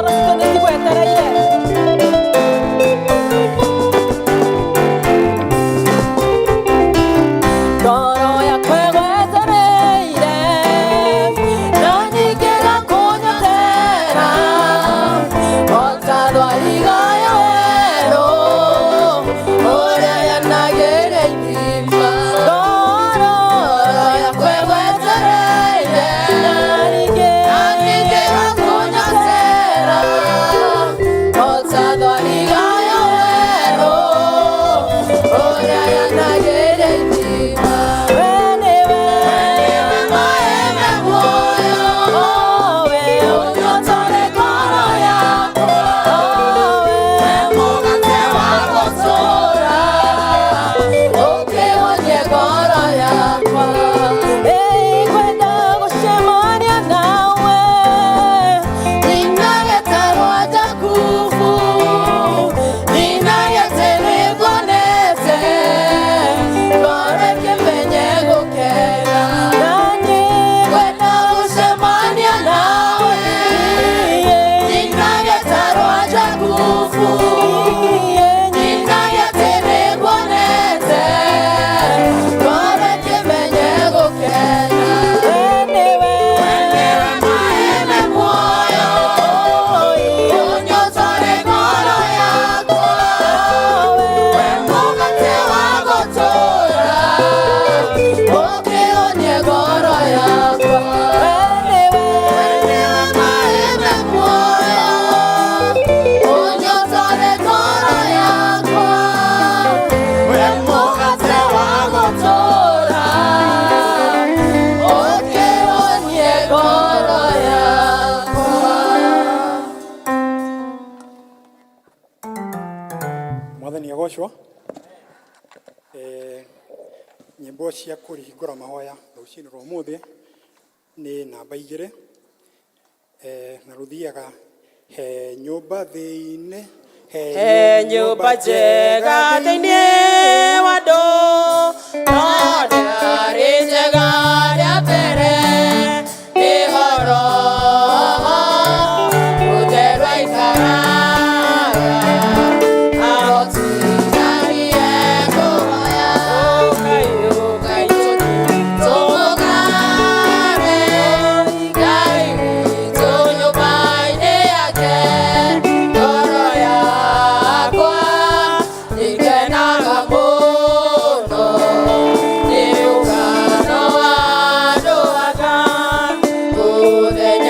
Ngoro citũ nĩ cigwetereire. Ngoro yakwa ĩgwetereire, na ningĩ gakũnyotera, o ta thwariga ya werũ, ũrĩa yanagĩria ithima. Ngoro yakwa ĩgwetereire, na ningĩ gakũnyotera, o ta thwariga ya werũ, ũrĩa yanagĩria ithima. We nĩwe maĩ me muoyo, we ũnyotore ngoro yakwa, we mũgate wa gũtũũra, ũkĩhonie ngoro yakwa. Ĩngwenda gũcemania nawe, nina getarwo Jakubu, nina gĩtĩ nĩnguonete, ngoro ĩkĩmenye gũkena. Na nĩngwenda gũcemania nawe, nina getarwo Jakubu, nina gĩtĩ nĩnguonete, ngoro ĩkĩmenye gũkena. We nĩwe maĩ me muoyo, ũnyotore ngoro yakwa, we mũgate wa gũtũũra, ũkĩhonie ngoro yakwa. We nĩwe maĩ me muoyo, ũnyotore ngoro yakwa, we mũgate wa gũtũũra, ũkĩhonie ngoro yakwa. Mwathani agocwo. Nyĩmbo cia kũrihingũra mahoya rũcinĩ rwa ũmũthĩ nĩ namba 2, na rũthiaga he nyũmba thĩinĩ. He nyũmba njega thĩinĩ wa andũ, no ndĩarĩ njega rĩa mbere, nĩho Roho Mũtheru aikaraga, ahotithagie kũhoya. Ũkai, ũkai, tũmũgane Ngai witũ nyũmba-inĩ yake. Ngoro yakwa nĩkenaga mũno nĩ ũngano wa andũ aka mũthenya.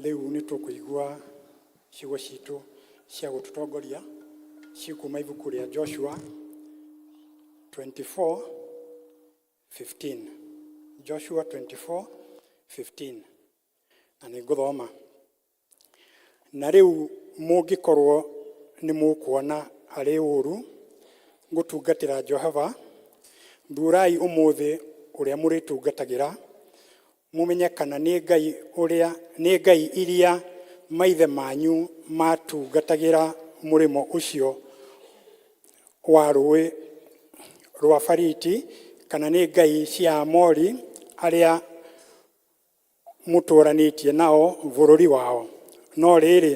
Rĩu nĩ tũkũigua ciugo citũ cia gũtũtongoria cikuma ibuku rĩa Joshua 24:15. Joshua 24:15, na nĩ ngũthoma. Na rĩu mũngĩkorwo nĩ mũkuona arĩ ũũru gũtungatĩra Jehova, thuurai ũmũthĩ ũrĩa mũrĩtungatagĩra, mũmenye kana nĩ Ngai ũrĩa nĩ ngai iria maithe manyu matungatagĩra mũrĩmo ũcio wa rũĩ rwa Fariti, kana nĩ ngai cia Amori arĩa mũtũũranĩtie nao bũrũri wao. No rĩrĩ,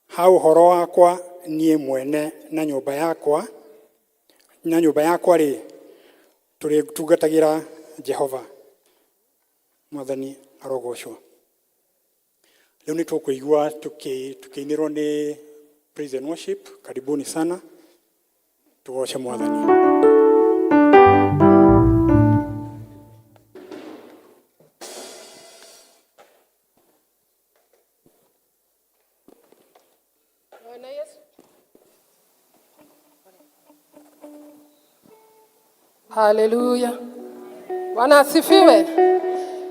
ha ũhoro wakwa niĩ mwene na nyũmba yakwa-rĩ, tũrĩtungatagĩra Jehova. Mwathani arogocwo. Rĩu nĩ tũkũigua tũkĩinĩrwo nĩ praise and worship. Karibuni sana, tugoce Mwathani. Bwana Yesu. Haleluya. Bwana asifiwe.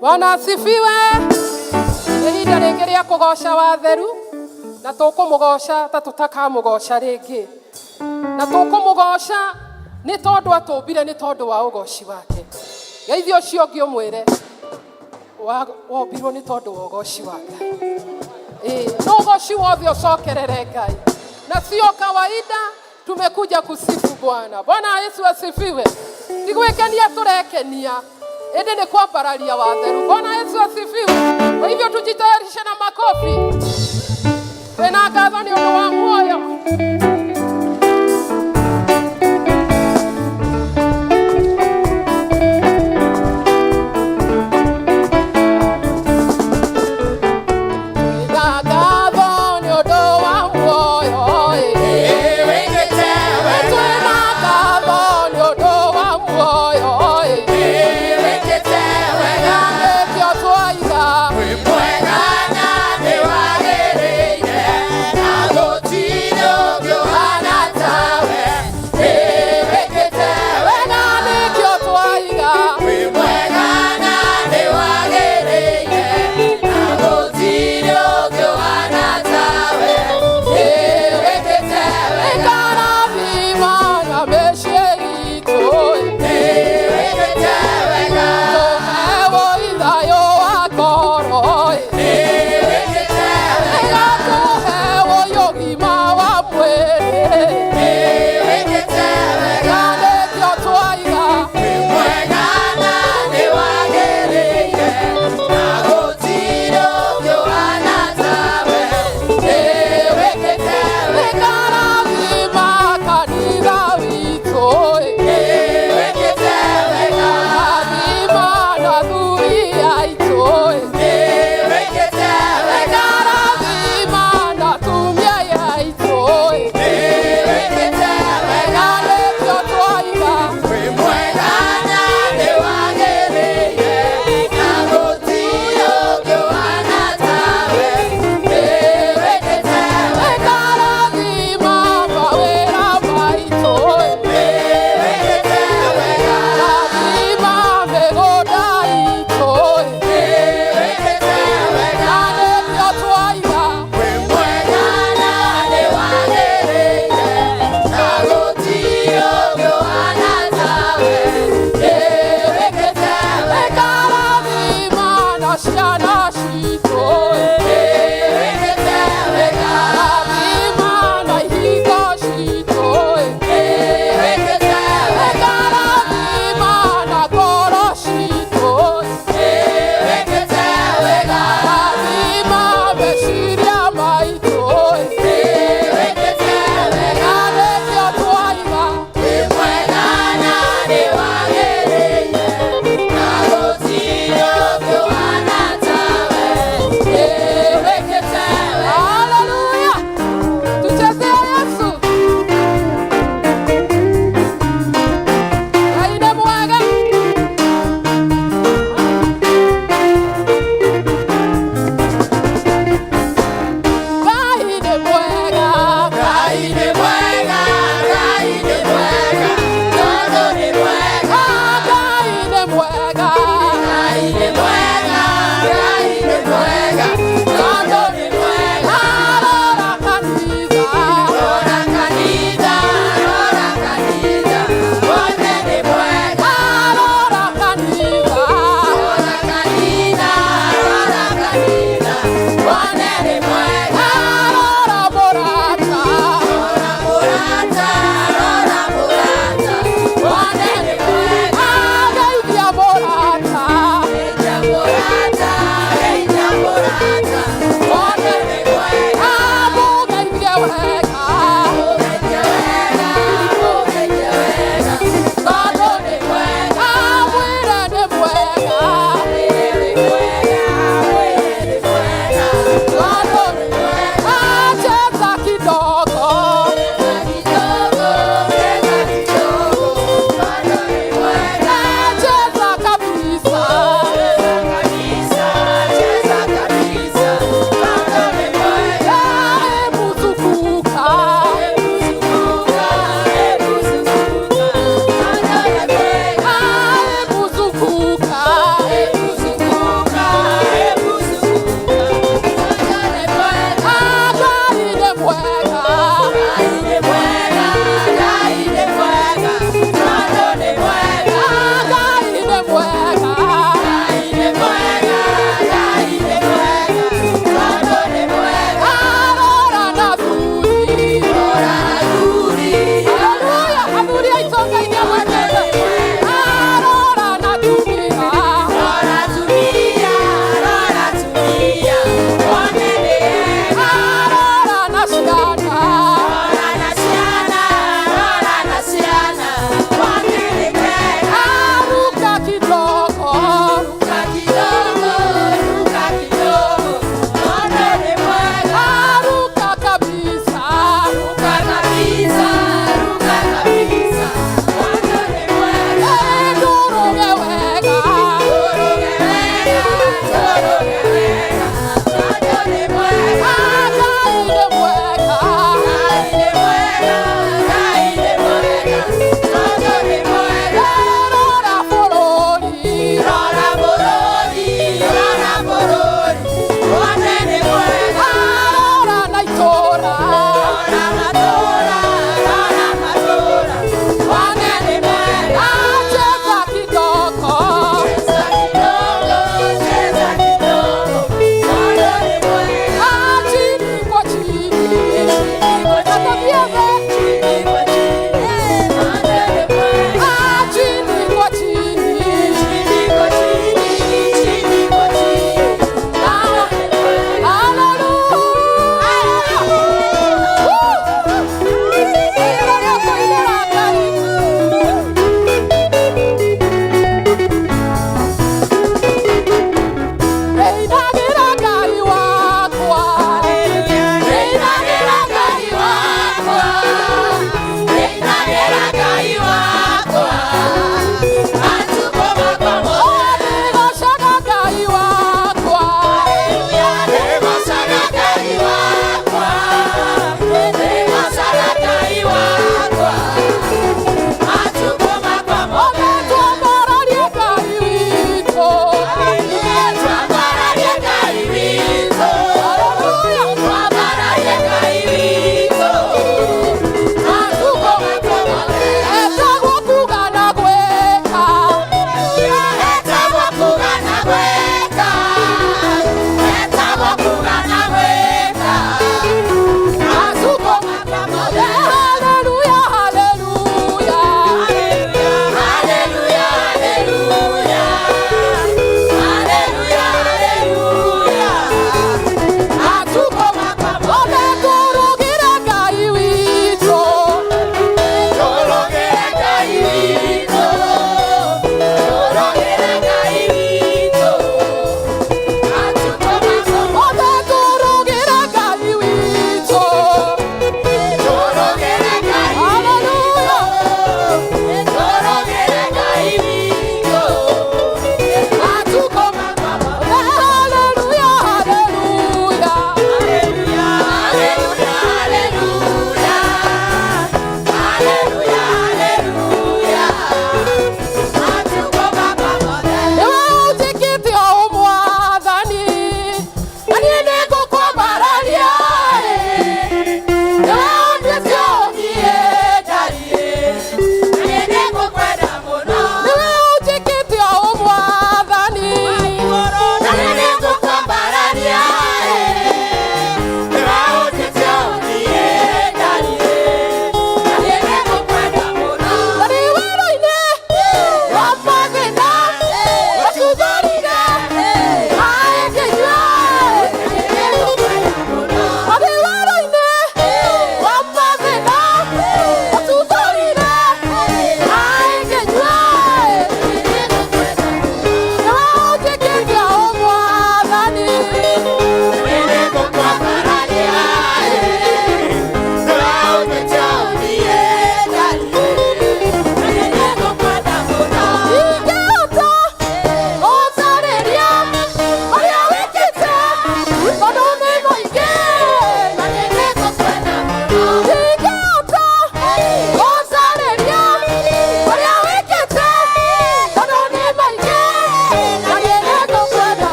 Bwana asifiwe. Nĩ ihinda rĩngĩ rĩa kũgoca watheru na tũkũmũgoca ta tũtakamũgoca rĩngĩ, na tũkũmũgoca nĩ tondũ atũmbire nĩ tondũ wa ũgoci wake. Geithio ũcio ũngĩ ũmwĩre wombirwo nĩ tondũ wa ũgoci wa Ngai. Ĩĩ, no ũgoci wothe ũcokerere Ngai, na sio kawaida. Tumekuja kusifu Bwana. Bwana Yesu asifiwe. Ti gwĩkenia tũrekenia, ĩndĩ nĩ kwambararia watheru. Bwana Yesu asifiwe. Kwa hivyo tujitayarishe na makofi. Twĩna ngatho nĩ ũndũ wa muoyo. Twĩna ngatho nĩ ũndũ wa muoyo, ĩ. Twĩna ngatho nĩ ũndũ wa muoyo, ĩ. Na nĩkĩo twaiga. Mwega na nĩ wagĩrĩire na gũtũhe.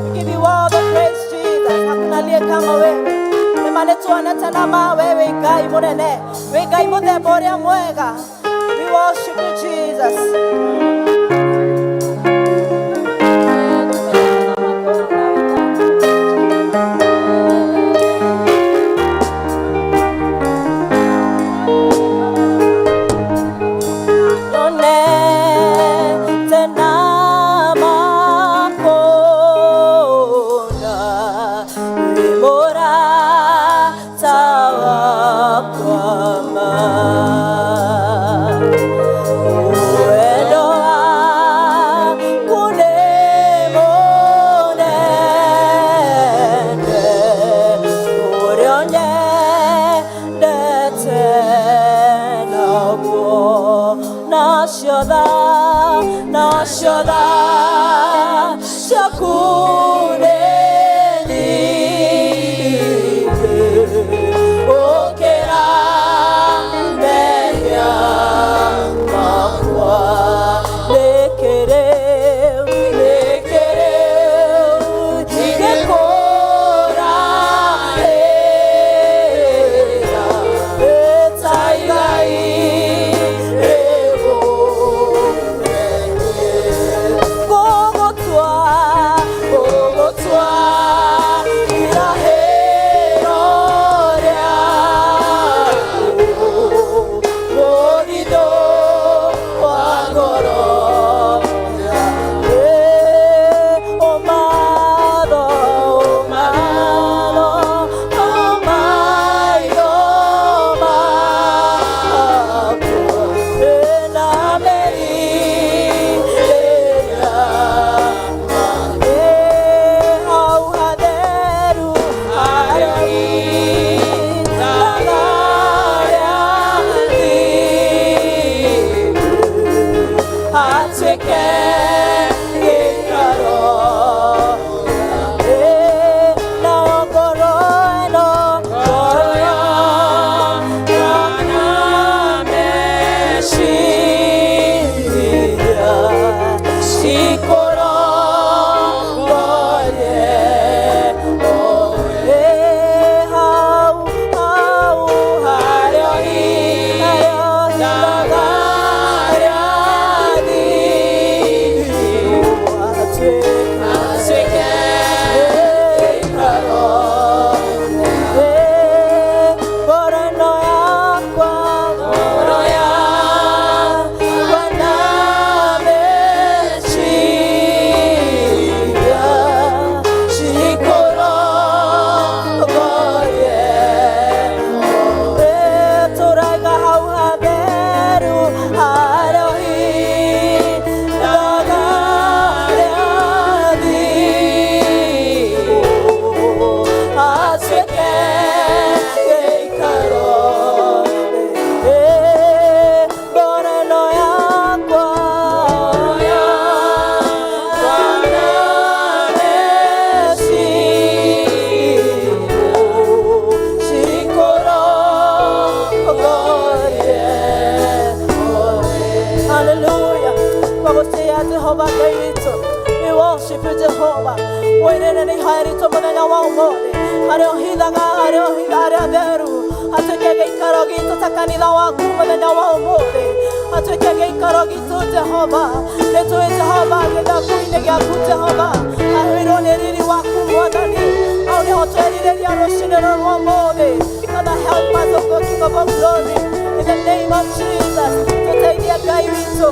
We give you all the praise, Jesus. Hakuna aliye kama wewe. Nĩma wewe Ngai mũnene, wĩ Ngai mũthemba ũrĩa mwega. We worship you, Jesus. Oh, worship you, Jehovah. Wĩrĩrĩ nĩ ihoya ritũ mũthenya wa ũmũthĩ, harĩa ũhithaga, harĩa ũhitha harĩa theru, hatuĩke gĩikaro gitũ ta kanitha waku mũthenya wa ũmũthĩ, hatuĩke gĩikaro gitũ Jehova. Nĩ tũĩ Jehova gĩthaku-inĩ gĩaku Jehova, hahũirwo nĩ riri waku Mwathani, hau nĩho twerirĩria rũcinĩ rũrũ rwa ũmũthĩ. Father, help us, O God, King of all glory, in the name of Jesus, tũteithie Ngai witũ.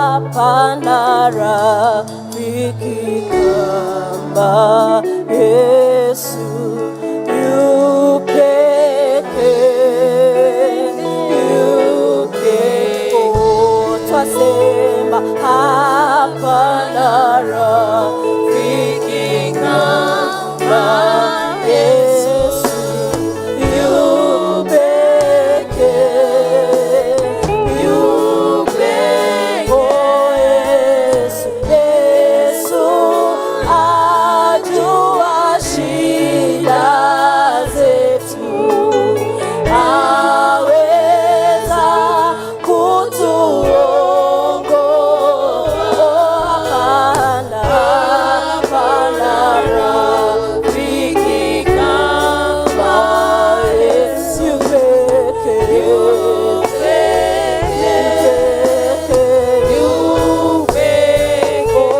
Hapana rafiki kama Yesu, yu pekee, yu pekee. Oh, twasema hapana rafiki kama Yesu, yu pekee, yu pekee. Oh, Yesu, Yesu ajua shida zetu, aweza kutuongoa. Hapana, hapana rafiki kama Yesu pekee, yu pekee, yu pekee.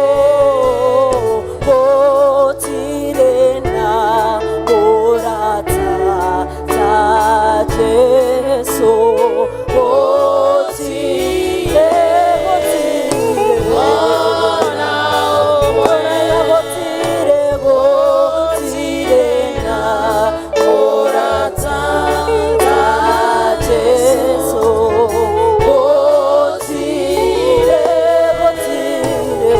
Gotire na morata ta Jesu, gotire, gotire, gotire, gotire na morata ta Jesu, gotire, gotire,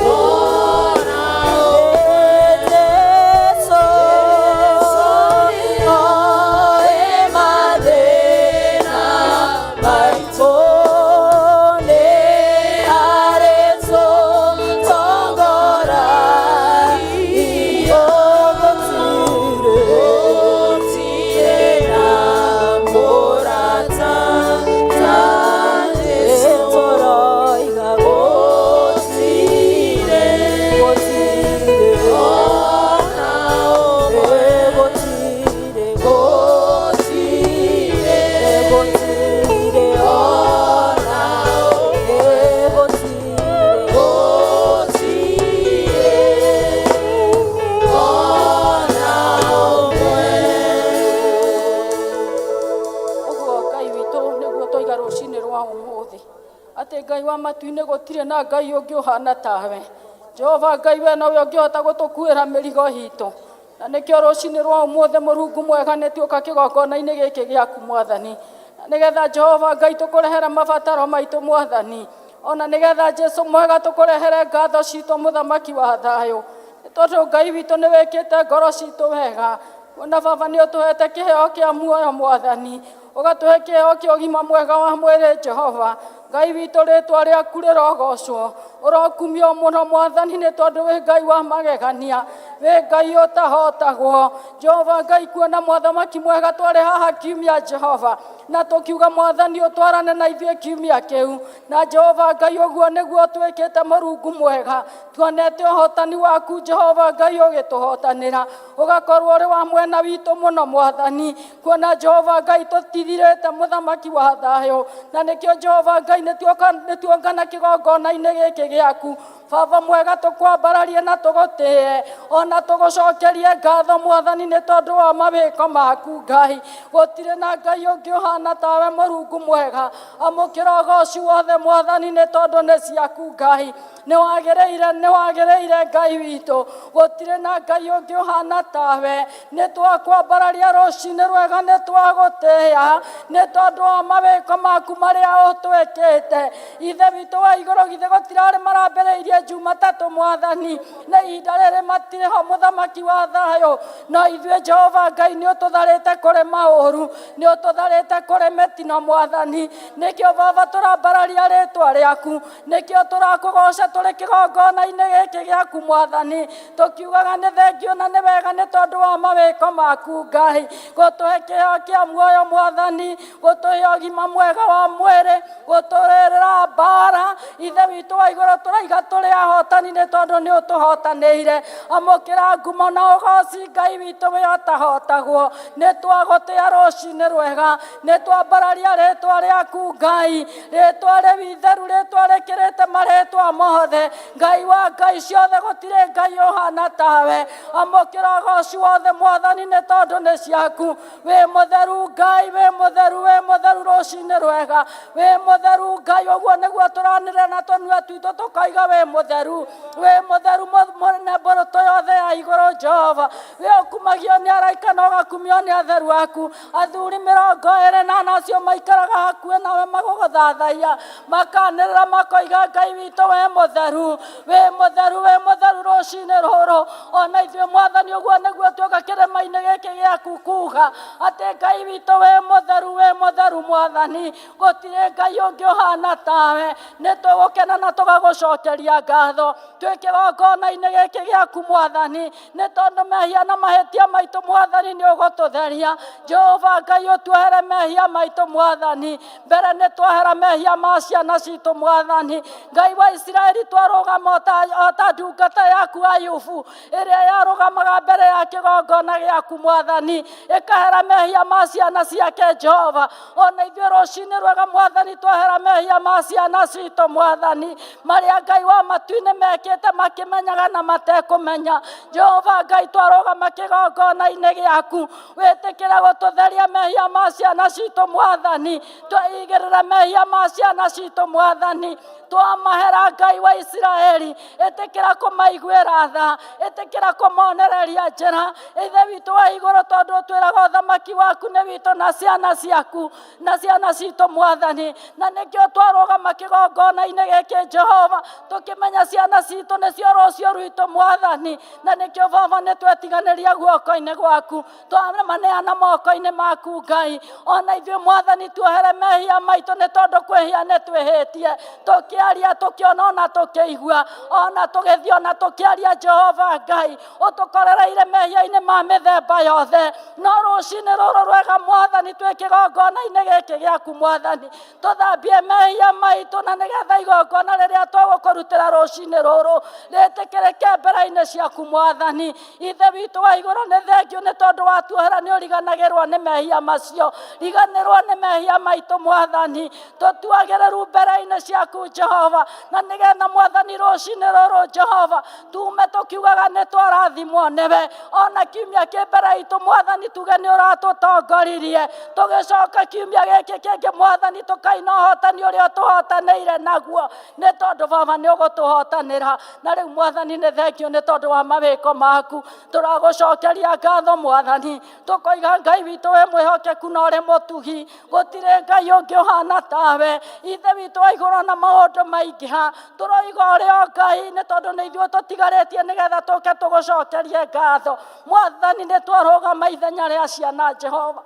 Ũguo Ngai witũ nĩguo tũiga rũcinĩ rwa ũmũthĩ, atĩ Ngai wa matu-inĩ gũtirĩ na Ngai ũngĩ ũhana tawe. Jehova Ngai, we nowe ũngĩhota gũtũkuĩra mĩrigo itũ, na nĩkĩo rũcinĩ rwa ũmũthĩ, Mũrungu mwega, nĩ tuoka kĩgongona-inĩ gĩkĩ gĩaku Mwathani, na nĩgetha Jehova Ngai tũkũrehere mabataro maitũ Mwathani, ona nĩgetha Jesu mwega tũkũrehere ngatho citũ, mũthamaki wa thayũ, nĩ tondũ Ngai witũ nĩ wĩkĩte ngoro citũ wega. Ona Baba, nĩ ũtũhete kĩheo kĩa muoyo Mwathani, ũgatũhe kĩheo kĩa ũgima mwega wa mwĩrĩ. Jehova Ngai witũ, rĩtwa rĩaku rĩrogocwo, ũrokumio mũno Mwathani, nĩ tondũ wĩ Ngai wa magegania, wĩ Ngai ũtahotagwo. Jehova Ngai, kuona mwathamaki mwega, twarĩ haha kiumia Jehova, na tũkiuga Mwathani ũtwarane na ithuĩ kiumia kĩu, na Jehova Ngai, ũguo nĩguo twĩkĩte. Mũrungu mwega, tuonete ũhotani waku Jehova Ngai ũgĩtũhotanĩra, ũgakorwo ũrĩ wa mwena witũ mũno Mwathani, kuona Jehova Ngai tũtithirĩte, mũthamaki wa thayũ, na nĩkĩo Jehova Ngai nĩ tuongana kĩgongona-inĩ gĩkĩ. Gĩaku Baba mwega, tũkwambararie na tũgũtĩe, ona tũgũcokerie ngatho Mwathani, nĩ tondũ wa mawĩko maku. Ngai, gũtirĩ na Ngai ũngĩ ũhana tawe. Mũrungu mwega, amũkĩra ũgoci wothe Mwathani, nĩ tondũ nĩ ciaku. Ngai, nĩ wagĩrĩire, nĩ wagĩrĩire. Ngai witũ, gũtirĩ na Ngai ũngĩ ũhana tawe. Nĩ twakwambararia rũcinĩ rwega, nĩ twagũtĩĩa nĩ tondũ wa mawĩko maku marĩa ũtwĩkĩte. Ithe witũ wa igũrũ, githĩ gũtirarĩ marambĩrĩirie Jumatatũ Mwathani, na ihinda rĩrĩ matirĩ ho, Mũthamaki wa thayũ? No ithuĩ Jehova Ngai, nĩ ũtũtharĩte kũrĩ maũru, nĩ ũtũtharĩte kũrĩ mĩtino Mwathani. Nĩkĩo Baba tũrambararia rĩtwa rĩaku, nĩkĩo tũrakũgoca tũrĩ kĩgongona-inĩ gĩkĩ gĩaku Mwathani, tũkiugaga nĩ thengio na nĩ wega, nĩ tondũ wa mawĩko maku Ngai, gũtũhe kĩheo kĩa muoyo Mwathani, gũtũhe ũgima mwega wa mwĩrĩ, gũtũrĩrĩra mbara. Ithe witũ wa igũrũ, tũraiga tũrĩ ahotani nĩ tondũ nĩ ũtũhotanĩire. Amũkĩra ngumo na ũgoci, Ngai witũ wĩ ũtahotagwo. Nĩ twagũtĩa rũcinĩ rwega, nĩ twambararia rĩtwa rĩaku Ngai, rĩtwa rĩu itheru, rĩtwa rĩkĩrĩte marĩtwa mothe. Ngai wa ngai ciothe, gũtirĩ Ngai ũhana tawe. Amũkĩra ũgoci wothe Mwathani, nĩ tondũ nĩ ciaku. Wĩ mũtheru Ngai, wĩ mũtheru, wĩ mũtheru. Rũcinĩ rwega, wĩ mũtheru Ngai. Ũguo nĩguo tũranĩrĩra na tũnua twitũ, tũkoiga wĩ mũtheru, wĩ mũtheru, mũnene mbũrũtũ yothe ya igũrũ. Jehova, wĩ ũkumagio nĩ araika na ũgakumio nĩ atheru aku, athuri 24 acio maikaraga hakuhĩ nawe, magũgũthathaiya, makanĩrĩra makoiga, "Ngai witũ, wĩ mũtheru, wĩ mũtheru, wĩ mũtheru." Rũcinĩ rũrũ ona ithuĩ Mwathani, ũguo nĩguo tuoka kĩrĩma-inĩ gĩkĩ gĩaku kuga atĩ Ngai witũ, wĩ mũtheru, wĩ mũtheru Mwathani, gũtirĩ Ngai ũngĩ ũhana tawe. Nĩ tũgũkena na tũgagũcokeria ngatho twĩ kĩgongona-inĩ gĩkĩ gĩaku Mwathani, nĩ tondũ mehia na mahĩtia maitũ Mwathani, nĩ ũgũtũtheria. Jehova Ngai, ũtuohere mehia maitũ Mwathani. Mbere nĩ twahera mehia ma ciana citũ Mwathani. Ngai wa Isiraeli, twarũgama o ta ndungata yaku Ayubu, ĩrĩa yarũgamaga mbere ya kĩgongona gĩaku Mwathani, ĩkahera mehia ma ciana ciake. Jehova, ona ithuĩ rũcinĩ rwega Mwathani, twahera mehia ma ciana citũ Mwathani, marĩa Ngai wa matu-inĩ mekĩte makĩmenyaga na matekũmenya. Jehova Ngai, twarũgama kĩgongona-inĩ gĩaku, wĩtĩkĩre gũtũtheria mehia ma ciana citũ Mwathani. Twaigĩrĩra mehia ma ciana citũ Mwathani, twamahera. Ngai wa Isiraeli, ĩtĩkĩra kũmaiguĩra tha, ĩtĩkĩra kũmonereria njĩra. Ithe witũ wa igũrũ, tondũ ũtwĩraga ũthamaki waku nĩ witũ na ciana ciaku na ciana citũ Mwathani, na nĩkĩo twarũgama kĩgongona-inĩ gĩkĩ Jehova, tũkĩmenya ciana citũ nĩcio rũciũ rwitũ Mwathani. Na nĩkĩo Baba, nĩ twetiganĩria guoko-inĩ gwaku, twamaneana moko-inĩ maku Ngai. Ona ithuĩ Mwathani, tuohere mehia maitũ, nĩ tondũ kwĩhia nĩ twĩhĩtie, tũkĩaria, tũkĩona, ona tũkĩigua, ona tũgĩthiĩ, ona tũkĩaria. Jehova Ngai, ũtũkorereire mehia-inĩ ma mĩthemba yothe. No rũcinĩ rũrũ rwega Mwathani, twĩ kĩgongona-inĩ gĩkĩ gĩaku Mwathani, tũthambie mehia maitũ, na nĩgetha igongona rĩrĩa tũgũkũrutĩra rũcinĩ rũrũ rĩtĩkĩrĩke mbere-inĩ ciaku Mwathani. Ithe witũ wa igũrũ, nĩ thengio nĩ tondũ watuohera nĩ ũriganagĩrwo nĩ mehia macio. Riganĩrwo nĩ mehia maitũ Mwathani, tũtuagĩrĩru mbere-inĩ ciaku Jehova, na nĩgetha Mwathani, rũcinĩ rũrũ Jehova, tume tũkiugaga nĩ twarathimwo nĩwe. Ona kiumia kĩ mbere itũ Mwathani, tuge nĩ ũratũtongoririe. Tũgĩcoka kiumia gĩkĩ kĩngĩ Mwathani, tũkaina ũhotani ũrĩa ũtũhotanĩire naguo, nĩ tondũ Baba, nĩ ũgũtũhotanĩra. Na rĩu Mwathani, nĩ thengio nĩ tondũ wa mawĩko maku. Tũragũcokeria ngatho Mwathani, tũkoiga Ngai witũ, wĩ mwĩhokeku na ũrĩ mũtugi, gũtirĩ Ngai ũngĩ ũhana tawe. Ithe witũ wa igũrũ, na maũndũ maingĩha, tũroiga ũrĩ o Ngai, nĩ tondũ nĩ ithuĩ tũtigarĩtie nĩgetha tũke tũgũcokerie ngatho Mwathani. Nĩ twarũgama ithenya rĩa ciana Jehova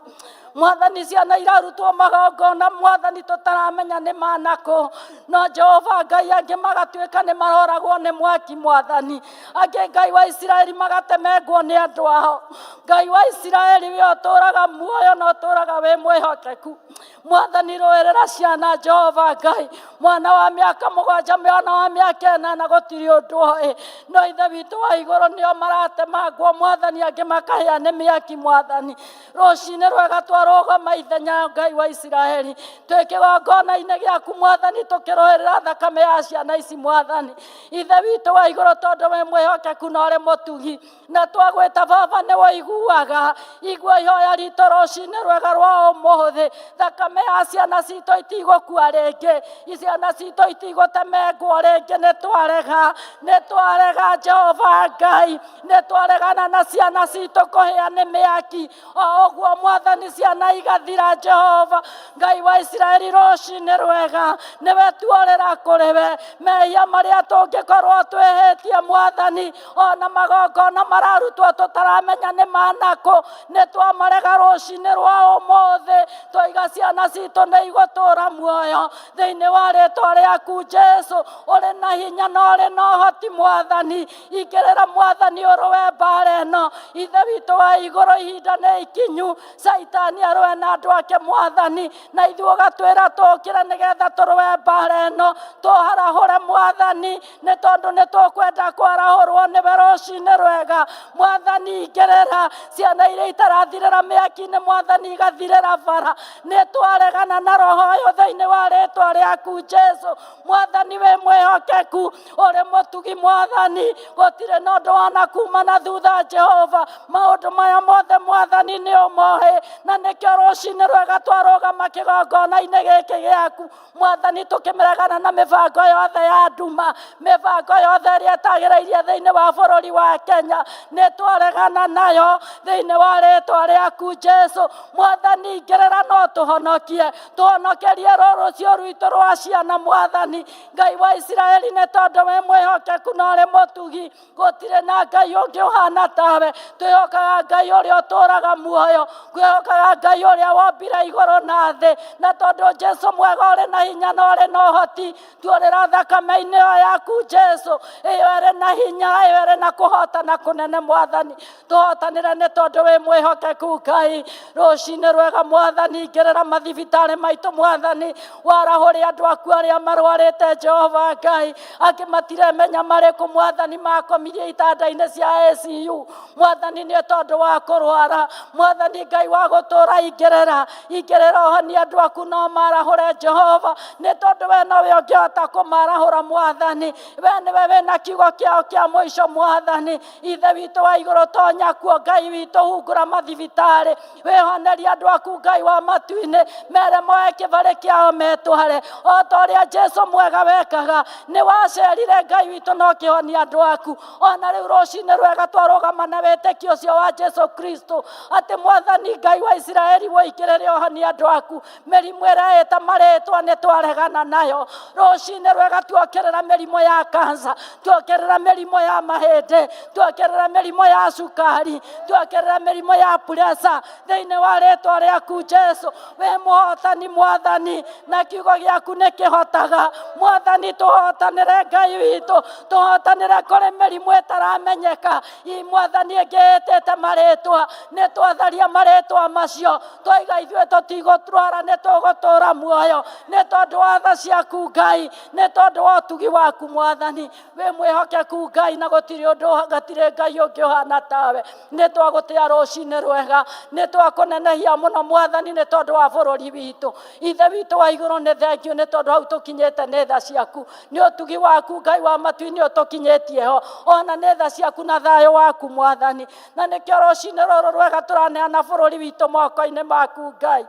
Mwathani, ciana irarutwo magongona Mwathani, tũtaramenya nĩ manakũ. No Jehova Ngai, angĩ magatuĩka nĩ maroragwo nĩ mwaki Mwathani, angĩ Ngai wa Isiraeli magatemengwo nĩ andũ ao. Ngai wa Isiraeli, we ũtũraga muoyo na ũtũraga wĩ mwĩhokeku Mwathani, rũĩrĩra ciana Jehova Ngai. Mwana wa mĩaka 7, mwana wa mĩaka 8, gũtirĩ ũndũ oĩ, no Ithe witũ wa igũrũ, nĩo maratemangwo Mwathani, angĩ makahĩa nĩ mĩaki Mwathani. Rũcinĩ rwega twarũgama. Twarũgama ithenya Ngai wa Isiraeli, twĩ kĩgongona-inĩ gĩaku Mwathani, tũkĩrũĩrĩra thakame ya ciana ici Mwathani. Ithe witũ wa igũrũ, tondũ wĩ mwĩhokeku na ũrĩ mũtugi, na twagwĩta Baba nĩ woiguaga, igua ihoya ritũ rũcinĩ rwega rwa ũmũthĩ. Thakame ya ciana citũ itigũkua rĩngĩ, ciana citũ itigũtemengwo rĩngĩ. Nĩ twarega, nĩ twarega Jehova Ngai, nĩ twaregana na ciana citũ kũhĩa nĩ mĩaki o ũguo Mwathani, ciana igathira. Jehova Ngai wa Isiraeli, rũcinĩ rwega nĩwe tuorĩra kũrĩ we. Mehia marĩa tũngĩkorwo twĩhĩtie Mwathani, ona magongona mararutwo tũtaramenya nĩ manakũ, nĩ twamarega rũcinĩ rwa ũmũthĩ. Twaiga ciana citũ nĩ igũtũra muoyo thĩinĩ wa rĩtwa rĩaku Jesu. Ũrĩ na hinya na ũrĩ na ũhoti Mwathani, ingĩrĩra Mwathani, ũrũe mbara ĩno. Ithe witũ wa igũrũ, ihinda nĩ ikinyu Caitani arũe na andũ ake Mwathani, na ithuĩ ũgatwĩra tũkĩre nĩgetha tũrũe mbara ĩno, tũharahũre Mwathani, nĩ tondũ nĩ tũkwenda kwarahũrwo nĩwe rũcinĩ rwega. Mwathani, ingĩrĩra ciana iria itarathirĩra mĩaki-inĩ Mwathani, igathirĩra bara. Nĩ twaregana na roho ũyũ thĩinĩ wa rĩtwa rĩaku Jesu. Mwathani, wĩ mwĩhokeku, ũrĩ mũtugi Mwathani, gũtirĩ na ũndũ wanakuma na thutha. Jehova, maũndũ maya mothe Mwathani nĩ ũmoĩ, na nĩkĩo rũcinĩ rwega twarũgama kĩgongona-inĩ gĩkĩ gĩaku Mwathani, tũkĩmĩregana na mĩbango yothe ya nduma, mĩbango yothe ĩrĩa ĩtagĩrĩirie thĩinĩ wa bũrũri wa Kenya, nĩ twaregana nayo thĩinĩ wa rĩtwa rĩaku Jesu. Mwathani, ingĩrĩra no tũhonokie, tũhonokerie rũrũcio rwitũ rwa ciana Mwathani Ngai wa Isiraeli, nĩ tondũ wĩ mwĩhokeku na ũrĩ mũtugi, gũtirĩ na Ngai ũngĩ ũhana tawe. Twĩhokaga Ngai ũrĩa ũtũraga muoyo, twĩhokaga Ngai ũrĩa wombire igũrũ na thĩ, na tondũ Jesu mwega ũrĩ na hinya na ũrĩ na ũhoti, tuorĩra thakame-inĩ ĩyo yaku Jesu, ĩyo ĩrĩ na hinya, ĩyo ĩrĩ na kũhotana kũnene Mwathani, tũhotanĩre nĩ tondũ wĩ mwĩhokeku Ngai. Rũcinĩ rwega Mwathani, ingĩrĩra mathibitarĩ maitũ Mwathani, warahũre andũ aku arĩa marwarĩte Jehova Ngai, angĩ matiremenya marĩkũ Mwathani, makomirie itanda-inĩ cia ICU Mwathani, nĩ tondũ wa kũrwara. Mwathani Ngai wa gũtũra, ingĩrĩra, ingĩrĩra ũhonie andũ aku no marahũre Jehova, nĩ tondũ we nowe ũngĩhota kũmarahũra Mwathani, we nĩwe wĩna kiugo kĩao kĩa mũico Mwathani. Ithe witũ wa igũrũ, tonya kuo Ngai witũ, hungũra mathibitarĩ, wĩhonerie andũ aku Ngai wa matu-inĩ, mere moe kĩbarĩ kĩao metware o ta ũrĩa Jesu mwega wekaga. Nĩ wacerire Ngai witũ no kĩhonia andũ aku. Ona rĩu rũcinĩ rwega twarũgama na wĩtĩkio ũcio wa Jesu Kristo, atĩ Mwathani Ngai wa Isiraeli, woingĩrĩre ũhonie andũ aku. Mĩrimũ ĩrĩa ĩta marĩtwa nĩ twaregana nayo rũcinĩ rwega. Tuokĩrĩra mĩrimũ ya kansa, tuokĩrĩra mĩrimũ ya mahĩndĩ, tuokĩrĩra mĩrimũ ya cukari, tuokĩrĩra mĩrimũ ya puresa thĩinĩ wa rĩtwa rĩaku Jesu. Wĩ mũhotani Mwathani, na kiugo gĩaku nĩ kĩhotaga Mwathani. Tũhotanĩre Ngai witũ, tũhotanĩre kũrĩ mĩrimũ ĩtaramenyeka i Mwathani, ĩngĩ ĩtĩte marĩtwa, nĩ twatharia marĩtwa macio, twaiga ithuĩ tũtigũtwara, nĩ tũgũtũra muoyo nĩ tondũ wa tha ciaku Ngai, nĩ tondũ wa ũtugi waku Mwathani. Wĩ mwĩhokeku Ngai, na gũtirĩ ũndũ, gatirĩ Ngai ũngĩ ũhana tawe. Nĩ twagũtĩa rũcinĩ rwega, nĩ twakũnenehia mũno Mwathani, nĩ tondũ wa bũrũri witũ. Ithe witũ wa igũrũ, nĩ thengio nĩ tondũ hau tũkinyĩte nĩ tha ciaku, nĩ ũtugi waku Ngai wa matu-inĩ ũtũkinyĩtie ho, ona nĩ tha ciaku na thayũ waku Mwathani. Na nĩkĩo rũcinĩ rũrũ rwega tũraneana bũrũri witũ moko-inĩ maku Ngai.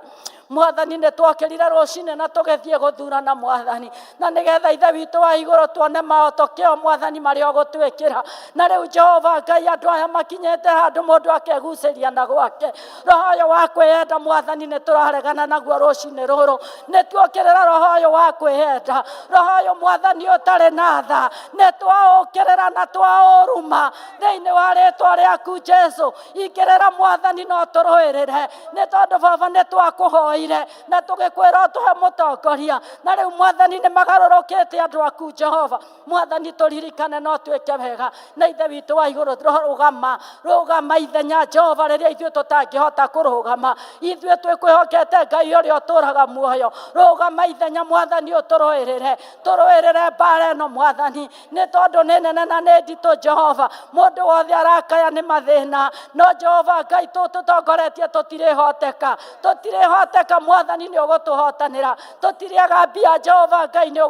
Mwathani, nĩ twokĩrire rũcinĩ na tũgĩthiĩ gũthurana Mwathani, na nĩgetha Ithe witũ wa igũrũ tuone maotokeo Mwathani marĩa ũgũtwĩkĩra. Na rĩu Jehova Ngai, andũ aya makinyĩte handũ mũndũ akegucĩria na gwake. Roho ũyũ wa kwĩyenda Mwathani, nĩ tũraregana naguo rũcinĩ rũrũ. Nĩ tuokĩrĩra roho ũyũ wa kwĩyenda, roho ũyũ Mwathani ũtarĩ na tha, nĩ twaũkĩrĩra na twaũruma thĩinĩ wa rĩtwa rĩaku Jesu. Ingĩrĩra Mwathani, no tũrũĩrĩre, nĩ tondũ Baba nĩ twakũhoire. Twahoire na tũgĩkwĩra ũtũhe mũtongoria, na rĩu Mwathani nĩ magarũrũkĩte andũ aku. Jehova Mwathani, tũririkane no twĩke wega. Na Ithe witũ wa igũrũ, rũgama, rũgama ithenya, Jehova, rĩrĩa ithuĩ tũtangĩhota kũrũgama. Ithuĩ twĩkwĩhokete, Ngai ũrĩa ũtũraga muoyo. Rũgama ithenya, Mwathani, ũtũrũĩrĩre, tũrũĩrĩre mbara ĩno, Mwathani, nĩ tondũ nĩ nene na nĩ nditũ. Jehova, mũndũ wothe arakaya nĩ mathĩna, no Jehova Ngai, tũtongoretie tũtirĩhoteka, tũtirĩhoteka. Mwathani, nĩ ũgũtũhotanĩra. Tũtirĩaga mbia, Jehova Ngai, nĩ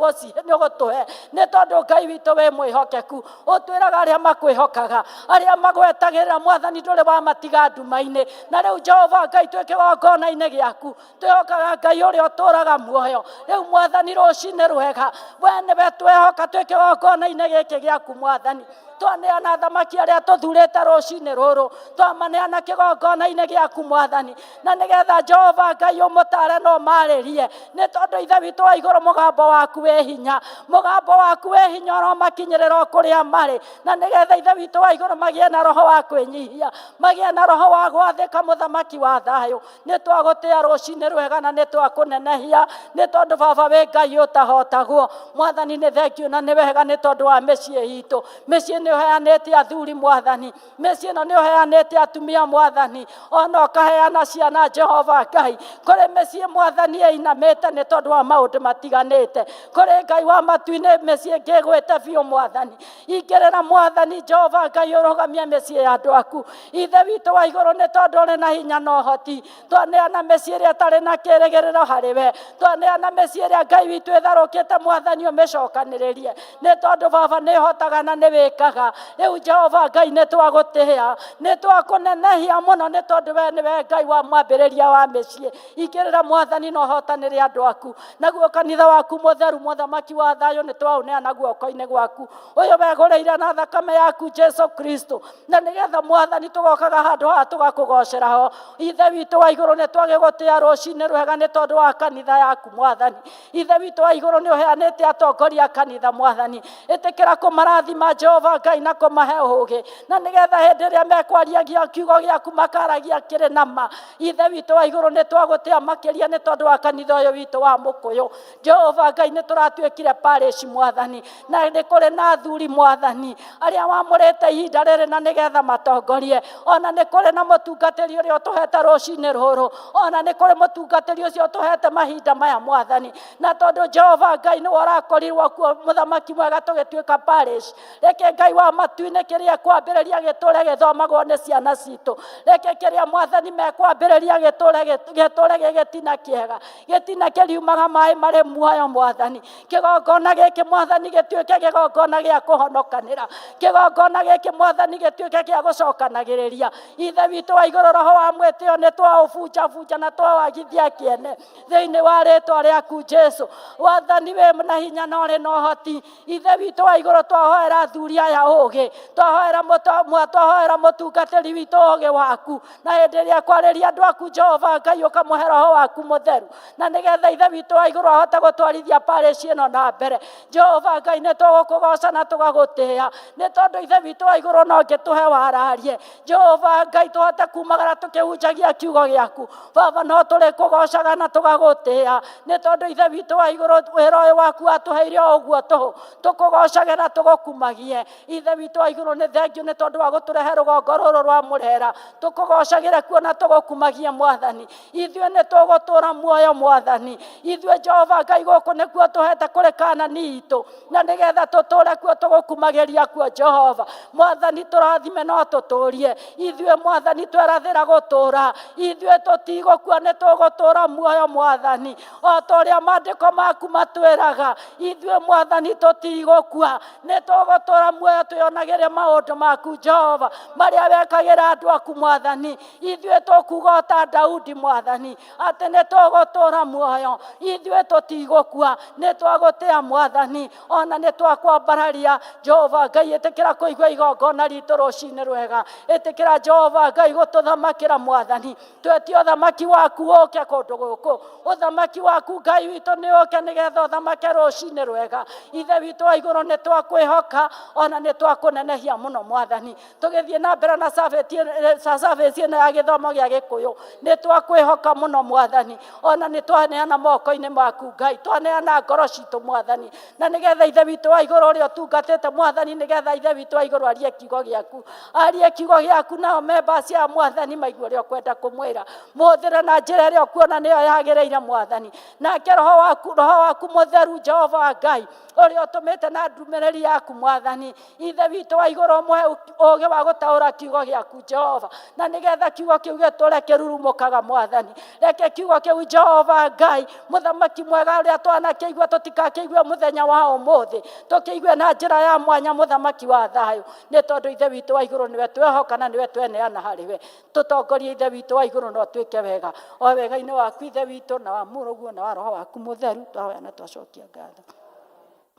ũgũtũhe, nĩ tondũ Ngai witũ wĩ mwĩhokeku. Ũtwĩraga arĩa makwĩhokaga, arĩa magwetagĩrĩra, Mwathani, ndũrĩ wamatiga nduma-inĩ. Na rĩu, Jehova Ngai, twĩ kĩgongona-inĩ gĩaku, twĩhokaga Ngai ũrĩa ũtũraga muoyo. Rĩu, Mwathani, rũcinĩ rwega, we nĩwe twehoka. Twĩ kĩgongona-inĩ gĩkĩ gĩaku, Mwathani, twaneana thamaki arĩa tũthurĩte rũcinĩ rũrũ, twamaneana kĩgongona-inĩ gĩaku, Mwathani, na nĩgetha Jehova Ngai ũmũtare no marĩrie, nĩ tondũ Ithe witũ wa igũrũ, mũgambo waku wĩ hinya, mũgambo waku wĩ hinya ũromakinyĩrĩra o kũrĩa marĩ, na nĩgetha Ithe witũ wa igũrũ magĩe na roho wa kwĩnyihia, magĩe na roho wa gwathĩka. Mũthamaki wa thayũ, nĩ twagũtĩa rũcinĩ rwega na nĩ twakũnenehia, nĩ tondũ Baba wĩ Ngai ũtahotagwo. Mwathani, nĩ thengiũ na nĩ wega nĩ tondũ wa mĩciĩ itũ. Mĩciĩ nĩ ũheanĩte athuri, Mwathani, mĩciĩ ĩno nĩ ũheanĩte atumia, Mwathani, ona ũkaheana ciana. Jehova Ngai, kũrĩ mĩciĩ, Mwathani, ĩinamĩte nĩ tondũ wa maũndũ matiganĩte. Kũrĩ Ngai wa matu-inĩ mĩciĩ ĩngĩ ĩgwĩte biũ. Mwathani, ingĩrĩra. Mwathani Jehova Ngai, ũrũgamie mĩciĩ ya andũ aku. Ithe witũ wa igũrũ, nĩ tondũ ũrĩ na hinya na ũhoti, twaneana mĩciĩ ĩrĩa ĩtarĩ na kĩrĩgĩrĩro harĩ we, twaneana mĩciĩ ĩrĩa, Ngai witũ, ĩtharũkĩte. Mwathani, ũmĩcokanĩrĩrie, nĩ tondũ Baba nĩ ũhotaga na nĩ wĩkaga. Rĩu, Jehova Ngai, nĩ twagũtĩĩa, nĩ twakũnenehia mũno, nĩ tondũ we nĩwe Ngai wa mwambĩrĩria wa mĩciĩ. Ingĩrĩra, Mwathani, na ũhotanĩre andũ aku. Naguo kanitha waku mũtheru, Mũthamaki wa thayũ, nĩ twaũneana guoko-inĩ gwaku, ũyũ wegũrĩire na thakame yaku, Jesu Kristo, na nĩgetha, Mwathani, tũgokaga handũ haha tũgakũgocera ho. Ithe witũ wa igũrũ, nĩ twagĩgũtĩa rũcinĩ rwega nĩ tondũ wa kanitha yaku. Mwathani, Ithe witũ wa igũrũ, nĩ ũheanĩte atongoria a kanitha. Mwathani, ĩtĩkĩra kũmarathima, Jehova Ngai, na kũmahe ũũgĩ, na nĩgetha hĩndĩ ĩrĩa mekwariagia kiugo gĩaku makaragia kĩrĩ na ma. Ithe witũ wa igũrũ, nĩ twagũtĩa makĩria nĩ tondũ wa kanitha ũyũ witũ wa Mũkũyũ. Jehova Ngai, nĩ tũratuĩkire parish, Mwathani, na nĩ kũrĩ na athuri, Mwathani, arĩa wamũrĩte ihinda rĩrĩ na nĩgetha matongorie. Ona nĩ kũrĩ na mũtungatĩri ũrĩa ũtũhete rũcinĩ rũrũ, ona nĩ kũrĩ mũtungatĩri ũcio ũtũhete mahinda maya, Mwathani. Na tondũ Jehova Ngai nĩwe ũrakorirwo kuo, Mũthamaki mwega, tũgĩtuĩka parish, reke Ngai wa matu-inĩ kĩrĩa kwambĩrĩria gĩtũre gĩthomagwo nĩ ciana citũ. Reke kĩrĩa, Mwathani, mekwambĩrĩria gĩtũre gĩ gĩtina kĩega, gĩtina kĩriumaga maĩ marĩ muoyo. Mwathani, kĩgongona gĩkĩ, Mwathani, gĩtuĩke kĩgongona gĩa kũhonokanĩra. Kĩgongona gĩkĩ, Mwathani, gĩtuĩke gĩa gũcokanagĩrĩria. Ithe witũ wa igũrũ, roho wa mwĩtĩo nĩ twaũbunjabunja na twawagithia kĩene thĩinĩ wa rĩtwa rĩaku Jesu. Wathani wĩ na hinya na ũrĩ na ũhoti. Ithe witũ wa igũrũ, twahoera athuri aya ũgĩ, twahoera mũtungatĩri witũ ũgĩ waku, na hĩndĩ ĩrĩa kwarĩria andũ aku, Jehova Ngai, ũkamũhe roho waku mũtheru, na nĩgetha Ithe witũ wa igũrũ ahote gũtwarithia parish ĩno na mbere. Jehova Ngai, nĩ tũgũkũgoca na tũgagũtĩĩa, nĩ tondũ Ithe witũ wa igũrũ no ngĩtũhe wararie. Jehova Ngai, tũhote kumagara tũkĩhunjagia kiugo gĩaku. Baba, no tũrĩ kũgocaga na tũgagũtĩĩa, nĩ tondũ Ithe witũ wa igũrũ, wĩra ũyũ waku watũheire o ũguo tũhũ. Tũkũgocage na tũgũkumagie. Ithe witũ wa igũrũ, nĩ thengiũ nĩ tondũ wa gũtũrehe rũgongo rũrũ rwa Mũrera. Tũkũgocagĩre kuo na tũgũkumagie. Mwathani, ithuĩ nĩ tũgũtũra muoyo. Mwathani, ithuĩ, Jehova Ngai, gũkũ nĩkuo tũhete kũrĩ Kanani itũ, na nĩgetha tũtũre kuo tũgũkumagĩria kuo. Jehova Mwathani, tũrathime no tũtũrie. Ithuĩ, Mwathani, twerathĩra gũtũra. Ithuĩ tũtigũkua, nĩ tũgũtũra muoyo, Mwathani, o ta ũrĩa maandĩko maku matwĩraga. Ithuĩ, Mwathani, tũtigũkua, nĩ tũgũtũra muoyo twĩonagĩre maũndũ maku, Jehova, marĩa wekagĩra andũ aku. Mwathani, ithuĩ tũkuga o ta Daudi, Mwathani, atĩ nĩ tũgũtũra muoyo, ithuĩ tũtigũkua. Nĩ twagũtĩa, Mwathani, ona nĩ twakwambararia. Jehova Ngai, ĩtĩkĩra kũigua igongona ritũ rũcinĩ rwega. Ĩtĩkĩra, Jehova Ngai, gũtũthamakĩra. Mwathani, twetie ũthamaki waku ũke kũndũ gũkũ. Ũthamaki waku, Ngai witũ, nĩ ũke nĩgetha ũthamake rũcinĩ rwega. Ithe witũ. witũ wa igũrũ nĩ twakwĩhoka ona nĩ twakũnenehia mũno mwathani. Tũgĩthiĩ na mbere na service ĩno ya gĩthomo gĩa Gĩkũyũ, nĩ twakwĩhoka mũno mwathani, ona nĩ twaneana moko-inĩ maku Ngai, twaneana ngoro citũ mwathani, na nĩgetha ithe witũ wa igũrũ ũrĩa ũtungatĩte mwathani, nĩgetha ithe witũ wa igũrũ arie kiugo gĩaku, arie kiugo gĩaku, nao members ya mwathani maigue ũrĩa ũkwenda kũmwĩra, mũhũthĩre na njĩra ĩrĩa ũkuona nĩyo yagĩrĩire mwathani. Nake roho waku, roho waku mũtheru Jehova wa Ngai ũrĩa ũtũmĩte na ndũmĩrĩri yaku mwathani, ithe witũ wa igũrũ ũmũhe ũũgĩ wa gũtaũra kiugo gĩaku Jehova, na nĩgetha kiugo kĩu gĩtũre kĩrurumũkaga mwathani. Reke kiugo kĩu Jehova Ngai mũthamaki mwega ũrĩa twanakĩigua tũtikakĩigue mũthenya wa ũmũthĩ, tũkĩigue na njĩra ya mwanya mũthamaki wa thayũ, nĩ tondũ ithe witũ wa igũrũ nĩwe twehoka na nĩwe tweneana harĩ we. Tũtongorie ithe witũ wa igũrũ na ũtwĩke wega o wega-inĩ waku ithe witũ, na wa mũrũguo na wa roho waku mũtheru, twahoya na twacokia ngatho.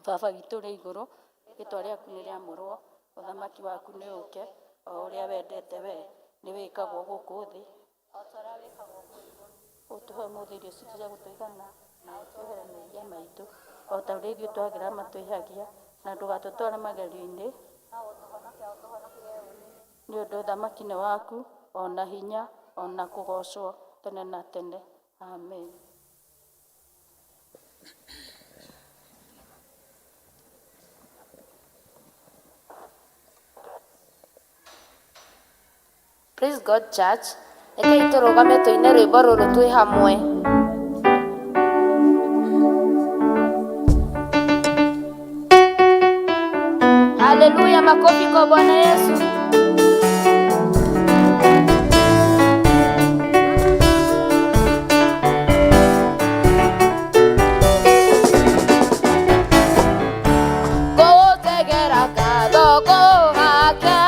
Baba witũ ũrĩ igũrũ, rĩtwa rĩaku nĩ rĩamũrwo, ũthamaki waku nĩ ũke, o ũrĩa wendete we nĩ wĩkagwo gũkũ thĩ. Ũtũhe ũmũthĩ irio citũ cia gũtũigana, na ũtuohere mehia maitũ o ta ũrĩa ithuĩ twagĩra matwĩhagia, na ndũgatũtware magerio-inĩ, nĩ ũndũ ũthamaki nĩ waku, ona hinya, ona kũgocwo tene na tene. Amen. Praise God Church. Rekei tũrũgame tũine rwĩmbo rũrũ twĩ hamwe. Haleluya, makofi kwa Bwana Yesu. Gũtegera kathoko gake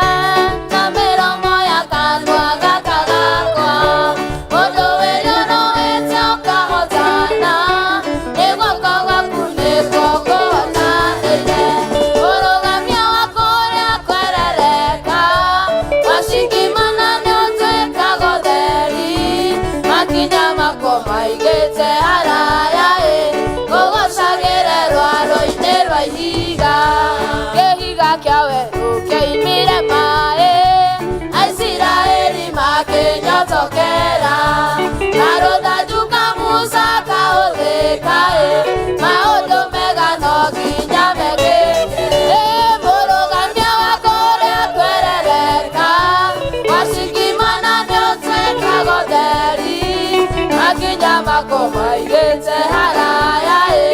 na mĩromo ya kanua gaka gakwa, mũndũ wĩyũrũĩte ũkahotana, nĩ guoko gwaku nĩkuo kũhotanĩire. Mũrũgamia wa kũrĩa kwerereka, wacikimana nĩũtuĩkaga ũtheri, makinya makwo maigĩte haraya ĩ, ngũgocagĩre rwaro-inĩ rwa ihiga, kĩhiga kĩa werũ kĩoimire maĩ, Aisiraeli makĩnyotokera, na rũthanju ka Musa kahũthĩka ĩ, maũndũ mega no nginya mekĩke. Ĩ mũrũgamia wa kũrĩa kwerereka, wacikimana nĩũtuĩkaga ũtheri, makinya makwo maigĩte haraya ĩ,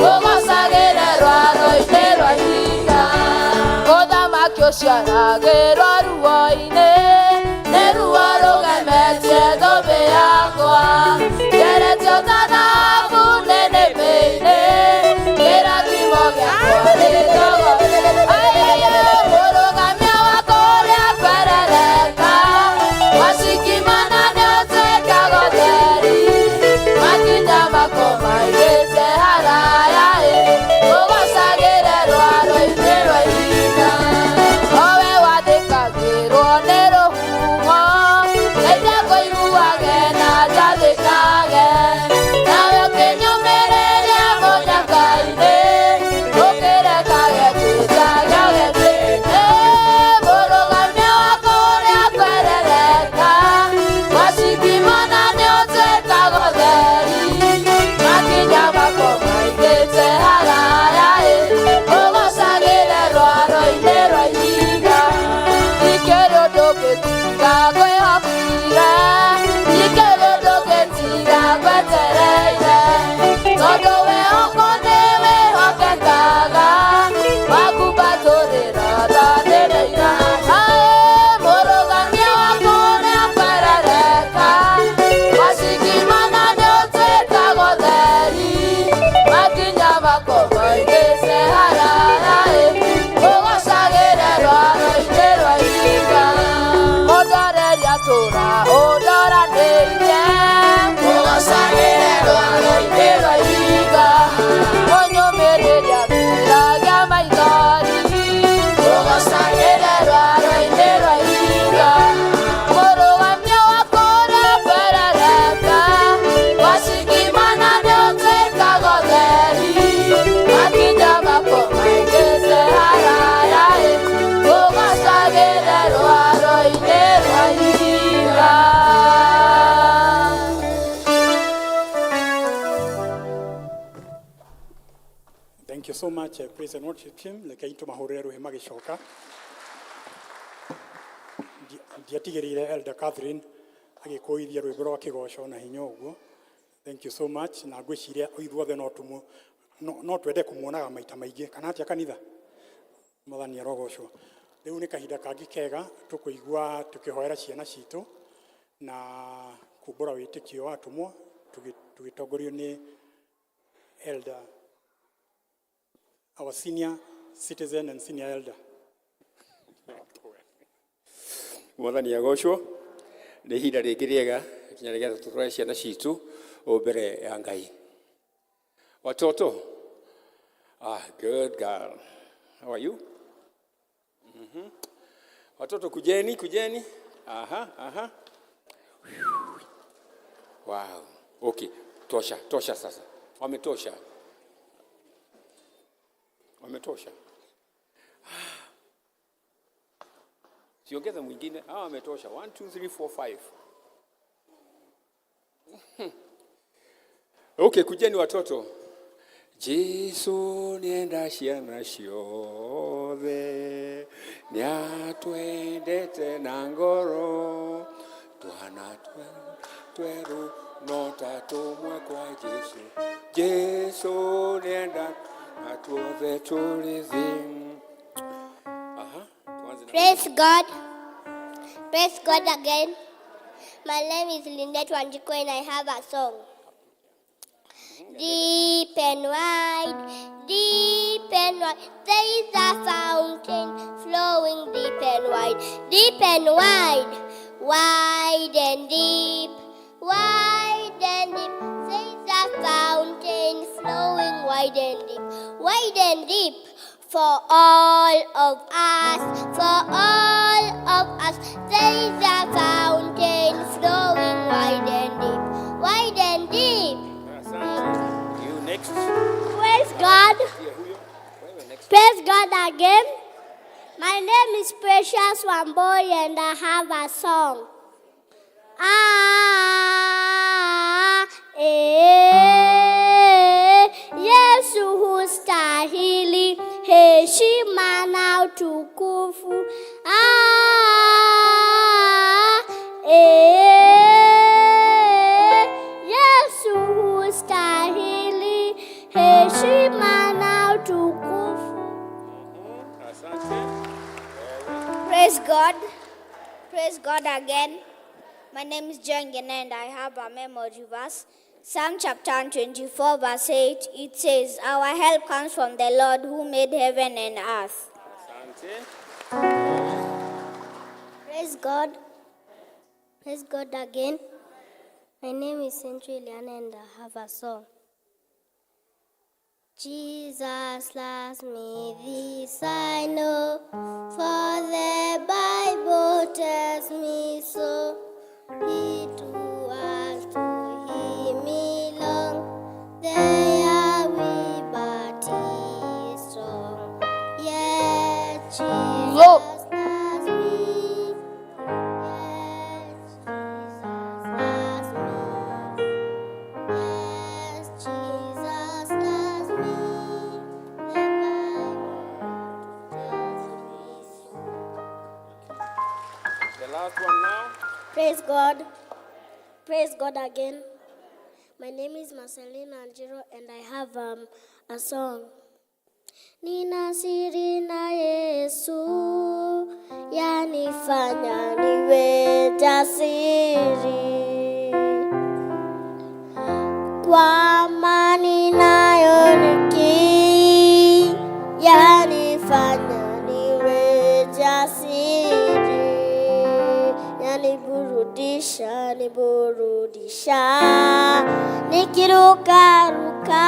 ngũgocagĩre rwaro-inĩ rwa ihiga. Mũthamaki ũcio aragĩrwo ruo-inĩ, nĩ ruo rũgemetie thũmbĩ yakwa, ngeretio ta thahabu nĩnĩmbĩ-inĩ, kĩrathimo gĩakwa nĩ ndogo. Mũrũgamia wa kũrĩa kwerereka, wacikimana nĩũtuĩkaga ũtheri, makinya makwo maigĩte haraya ĩ, ngũgocagĩre rwaro-inĩ rwa ihiga. Owe wathĩkagĩrwo nĩ Thank you so much, praise and worship team. Rekei tũmahũrĩre rũhĩ magĩcoka. Ndiatigĩrĩire Elder Catherine agĩkũithia rwĩmbo rwa kĩgoco na hinya ũguo. Thank you so much. Na ngwĩciria ithuothe no tũmũ no twende kũmuonaga maita maingĩ kana atĩa kanitha? Mwathani arogocwo. Rĩu nĩ kahinda kangĩ kega tũkũigua tũkĩhoera ciana citũ na kumbũra wĩtĩkio wa atũmwo tũgĩtongorio nĩ Elder, our senior citizen and senior elder. Mwathani agocwo. Nĩ ihinda rĩngĩ rĩega kinya nĩgetha tũtware ciana citũ o mbere ya Ngai. Watoto, ah, good girl, how are you? Watoto kujeni, kujeni. Aha, aha. Wow. Okay, tosha, tosha sasa. Wametosha. Wametosha. Siongeze mwingine. Ah, wametosha. 1 2 3 4 5. Okay, kujeni watoto. Jesu nienda ciana ciothe nĩatwendete na ngoro twana tweru no ta tũmwe kwa Jesu. Jesu nienda na tuothe tũrĩ thĩ. Aha, tuanze na Praise God. Praise God again. My name is Lynette Wanjiku and I have a song. Deep and wide, deep and wide, there is a fountain flowing deep and wide, deep and wide, wide and deep, wide and deep. There is a fountain flowing wide and deep, wide and deep. For all of us, for all of us, there is a fountain flowing wide and deep, wide and deep. Asante. You next. Praise God. Pia huyo. Wewe next. Praise God again. My name is Precious Wamboi and I have a song. Ah, eh, Yesu hustahili heshima na utukufu. Ah, eh, Yesu hustahili heshima na utukufu. Asante. Praise God. Praise God again. My name is John Gene and I have a memory verse. Psalm chapter 24, verse 8, it says, "Our help comes from the Lord who made heaven and earth." Asante. Praise God. Praise God again. My name is Century Liana and I have a song. Jesus loves me, this I know, for the Bible tells me so. He to us to him belong. They are weak, but he is strong. Yes, Jesus loves me. Yes, Jesus loves me. Yes, Jesus loves me. The Bible tells me so. The last one now. Praise God. Praise God again. My name is Marcelina Anjiro and I have a song. Nina siri na Yesu yanifanya niwe jasiri kwa amani nayo niki yanifanya niwe jasiri yaniburudisha niburudisha nikirukaruka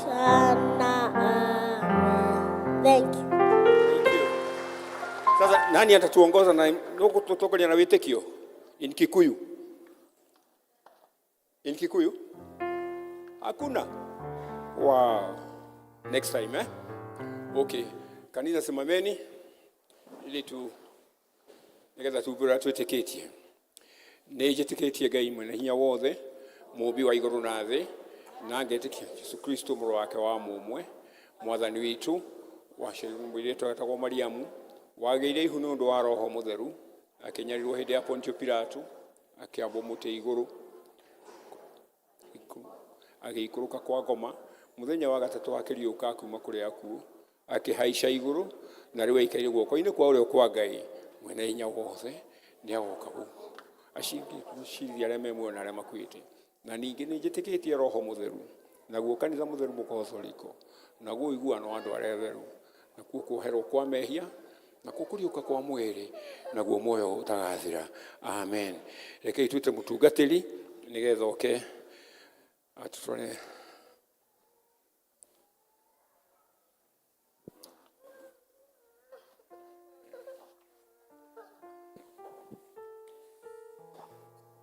sana. Amen. Thank you. Thank you. Sasa nani atatuongoza na nugututongoria na wĩtĩkio in Kikuyu? In Kikuyu? Hakuna. Wow. Next time, eh? Okay. Kanitha simameni ili tu nigetha tumbura twĩtĩkĩtie. Nĩ njĩtĩkĩtie Ngai mwene hinya wothe, mũũmbi wa igũrũ na thĩ. Na ngetĩkia Jesu Kristo mũrũ wake wa mũmwe, mwathani witũ, waciarirwo nĩ mũirĩtu wetagwo Mariamu, wagĩire ihu nĩ ũndũ wa Roho Mũtheru, akĩnyarirwo hĩndĩ ya Pontio Pilato, akĩambwo mũtĩ igũrũ, agĩikũrũka kwa ngoma, mũthenya wa gatatũ akĩriũka kuma kũrĩ akuũ, akĩhaica igũrũ, na rĩu aikaire guoko-inĩ kwa ũrĩo kwa Ngai mwene hinya wothe, nĩ agoka gũkũ acirithie arĩa me muoyo na arĩa makuĩte. Na ningĩ nĩ njĩtĩkĩtie Roho Mũtheru, naguo kanitha mũtheru mũkotholiko, naguo ũiguano wa andũ arĩa atheru, nakuo kuoherwo kwa mehia, nakuo kũriũka kwa mwĩrĩ, naguo muoyo ũtagathira. Amen. Rekei twĩte mũtungatĩri nĩgetha oke atũtware.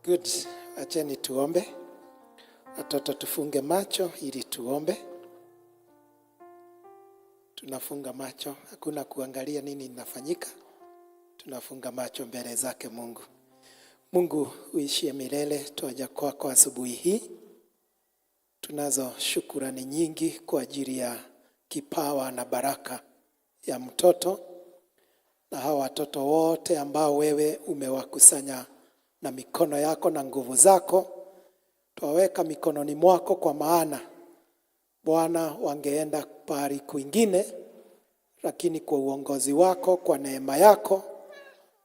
Good. Acheni tuombe. Watoto tufunge macho ili tuombe. Tunafunga macho, hakuna kuangalia nini inafanyika. Tunafunga macho mbele zake Mungu. Mungu uishie milele, twaja kwako asubuhi hii. Tunazo shukurani nyingi kwa ajili ya kipawa na baraka ya mtoto na hawa watoto wote ambao wewe umewakusanya na mikono yako na nguvu zako, twaweka mikononi mwako, kwa maana Bwana, wangeenda pahali kwingine, lakini kwa uongozi wako, kwa neema yako,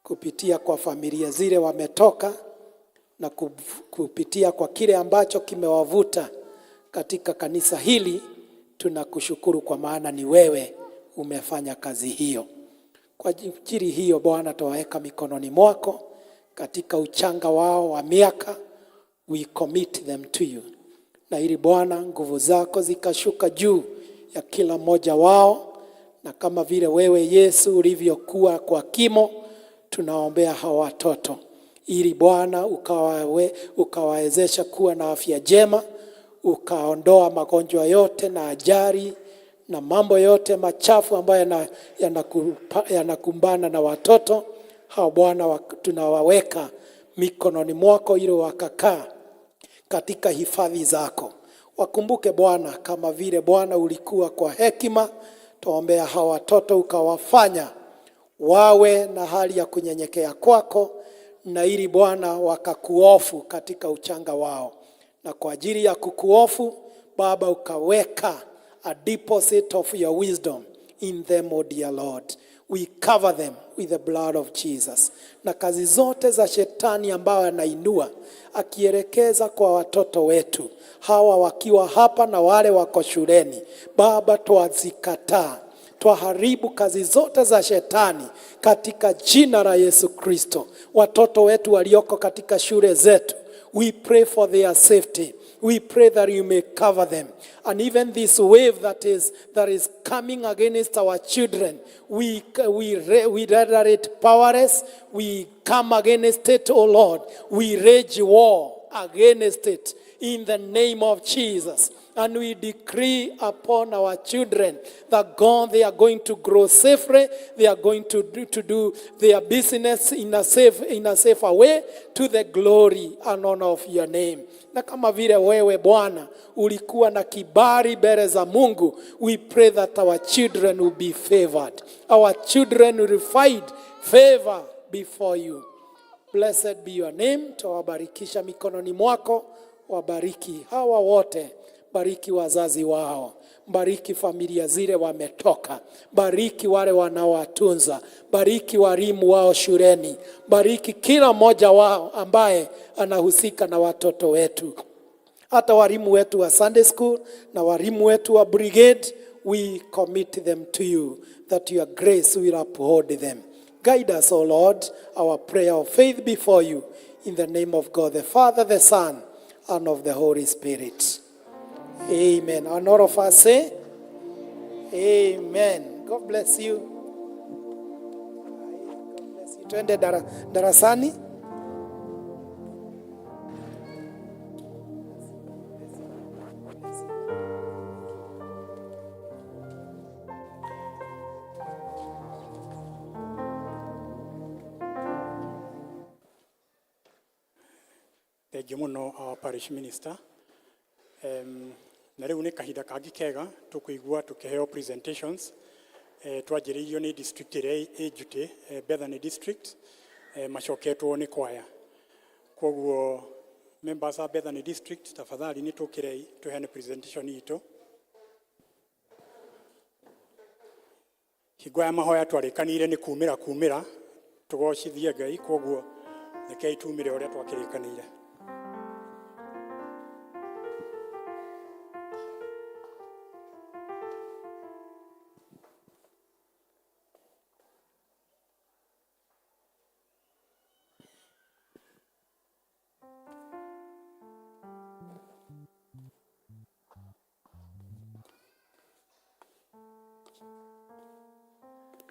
kupitia kwa familia zile wametoka na kupitia kwa kile ambacho kimewavuta katika kanisa hili, tunakushukuru kwa maana ni wewe umefanya kazi hiyo. Kwa ajili hiyo Bwana, twaweka mikononi mwako katika uchanga wao wa miaka, we commit them to you, na ili Bwana nguvu zako zikashuka juu ya kila mmoja wao, na kama vile wewe Yesu ulivyokuwa kwa kimo, tunaombea hawa watoto ili Bwana ukawawezesha kuwa na afya njema, ukaondoa magonjwa yote na ajali na mambo yote machafu ambayo yanakumbana na watoto hao. Bwana, tunawaweka mikononi mwako ili wakakaa katika hifadhi zako. Wakumbuke Bwana, kama vile Bwana ulikuwa kwa hekima, tuombea hawa watoto ukawafanya wawe na hali ya kunyenyekea kwako, na ili Bwana wakakuhofu katika uchanga wao, na kwa ajili ya kukuhofu Baba ukaweka a deposit of your wisdom in them, O dear Lord. We cover them with the blood of Jesus. Na kazi zote za shetani ambayo anainua akielekeza kwa watoto wetu hawa wakiwa hapa na wale wako shuleni, Baba, twazikataa, twaharibu kazi zote za shetani katika jina la Yesu Kristo. Watoto wetu walioko katika shule zetu, we pray for their safety. We pray that you may cover them. And even this wave that is coming against our children, we render it powerless. We come against it, O Lord. We rage war against it in the name of Jesus. And we decree upon our children that God, they are going to grow safely. They are going to do their business in a safer way to the glory and honor of your name. Na kama vile wewe Bwana ulikuwa na kibali mbele za Mungu, we pray that our children will be favored. Our children will find favor before you. Blessed be your name. Tawabarikisha mikononi mwako, wabariki hawa wote, bariki wazazi wao, bariki familia zile wametoka, bariki wale wanaowatunza, bariki walimu wao shuleni, bariki kila mmoja wao ambaye anahusika na watoto wetu, hata walimu wetu wa Sunday school na walimu wetu wa brigade, we commit them to you that your grace will uphold them. Guide us, O Lord, our prayer of faith before you, in the name of God the Father, the Son, and of the Holy Spirit. Amen. And all of us say, Amen. God bless you. God bless you. Twende darasani. Thengiũ mũno our parish minister. Na rĩu nĩ kahinda kangĩ kega tũkũigua tũkĩheo presentations. Twanjĩrĩirio nĩ district ĩrĩa ĩ Njutĩ, Bethany district, macoketwo nĩ kwaya. Koguo members a Bethany district, tafadhali nĩ tũkĩrei tũheane presentation itũ. Hingo ya mahoya twarĩkanĩire nĩ kumĩra kumĩra tũgocithie Ngai, koguo rekei tumĩre ũrĩa twakĩrĩkanĩire.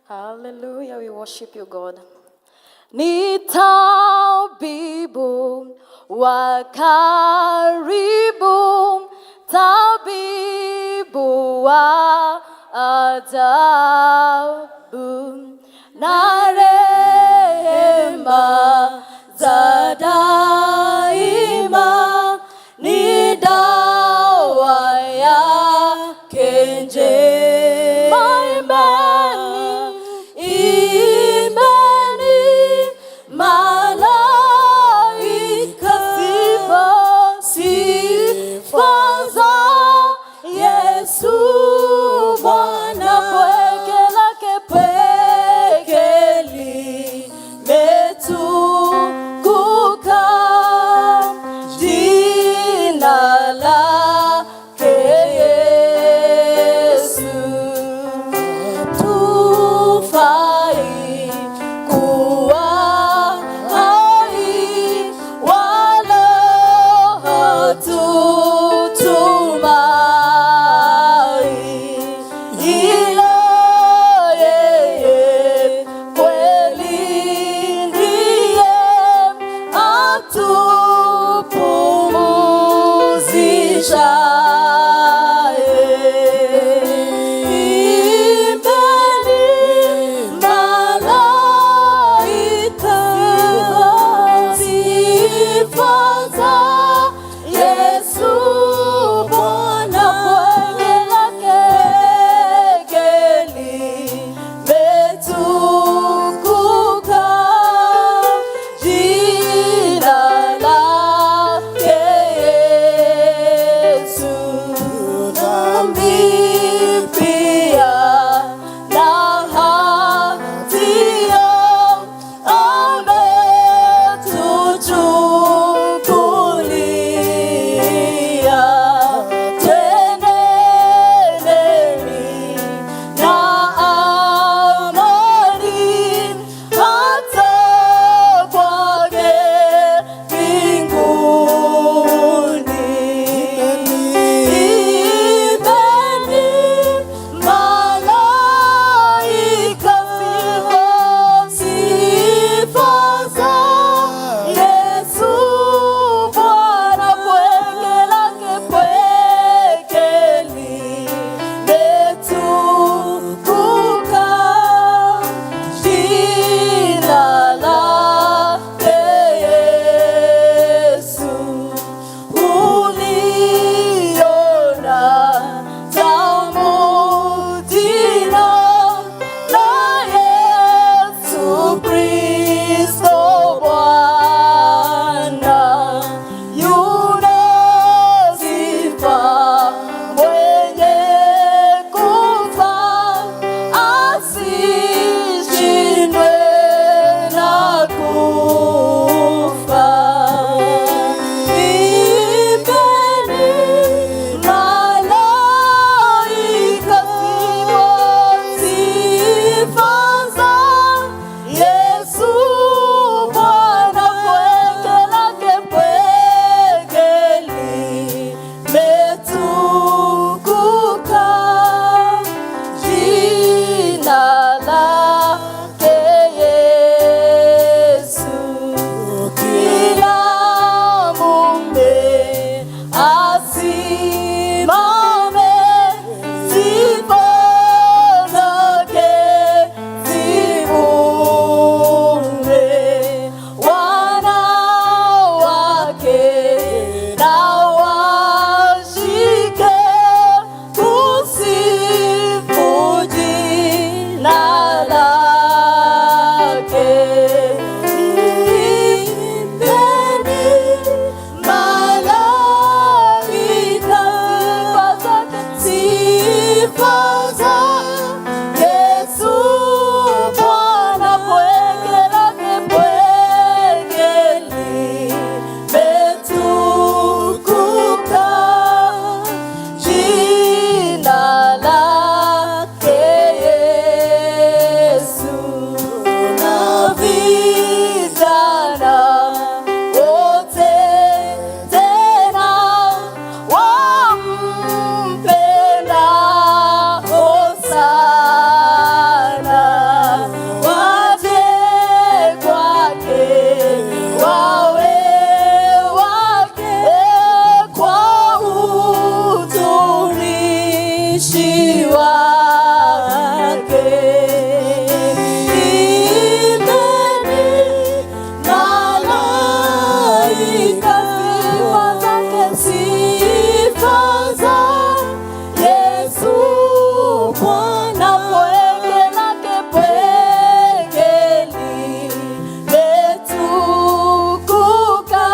Hallelujah, we worship you, God. Ni tabibu wa karibu, tabibu wa ajabu, na rehema za daima ni dawa yake njema. Imbeni, imbeni, malaika, sifa, sifa za Yesu Bwana, pweke lake pweke limetukuka, jina lake Yesu. Hatufai kuwa hai wala hatutumai, ila yeye kweli ndiye atupumzishaye. Imbeni malaika, sifa za Yesu Bwana, pweke lake limetukuka, jina lake Yesu. Dhambi pia na hatia ametuchukulia. Twenendeni na amani hata kwake mbinguni. Imbeni Watumishi wake. Imbeni malaika, sifa zake, sifa za Yesu Bwana, pweke lake, pweke limetukuka,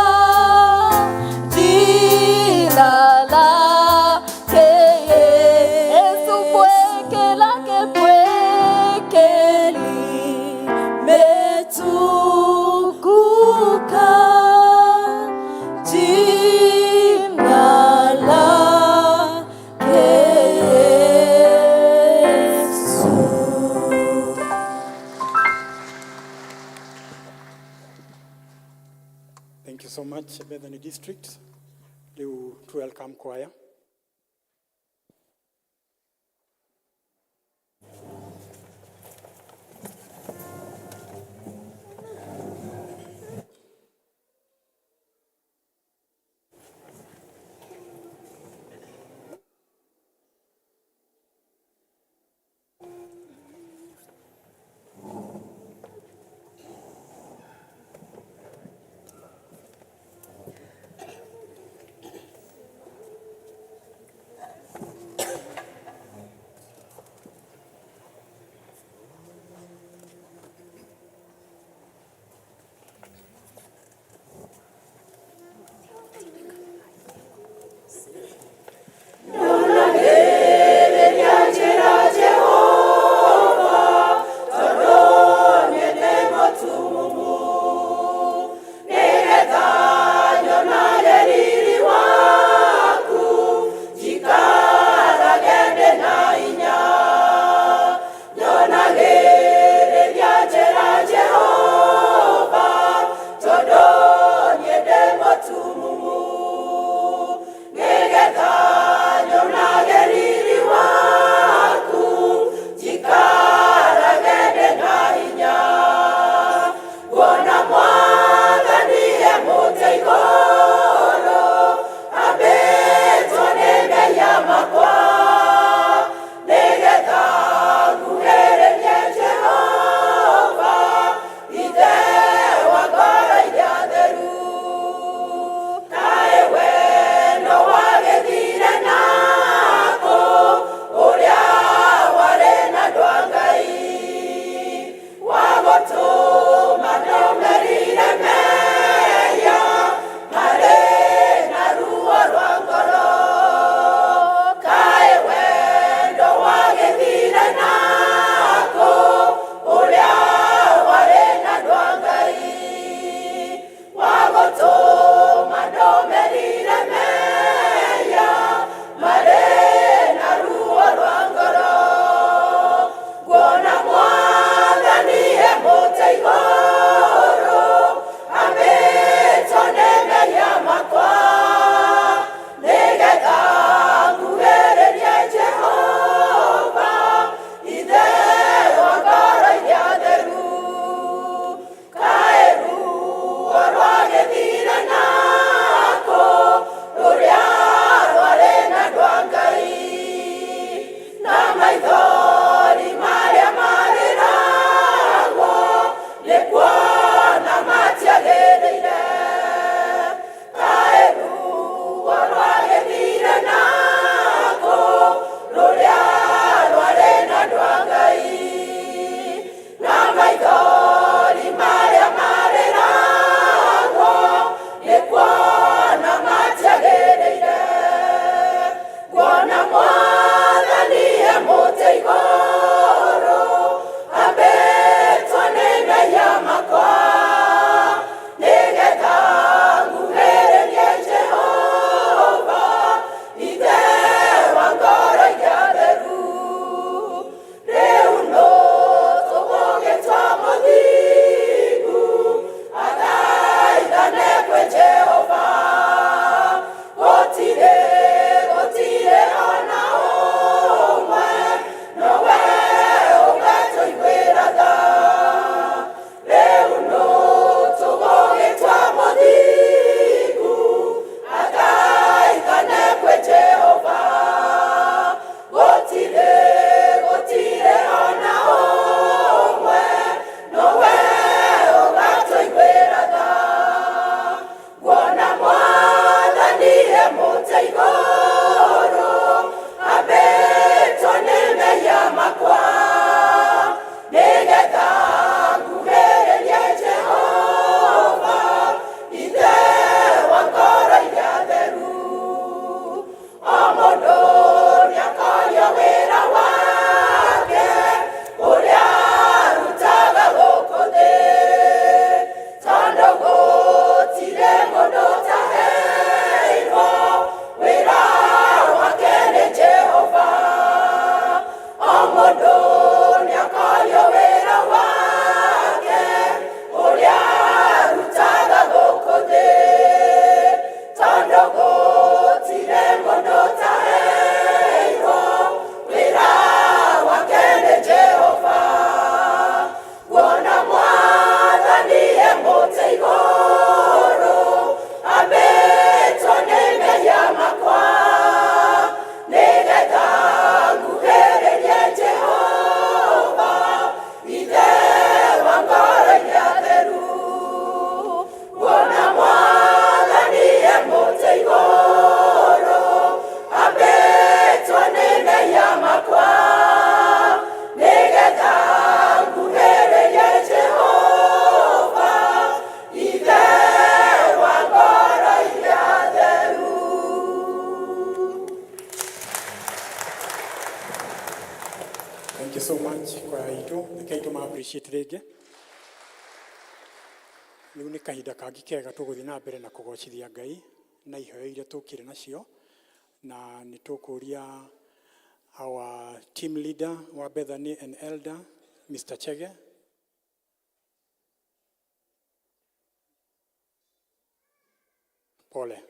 jina lake Yesu, pweke lake, pweke limetukuka, jina lake Yesu. Thank you so much, Bethany District. Rĩu to welcome choir. Thank you so much kwaya itũ. Rekei tũma appreciate rĩngĩ. Rĩu nĩ kahinda kangĩ kega tũgũthiĩ na mbere na kũgocithia Ngai na iheo iria tũkire nacio, na nĩ tũkũria our team leader wa Bethany and elder Mr. Chege. Pole,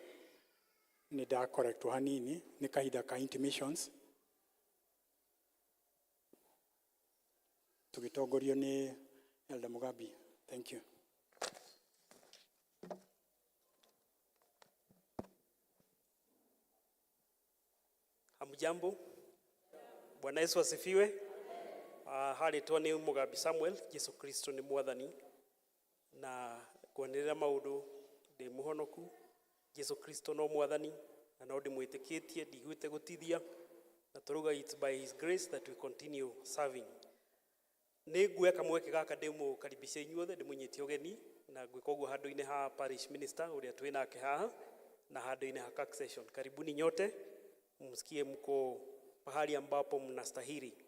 nĩ ndakorektwo hanini, nĩ kahinda ka intermissions tũgĩtongorio nĩ Elder Mugabi. Thank you. Hamjambo. Bwana Yesu asifiwe. Harĩtwa nĩ Mugambi Samuel, Jesu Kristo nĩ mwathani na ngwanĩrĩra maũndũ ndĩ mũhonoku. Jesu Kristo no mwathani na no ndĩmwĩtĩkĩtie, ndiguĩte gũtithia, na tũrauga it's by his grace that we continue serving. Nĩ nguoya kamweke gaka ndĩmũkaribishe inyuothe, ndĩmũnyite ũgeni, na ngwĩka ũguo handũ-inĩ ha parish minister ũrĩa twĩ nake haha na handũ-inĩ ha CAC session. Karibuni nyote, msikie mko pahali ambapo mnastahili.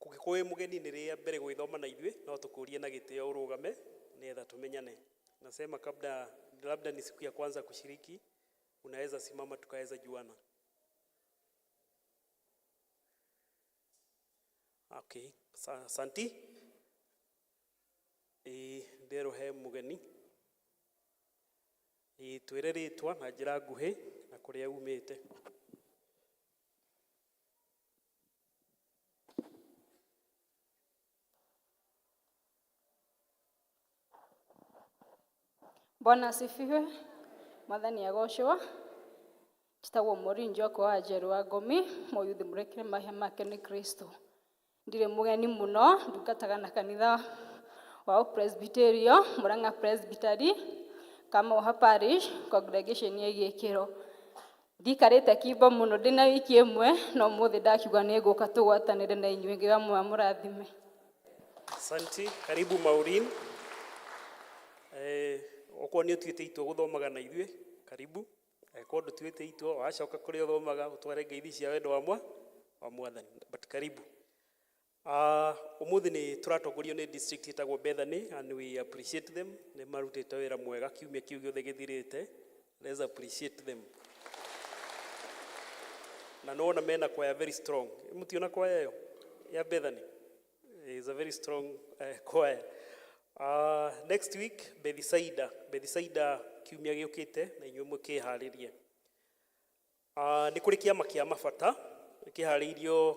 Kũngĩkorwo wĩ mũgeni nĩ rĩa mbere gwĩthoma na ithuĩ, no tũkũrie na gĩtĩo ũrũgame nĩgetha tumenyane. Nasema kabla labda ni siku ya kwanza kushiriki, unaweza simama tukaweza juana. Okay, asanti. Ĩ nderwo he mũgeni. Ĩ twĩre rĩtwa na njĩra nguhĩ na kũrĩa umĩte. Bwana asifiwe. Mwathani agocwo. Njĩtagwo Maureen Njoku wa Njeru wa Ngomi, mũyuthi mũrekere mahia make nĩ Kristo. Ndirĩ mũgeni mũno, ndungataga na kanitha wa Presbyterio, Murang'a Presbytery, Kamoha Parish, congregation ya Gĩkĩro. Ndikarĩte kimbo mũno, ndĩna wiki ĩmwe, no ũmũthĩ ndakiuga nĩ ngũka tũgwatanĩre na inyuĩ, ngiuga mũrathime. Asante, karibu Maureen. Okorwo nĩ ũtuĩte itua gũthomaga na ithuĩ, karibu. Angĩkorwo ndũtuĩte itua, wacoka kũrĩa ũthomaga ũtware ngeithi cia wendo wa mwathani, but karibu. Ũmũthĩ nĩ tũratongorio nĩ district ĩtagwo Bethany and we appreciate them. Nĩ marutĩte wĩra mwega kiumia kĩu gĩothe gĩthirĩte. Let's appreciate them. Na nĩwona mena choir very strong. Mũtiona choir ĩyo ya Bethany? Is a very strong choir. Next week Bethsaida, Bethsaida kiumia gĩũkĩte na inyuĩ mũkĩharĩrie. Nĩ kũrĩ kĩama kĩa mabata kĩharĩirio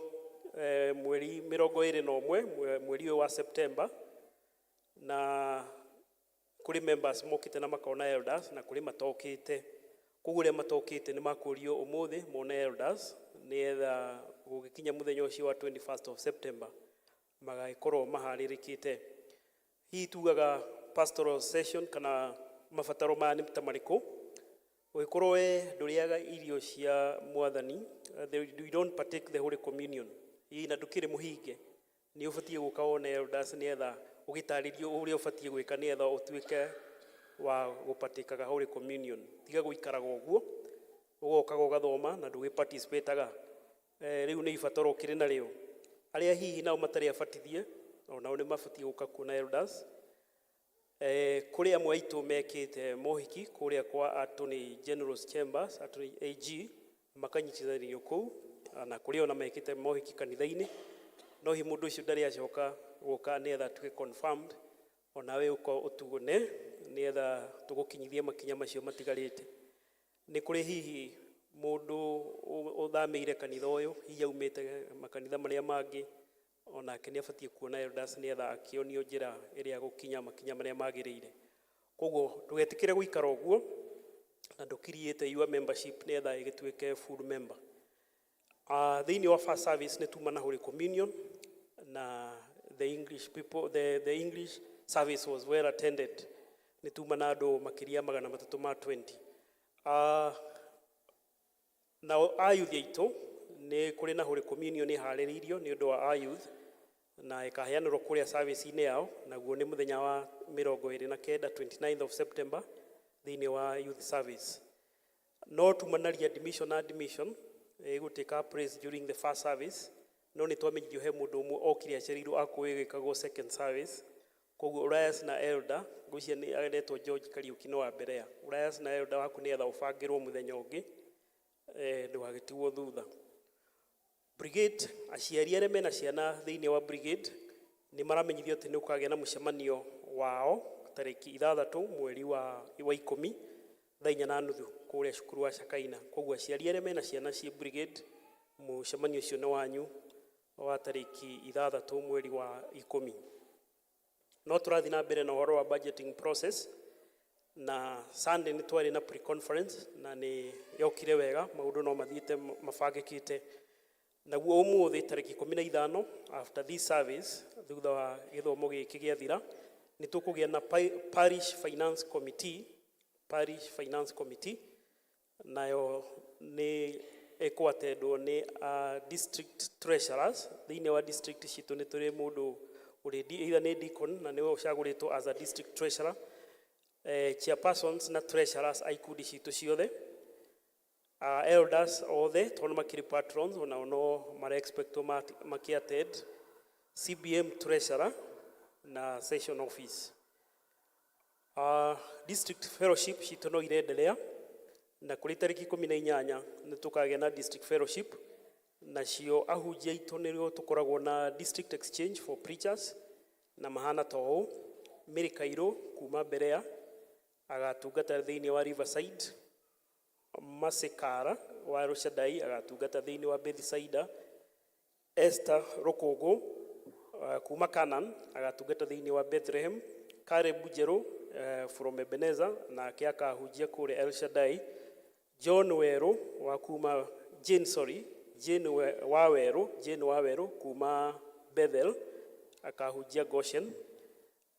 mweri 21, mweri ũyũ wa September, na kũrĩ members mokĩte na makona elders na kũrĩ matokĩte. Koguo arĩa matokĩte nĩ makũrio ũmũthĩ mone elders nĩgetha gũgĩkinya mũthenya ũcio wa 21st of September magagĩkorwo maharĩrĩkĩte. Hihi tugaga pastoral session kana mabataro maya nĩ ta marĩkũ? Ũgĩkorwo we ndũrĩaga irio cia mwathani, you don't partake the Holy Communion, hihi na ndũkĩrĩ mũhinge, nĩ ũbatiĩ gũka wone elders nĩgetha ũgĩtarĩrio ũrĩa ũbatiĩ gwĩka nĩgetha ũtuĩke wa gũpartakaga Holy Communion. Tiga gũikaraga ũguo, ũgokaga ũgathoma na ndũgĩparticipataga. Rĩu nĩ ibataro ũkĩrĩ narĩo. Arĩa hihi nao matarĩ abatithie, onao nĩ mabatiĩ gũka kuona elders. Kũrĩ amwe aitũ mekĩte mohiki kũrĩa kwa Attorney General's Chambers, Attorney AG, makanyitithanĩrio kũu, na kũrĩ ona mekĩte mohiki kanitha-inĩ, no hihi mũndũ ũcio ndarĩ acoka gũka nĩgetha atuĩke confirmed, onawe ũka ũtugune nĩgetha tũgũkinyithie makinya macio matigarĩte. Nĩ kũrĩ hihi mũndũ ũthamĩire kanitha ũyũ, hihi aumĩte makanitha marĩa mangĩ, onake nĩ abatiĩ kuona elders nĩgetha akĩonio njĩra ĩrĩa gũkinya makinya marĩa magĩrĩire. Koguo ndũgetĩkĩre gũikara ũguo na ndũkiriĩte your membership nĩgetha ĩgĩtuĩke full member. Thĩinĩ wa first service nĩ tuma na Holy Communion na the English people, the English service was well attended. Nĩ tuma na andũ makĩria 320. Nao ayouth aitũ nĩ kũrĩ na Holy Communion ĩharĩrĩirio nĩ ũndũ wa ayouth na ĩkaheanĩrwo kũrĩa service-inĩ yao, naguo nĩ mũthenya wa 29, 29th of September thĩinĩ wa youth service. No tumanaria admission na admission ĩgũtake place during the first service. No nĩ twamenyithio he mũndũ ũmwe okire acereirwo akũĩ gwĩkagwo second service. Koguo ũrayas na elder, ngwĩciria nĩ aretwo George Kariuki nĩ wa Berea. Ũrayas na elder waku nĩgetha ũbangĩrwo mũthenya ũngĩ, ndũgagĩtigwo thutha. Brigade, aciari arĩa mena ciana thĩinĩ wa brigade nĩ maramenyithio atĩ nĩ gũkagĩa na mũcemanio wao tarĩki 6 mweri wa 10 thaa 4:30 kũrĩa cukuru wa Shakaina. Koguo aciari arĩa mena ciana ciĩ brigade, mũcemanio ũcio nĩ wanyu wa tarĩki 6 mweri wa 10. No tũrathiĩ na mbere na ũhoro wa budgeting process, na Sunday nĩ twarĩ na pre-conference na nĩ yokire wega, maũndũ no mathiĩte mabangĩkĩte. Naguo ũmũthĩ tarĩki 15, after this service, thutha wa gĩthomo gĩkĩ gĩathira, nĩ tũkũgĩa na Parish Finance Committee, Parish Finance Committee, nayo nĩ ĩkũatendwo nĩ district treasurers. Thĩinĩ wa district citũ nĩ tũrĩ mũndũ ũrĩ either nĩ deacon na nĩwe ũcagũrĩtwo as a district treasurer, chairpersons na treasurers a ikundi citũ ciothe, elders othe tondũ makĩrĩ patrons onao no mara expectwo makĩ-attend, CBM treasurer na session office. District fellowship citũ no irendelea, na kũrĩ tarĩki 18 nĩ tũkagĩa na district fellowship, nacio ahunjia aitũ nĩrĩo tũkoragwo na district exchange for preachers, na mahana ta ũũ: Mary Kairũ kuma Berea agatungata thĩinĩ wa Riverside, Masekara wa Rushadai agatungata thĩinĩ wa Bethsaida, Esther Rũkũngũ kuma Canaan agatungata thĩinĩ wa Bethlehem, Caleb Njerũ from Ebenezer nake akahunjia kũrĩa El Shaddai, John Werũ wa kuma Jane, sorry, Jane wa Werũ, Jane wa Werũ kuma Bethel akahunjia Goshen,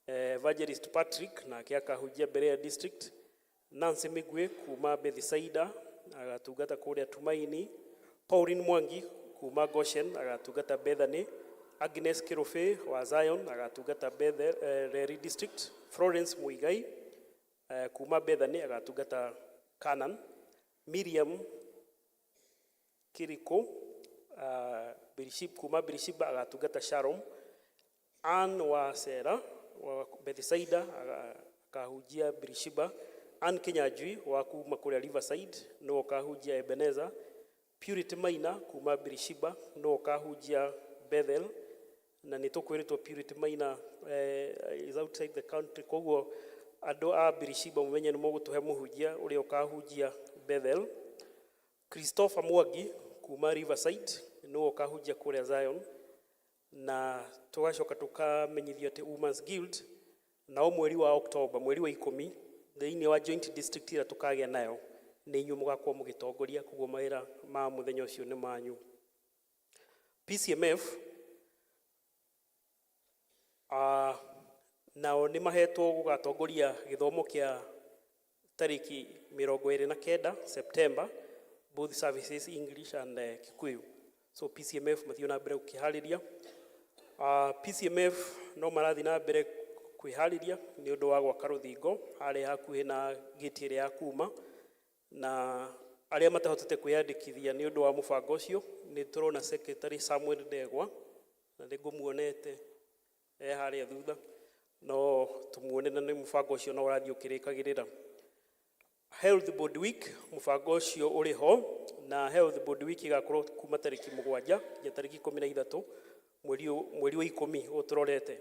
Evangelist Patrick nake akahunjia Berea District, Nancy Migwe kuma Bethsaida agatungata kũrĩa Tumaini, Pauline Mwangi kuma Goshen agatungata Bethany, Agnes Kirubi wa Zion agatungata Bethel, Reri District, Florence Muigai kuma Bethany agatungata Canaan, Miriam Kiriko kuma Birishiba agatungata Shalom, Ann wa Sera wa Bethsaida akahunjia Birishiba, Ann Kinyanjui wa kuma kũrĩa Riverside nĩwe ũkahunjia Ebenezer, Purity Maina kuma Birishiba nĩwe ũkahunjia Bethel, na nĩ tũkwĩrĩtwo Purity Maina is outside the country, koguo andũ a Birishiba mũmenye nĩ mũgũtũhe mũhunjia ũrĩa ũkahunjia Bethel. Christopher Mwangi kuma Riverside nĩwe ũkahunjia kũrĩa Zion, na tũgacoka tũkamenyithio atĩ Women's Guild nao mweri wa October, mweri wa 10, thĩinĩ wa joint district ĩrĩa tũkagĩa nayo, nĩ inyuĩ mũgakorwo mũgĩtongoria, koguo mawĩra ma mũthenya ũcio nĩ manyu. PCMF nao nĩ mahetwo gũgatongoria gĩthomo kĩa tarĩki 29 September, both services, English and Kikuyu. So PCMF mathiĩ na mbere gũkĩharĩria. PCMF no marathiĩ na mbere kwĩharĩria nĩ ũndũ wa gwaka rũthingo harĩa hakuhĩ na gate ĩrĩa ya kuma, na arĩa matahotete kwĩyandĩkithia nĩ ũndũ wa mũbango ũcio, nĩ tũrona secretary Samuel Ndegwa na nĩ ngũmuonete e harĩa thutha, no tũmuone, na nĩ mũbango ũcio no ũrathiĩ ũkĩrĩkagĩrĩra. Health Board Week, mũbango ũcio ũrĩ ho, na Health Board Week ĩgakorwo kuma tarĩki 7 nginya tarĩki 13 mweri wa 10 ũyũ tũrorete,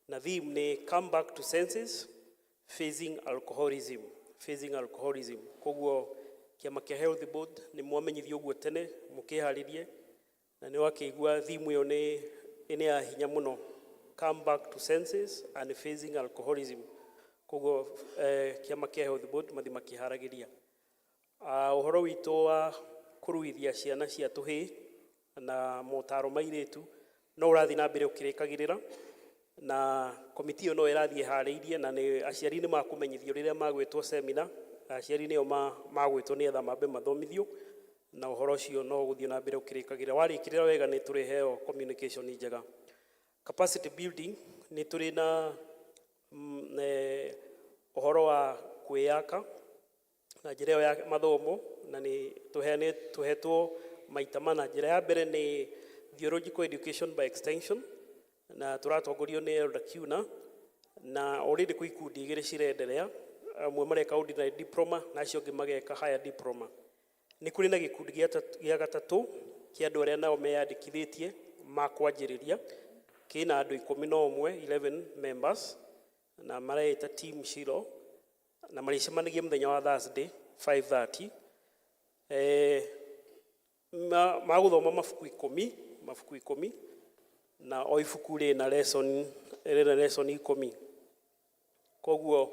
na theme nĩ "Come Back to Senses, Facing Alcoholism", facing alcoholism. Koguo kĩama kĩa Health Board nĩ mwamenyithio ũguo tene mũkĩharĩrie, na nĩ wakĩigua theme ĩyo nĩ ya hinya mũno, "Come Back to Senses and Facing Alcoholism". Koguo kĩama kĩa Health Board mathi makĩharagĩria. Ũhoro witũ wa kũruithia ciana cia tũhĩĩ na motaro ma airĩtu no ũrathiĩ na mbere ũkĩrĩkagĩrĩra, na komiti ĩyo no ĩrathiĩ ĩharĩirie, na nĩ aciari nĩ makũmenyithio rĩrĩa magwĩtwo seminar. Aciari nĩo magwĩtwo nĩgetha mambe mathomithio, na ũhoro ũcio no ũgũthiĩ na mbere ũkĩrĩkagĩrĩra. Warĩkĩrĩra wega nĩ tũrĩheo communication njega. Capacity building, nĩ tũrĩ na ũhoro wa kwĩyaka na njĩra ĩyo ya mathomo, na nĩ tũhetwo maita mana. Njĩra ya mbere nĩ Theological Education by Extension, na tũratongorio nĩ Elder Kiuna, na already kwĩ ikundi igĩrĩ cirenderea, amwe mareka ordinary diploma na acio angĩ mageka higher diploma. Nĩ kũrĩ na gĩkundi gĩa gatatũ kĩa andũ arĩa nao meyandĩkithĩtie makwanjĩrĩria, kĩna andũ 11, 11 members, na mareĩta Team Shilo, na marĩcemanagia mũthenya wa Thursday 5:30. Magũthoma mabuku 10, mabuku 10, na o ibuku rĩna lesson 10. Koguo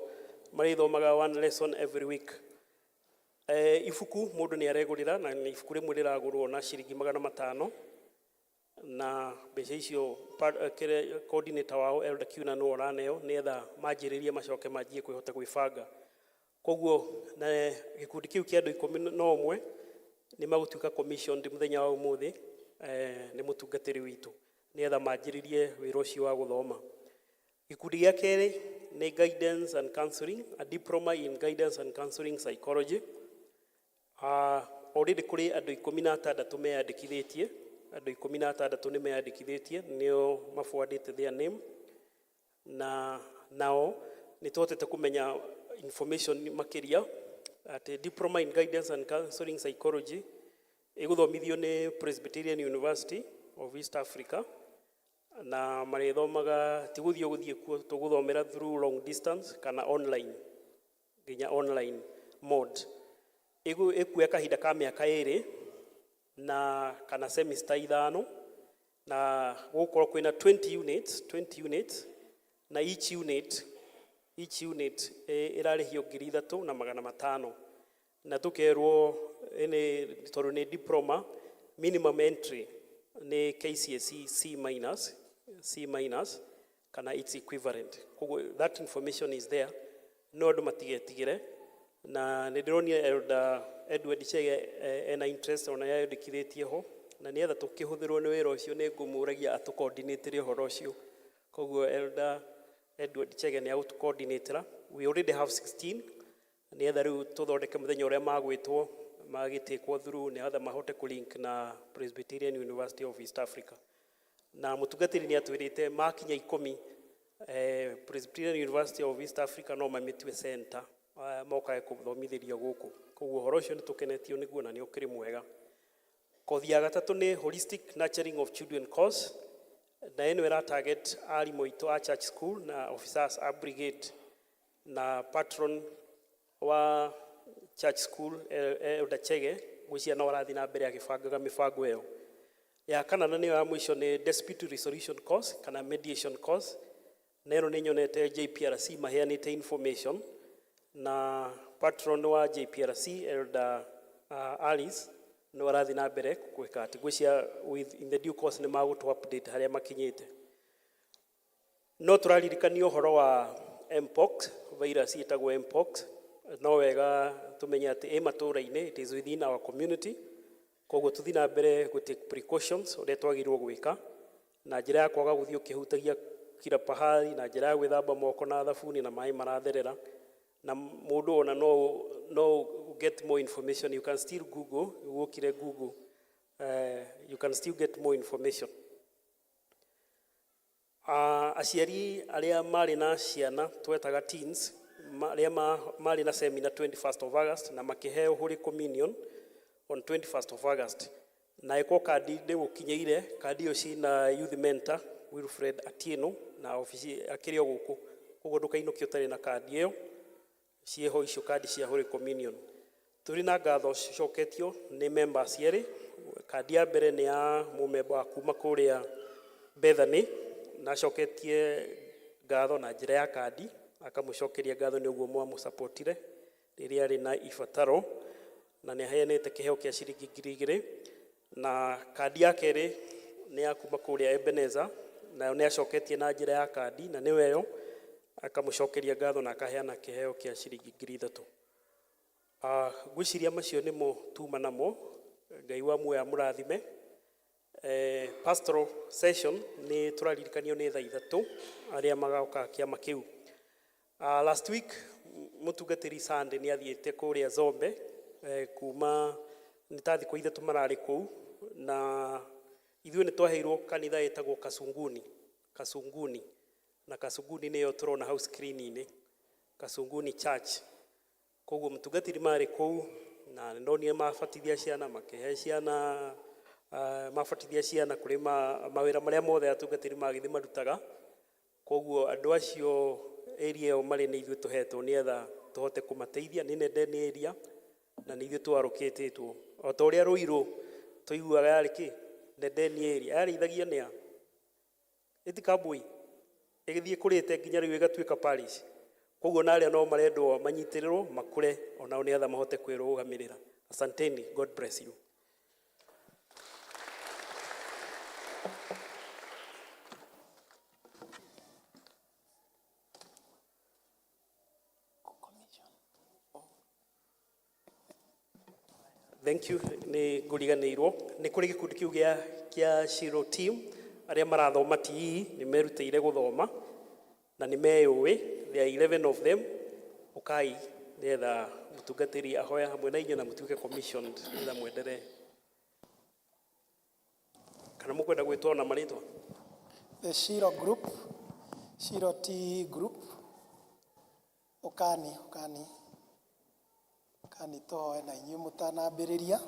marĩthomaga one lesson every week. Ibuku mũndũ nĩ aregũrĩra, na nĩ ibuku rĩmwe rĩragũrwo na ciringi 500, na mbeca icio kĩrĩa coordinator wao Elder Kiuna nĩwe ũraneo, nĩgetha manjĩrĩrie macoke manjie kwĩhota gwĩbanga. Koguo na gĩkundi kĩu kĩa andũ 11 nĩ magũtuĩka commissioned mũthenya wa ũmũthĩ nĩ mũtungatĩri witũ, nĩgetha manjĩrĩrie wĩra ũcio wa gũthoma. Gĩkundi gĩa kerĩ nĩ guidance and counseling, a diploma in guidance and counseling psychology. Already kũrĩ andũ 16 meyandĩkithĩtie, andũ 16 nĩ meyandĩkithĩtie, nĩo maforwardĩte their name, na nao nĩ tũhotete kũmenya information makĩria atĩ diploma in guidance and counseling psychology ĩgũthomithio nĩ Presbyterian University of East Africa, na marĩthomaga ti gũthiĩ gũthiĩ kuo, tũgũthomera through long distance kana online, nginya online mode. Ĩkuoya kahinda ka mĩaka 2 na kana semester 5, na gũgũkorwo kwĩna 20 units, 20 units, na each unit ĩrarĩhio 3,500, na tũkerwo nĩ tondũ nĩ diploma, minimum entry nĩ KCSE C minus, C minus kana its equivalent. Koguo that information is there, no andũ matigetigĩre, na nĩ ndĩronire Elder Edward Chege ena interest, ona yandĩkithĩtie ho, na nĩgetha tũkĩhũthĩrwo nĩ wĩra ũcio nĩ ngũmũragia atũcoordinatĩre ũhoro ũcio. Koguo Elder Edward Chege nĩ agũtũcoordinatĩra. We already have 16, nĩgetha rĩu tũthondeke mũthenya ũrĩa magwĩtwo magĩtĩkwo through, nĩgetha mahote kũlink na Presbyterian University of East Africa. Na mũtungatĩri nĩ atwĩrĩte makinya 10, Presbyterian University of East Africa no mamĩtue center, mokage kũthomithĩrio gũkũ. Koguo ũhoro ũcio nĩ tũkenetio nĩguo na nĩ ũkĩrĩ mwega. Kothi ya gatatũ nĩ holistic nurturing of children course, na ĩno ĩra target arimũ aitũ a church school na officers a brigade, na patron wa church school Elder Chege ngwĩciria no arathiĩ na mbere agĩbangaga mĩbango ĩyo. Ya kana na nĩyo ya mũico nĩ dispute resolution course kana mediation course, na ĩno nĩ nyonete JPRC maheanĩte information, na patron wa JPRC Elder Alice nĩ arathiĩ na mbere gwĩka atĩ ngwĩciria with in the due course nĩ magũtũ update harĩa makinyĩte. No tũraririkanio ũhoro wa mpox virus, ĩtagwo mpox. No wega tũmenye atĩ ĩ matũũra-inĩ, it is within our community. Koguo tũthiĩ na mbere gũ take precautions ũrĩa twagĩrĩirwo gwĩka, na njĩra ya kwaga gũthiĩ ũkĩhutagia kila pahali, na njĩra ya gwĩthamba moko na thabuni na maĩ maratherera. Na mũndũ ona no get more information, you can still Google, wokire Google, you can still get more information. Aciari arĩa marĩ na ciana twetaga teens, arĩa marĩ na seminar 21st of August na makĩheo Holy Communion on 21st of August, na ĩko kandi nĩ gũkinyĩire kandi ĩyo cina youth mentor Wilfred Atieno, na obici akĩrĩ o gũkũ. Koguo ndũkainũke ũtarĩ na kandi ĩyo, ciĩho icio kandi cia Holy Communion. Tũrĩ na ngatho cicoketio nĩ members erĩ. Kandi ya mbere nĩ ya mũmemba wa kuma kũrĩa Bethany, na acoketie ngatho na njĩra ya kandi, akamũcokeria ngatho nĩ ũguo mwamũsapotire rĩrĩa arĩ na ibataro, na nĩ aheanĩte kĩheo kĩa ciringi 2,000. Na kandi ya kerĩ nĩ ya kuma kũrĩa Ebenezer, nayo nĩ acoketie na njĩra ya kandi, na nĩwe ĩyo, akamũcokeria ngatho na akaheana kĩheo kĩa ciringi 3,000. Ngwĩciria macio nĩmo tuma namo. Ngai wa muoyo amũrathime. Pastoral session nĩ tũraririkanio nĩ thaa 3, arĩa magoka kĩama kĩu. Last week mũtungatĩri Sunday nĩ athiĩte kũrĩa Zombe, kuma nĩ ta thikũ 3 mararĩ kũu, na Ithuĩ nĩ twaheirwo kanitha ĩtagwo Kasunguni, Kasunguni, na Kasunguni nĩyo tũrona hau screen-inĩ, Kasunguni Church. Koguo mũtungatĩri marĩ kũu na nĩ ndonire mabatithia ciana, makĩhe ciana, mabatithia ciana kũrĩ mawĩra marĩa mothe atungatĩri magĩthiĩ marutaga. Koguo andũ acio area ĩyo marĩ nĩ ithuĩ tũhetwo nĩgetha tũhote kũmateithia. Nĩ Nendeni area na nĩ ithuĩ twarũkĩtĩtwo. O ta ũrĩa Ruiru tũiguaga yarĩ kĩ? Nendeni area. Yarĩithagio nĩ a? Ĩti Kambui? Ĩgĩthiĩ ĩkũrĩte nginya rĩu ĩgatuĩka parish. Koguo na arĩa no marendwo manyitĩrĩrwo makũre onao nĩgetha mahote kwĩrũgamĩrĩra. Asanteni, God bless you. Thank you, nĩ ngũriganĩirwo. Nĩ kũrĩ gĩkundi kĩu gĩa kĩa Shiro team arĩa marathoma TE nĩ merutĩire gũthoma na nĩ meyũĩ, there are 11 of them. Ũkai nĩgetha mũtungatĩri ahoya hamwe na inyuĩ na mũtuĩke commissioned nĩgetha mwenderee. Kana mũkwenda gwĩtwo na marĩtwa? The Shiro Group, Shiro TE Group, ũkani, ũkani, ũkani tũhoe na inyuĩ mũtanambĩrĩria.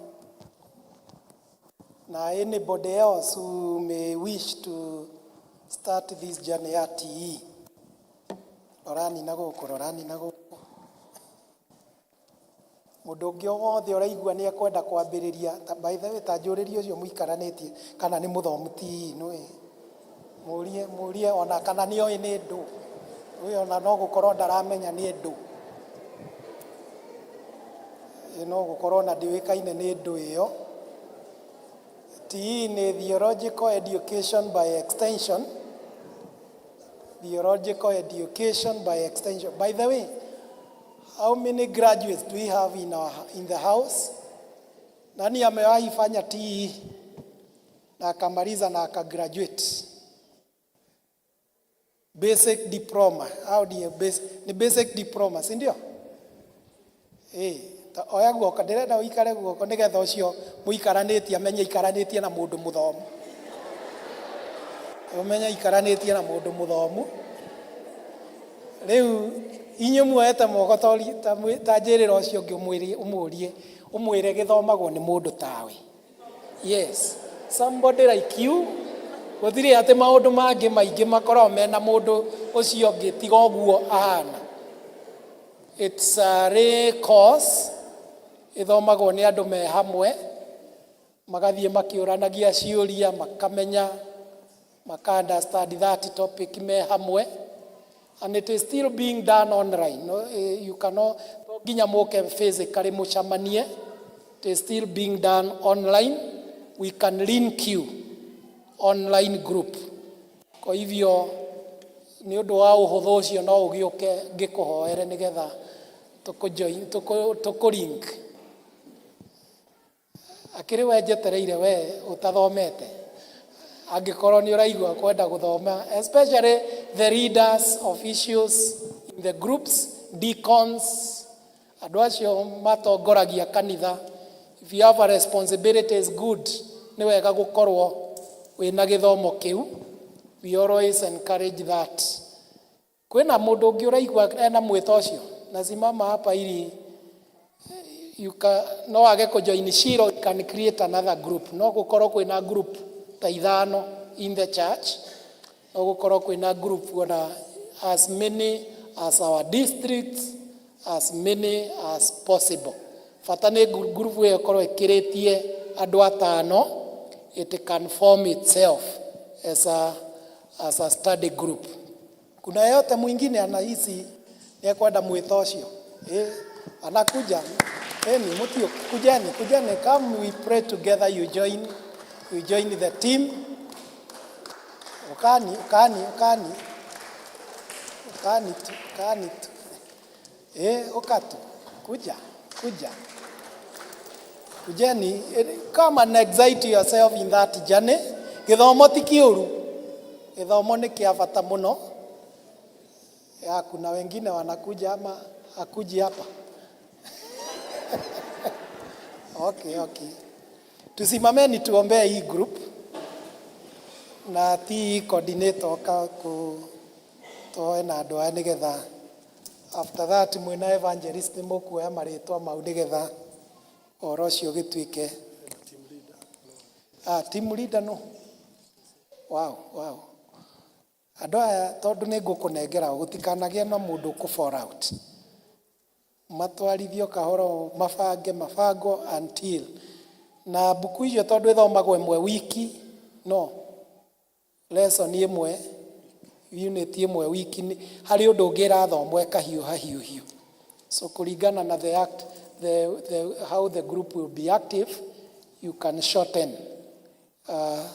Na anybody else who may wish to start this journey ya TE, rorani na gũkũ, rorani na gũkũ. Mũndũ ũngĩ o wothe ũraigua nĩ ekwenda kwambĩrĩria, by the way, ta njũrĩrie ũcio mũikaranĩtie kana nĩ mũthomu TE, nĩũĩ. Mũrie, mũrie ona kana nĩ oĩ nĩ ndũ. Nĩũĩ ona no gũkorwo ndaramenya nĩ ndũ. Ĩ no gũkorwo ona ndĩũĩkaine nĩ ndũ ĩyo. TE nĩ Theological Education by Extension. Theological Education by Extension. By the way, how many graduates do we have in the house? Nani amewahi fanya TE na akamaliza na akagraduate? Basic diploma. How do you basic, ni basic diploma, si ndio? Eh, ta oya guoko, ndĩrenda ũikare guoko nĩgetha ũcio mũikaranĩtie amenye ikaranĩtie na mũndũ mũthomu. Ũmenye ikaranĩtie na mũndũ mũthomu. Rĩu inyuĩ muoete moko ta njĩrĩra ũcio ũngĩ ũmũrie, ũmwĩre gĩthomagwo nĩ mũndũ tawe. Yes, somebody like you. Gũtirĩ atĩ maũndũ mangĩ maingĩ makoragwo mena mũndũ ũcio ũngĩ tiga ũguo ahana. It's a rare course ĩthomagwo nĩ andũ me hamwe, magathiĩ makĩũranagia ciũria, makamenya, maka understand that topic me hamwe. And it is still being done online. No, you cannot, to nginya mũke physically mũcemanie. It is still being done online. We can link you online group. Kwa hivyo nĩ ũndũ wa ũhũthũ ũcio no ũgĩũke ngĩkũhoere nĩgetha tũkũ-join, tũkũ-link. Akĩrĩ we njetereire we ũtathomete. Angĩkorwo nĩ ũraigua kwenda gũthoma, especially the leaders, officials in the groups, deacons, andũ acio matongoragia kanitha. If you have a responsibility is good, nĩ wega gũkorwo wĩna gĩthomo kĩu. We always encourage that. Kwĩna mũndũ ũngĩ ũraigua ena mwĩto ũcio? Nasimama hapa ili you can, no age kũjoin Shiro, you can create another group. No gũkorwo kwĩna group ta ithano in the church. No gũkorwo kwĩna group ona as many as our districts, as many as possible. Bata nĩ group ĩyo ĩkorwo ĩkĩrĩtie andũ atano, it can form itself as a study group. Kuna yeyote mwingine anahisi nĩ ekwenda mwĩto ũcio? Anakuja. Eni, mutio, kujeni, kujeni, come we pray together, you join the team. Ukani, ukani, ukani. Ukani tu, ukani tu. Ukatu. Kuja, kuja. Kujeni, come and excite yourself in that journey. Gĩthomo ti kĩũru. Gĩthomo nĩ kĩa bata mũno. Ya, kuna wengine wanakuja ama hakuji hapa. Okay, okay. Tusimameni tuombee hii group. Na ti coordinator ka ku tũhoe na andũ aya nĩgetha after that mwĩna evangelist nĩ mũkuoya marĩtwa mau nĩgetha ũhoro ũcio ũgĩtuĩke. Ah, team leader no. Wow. Andũ aya tondũ nĩ ngũkũnengera gũtikanagĩe na mũndũ ũkũ fall out. Matwarithio kahoro mabange mabango until na mbuku icio tondũ ĩthomagwo ĩmwe wiki no lesson ĩmwe, unit ĩmwe wiki, harĩ ũndũ ũngĩ ĩrathomwo ĩkahiũha hiũhio. So kũringana na the act the how the group will be active, you can shorten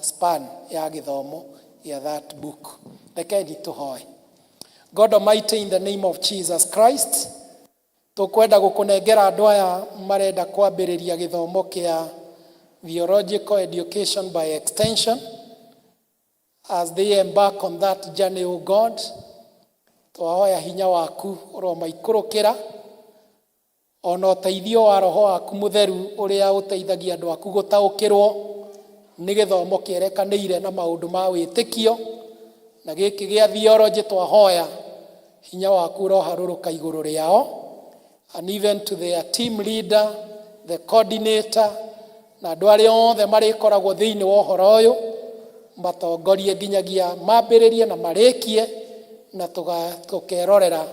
span ya gĩthomo ya that book. Rekeni tũhoe. God Almighty, in the name of Jesus Christ, tũkwenda gũkũnengera andũ aya marenda kwambĩrĩria gĩthomo kĩa theological education by extension. As they embark on that journey, O God, twahoya hinya waku ũromaikũrũkĩra, ona ũteithio wa Roho waku Mũtheru ũrĩa ũteithagia andũ aku gũtaũkĩrwo nĩ gĩthomo kĩerekanĩire na maũndũ ma wĩtĩkio na gĩkĩ gĩa theology. Twahoya hinya waku ũroharũrũka igũrũ rĩao, and even to their team leader, the coordinator, na andũ arĩa othe marĩkoragwo thĩinĩ wa ũhoro ũyũ, matongorie nginyagia mambĩrĩrie na marĩkie na tũkerorera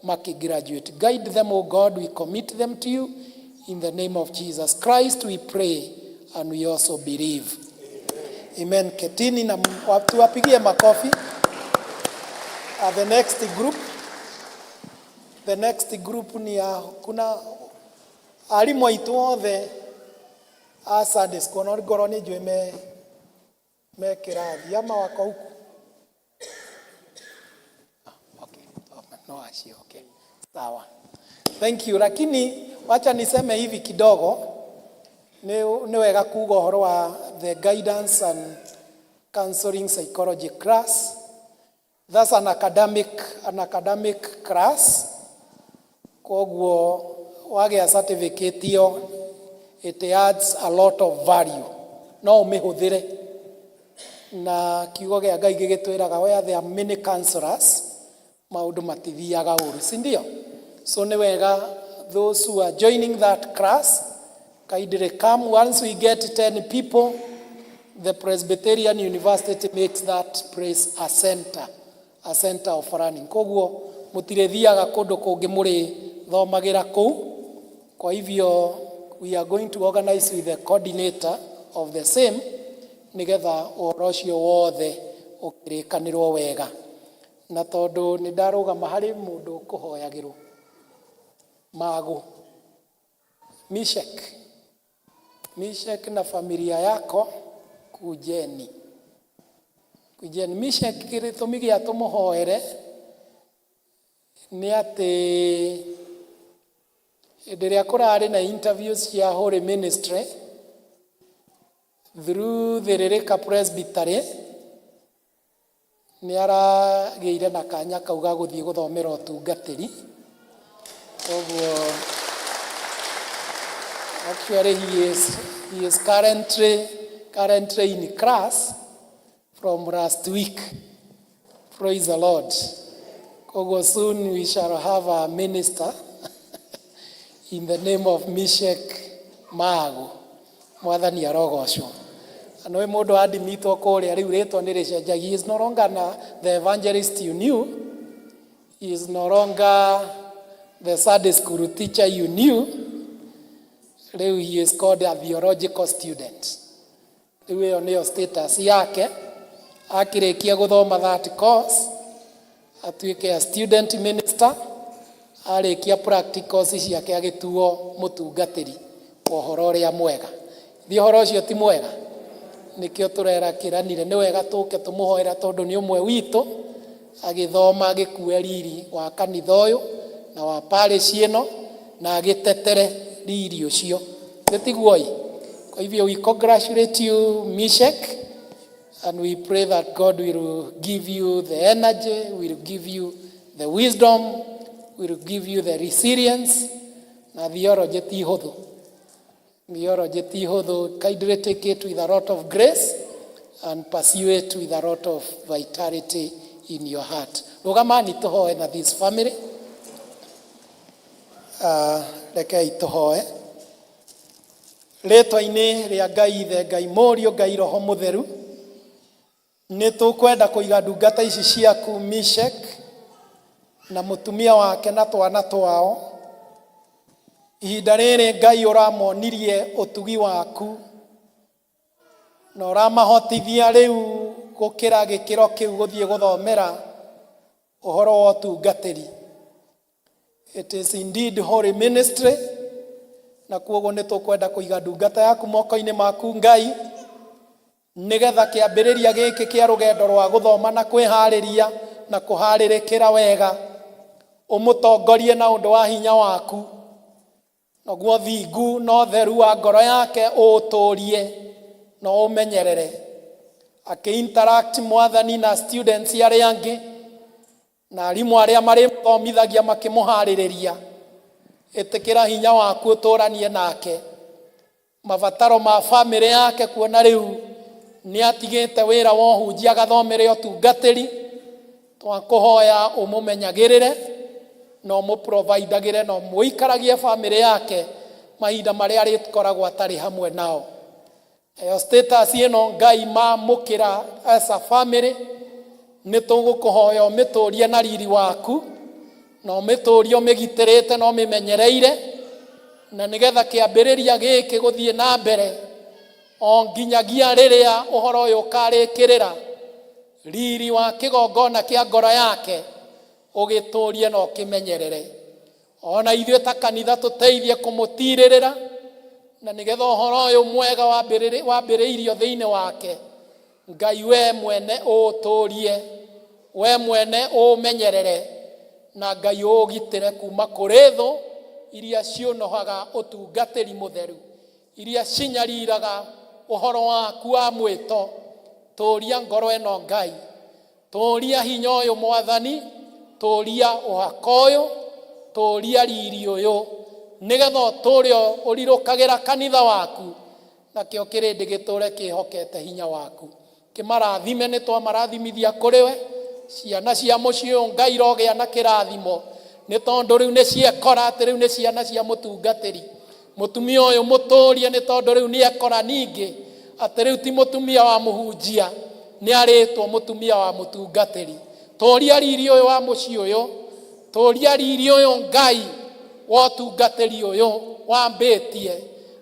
makigraduate. Guide them, O God. We commit them to you. In the name of Jesus Christ we pray and we also believe. Amen. Ketini na tuwapigie makofi. The next group, the next group ni ya kuna arimũ aitũ othe a Sunday school, no ngorwo nĩ njũĩ me kĩrathi ama wako huku. Ah, okay. Oh, no acio, okay. Sawa. Thank you. Lakini wacha niseme hivi kidogo, nĩ wega kuga ũhoro wa the guidance and counseling psychology class. That's an academic class. Koguo wagĩa certificate ĩyo, it adds a lot of value. No ũmĩhũthĩre na kiugo gĩa Ngai gĩgĩtwĩraga where there are many counselors, maũndũ matithiaga ũru, si ndio? So nĩ wega those who are joining that class kindly come. Once we get 10 people, the Presbyterian University makes that place a center of learning. Koguo mũtirĩthiaga kũndũ kũngĩ, mũrĩthomagĩra kũu. Kwa hivyo we are going to organize with the coordinator of the same nĩgetha ũhoro ũcio wothe ũkĩrĩkanĩrwo wega. Na tondũ nĩ ndarũgama harĩ mũndũ ũkũhoyagĩrwo magũ Mishek. Mishek na familia yako, kujeni, kujeni. Mishek, gĩtũmi gĩa tũmũhoere nĩ atĩ hĩndĩ ĩrĩa kũrarĩ na interviews cia Holy Ministry through Thĩrĩrĩka Presbytery, nĩ aragĩire na kanya kau ga gũthiĩ gũthomera ũtungatĩri. Koguo actually he is currently in class from last week. Praise the Lord. Koguo soon we shall have a minister in the name of Mishek Mago. Mwathani arogocwo. Nĩ mũndũ andimitwo kũrĩa rĩu rĩtwa nĩ rĩcenjagia. He is no longer na the evangelist you knew. He is no longer the Sunday school teacher you knew. Rĩu he is called a theological student. Rĩu ĩyo nĩyo status yake. Akĩrĩkia gũthoma that course, atuĩke a student minister, arĩkia practicals ciake agĩtuo mũtungatĩri wa ũhoro ũrĩa mwega. Thiĩ ũhoro ũcio ti mwega? Nĩkĩo tũrera kĩranire nĩ wega tũke tũmũhoera tondũ nĩ ũmwe witũ agĩthoma agĩkue riri wa kanitha ũyũ na wa parish ĩno na agĩtetere riri ũcio. Gĩtiguoi? Kwa hivyo we congratulate you, Mishek, and we pray that God will give you the energy, will give you the wisdom, will give you the resilience. Na theology ti hũthũ. Theology ti hũthũ. Kindly take it with a lot of grace. And pursue it with a lot of vitality in your heart. Rũgamani tũhoe na this family. Rekei tũhoe. Rĩtwa-inĩ rĩa Ngai Ithe, Ngai Mũriũ, Ngai Roho Mũtheru, nĩ tũkwenda kũiga ndungata ici ciaku Mishek na mũtumia wake na twana twao. Ihinda rĩrĩ Ngai ũramonirie ũtugi waku na ũramahotithia rĩu gũkĩra gĩkĩro kĩu gũthiĩ gũthomera ũhoro wa ũtungatĩri. It is indeed holy ministry, na kuoguo nĩ tũkwenda kũiga ndungata yaku moko-inĩ maku Ngai, nĩgetha kĩambĩrĩria gĩkĩ kĩa rũgendo rwa gũthoma na kwĩharĩria na kũharĩrĩkĩra wega, ũmũtongorie na ũndũ wa hinya waku, naguo thingu na ũtheru wa ngoro yake ũũtũrie na ũmenyerere akĩ-interact Mwathani na students arĩa angĩ na arimũ arĩa marĩmũthomithagia makĩmũharĩrĩria. Ĩtĩkĩra hinya waku ũtũranie nake mabataro ma bamĩrĩ yake, kuona rĩu nĩ atigĩte wĩra wa ũhunjia agathomere ũtungatĩri. Twakũhoya ũmũmenyagĩrĩre na ũmũprovidagĩre na ũmũikaragie bamĩrĩ yake mahinda marĩa arĩkoragwo atarĩ hamwe nao. Nayo status ĩno Ngai mamũkĩra as a family, nĩ tũgũkũhoya ũmĩtũrie na riri waku na ũmĩtũrie ũmĩgitĩrĩte na ũmĩmenyereire, na nĩgetha kĩambĩrĩria gĩkĩ gũthiĩ na mbere o nginyagia rĩrĩa ũhoro ũyũ ũkarĩkĩrĩra, riri wa kĩgongona kĩa ngoro yake ũgĩtũrie na ũkĩmenyerere. Ona ithuĩ ta kanitha tũteithie kũmũtirĩrĩra, na nĩgetha ũhoro ũyũ mwega wambĩrĩirio thĩinĩ wake, Ngai we mwene ũũtũrie, we mwene ũũmenyerere, na Ngai ũũgitĩre kuma kũrĩ thũ iria ciũnohaga ũtungatĩri mũtheru, iria cinyariraga ũhoro waku wa mwĩto. Tũria ngoro ĩno Ngai, tũria hinya ũyũ Mwathani, tũria ũhaka ũyũ, tũria riri ũyũ, nĩgetha ũtũre ũrirũkagĩra kanitha waku, nakĩo kĩrĩndĩ gĩtũre kĩhokete hinya waku. Kĩmarathime, nĩ twamarathimithia kũrĩ we. Ciana cia mũciĩ ũyũ Ngai irogĩa na kĩrathimo, nĩ tondũ rĩu nĩ ciekora atĩ rĩu nĩ ciana cia mũtungatĩri. Mũtumia ũyũ mũtũrie, nĩ tondũ rĩu nĩ ekora ningĩ atĩ rĩu ti mũtumia wa mũhunjia, nĩ arĩtwo mũtumia wa mũtungatĩri. Tũria riri ũyũ wa mũciĩ ũyũ, tũria riri ũyũ Ngai wa ũtungatĩri ũyũ wambĩtie,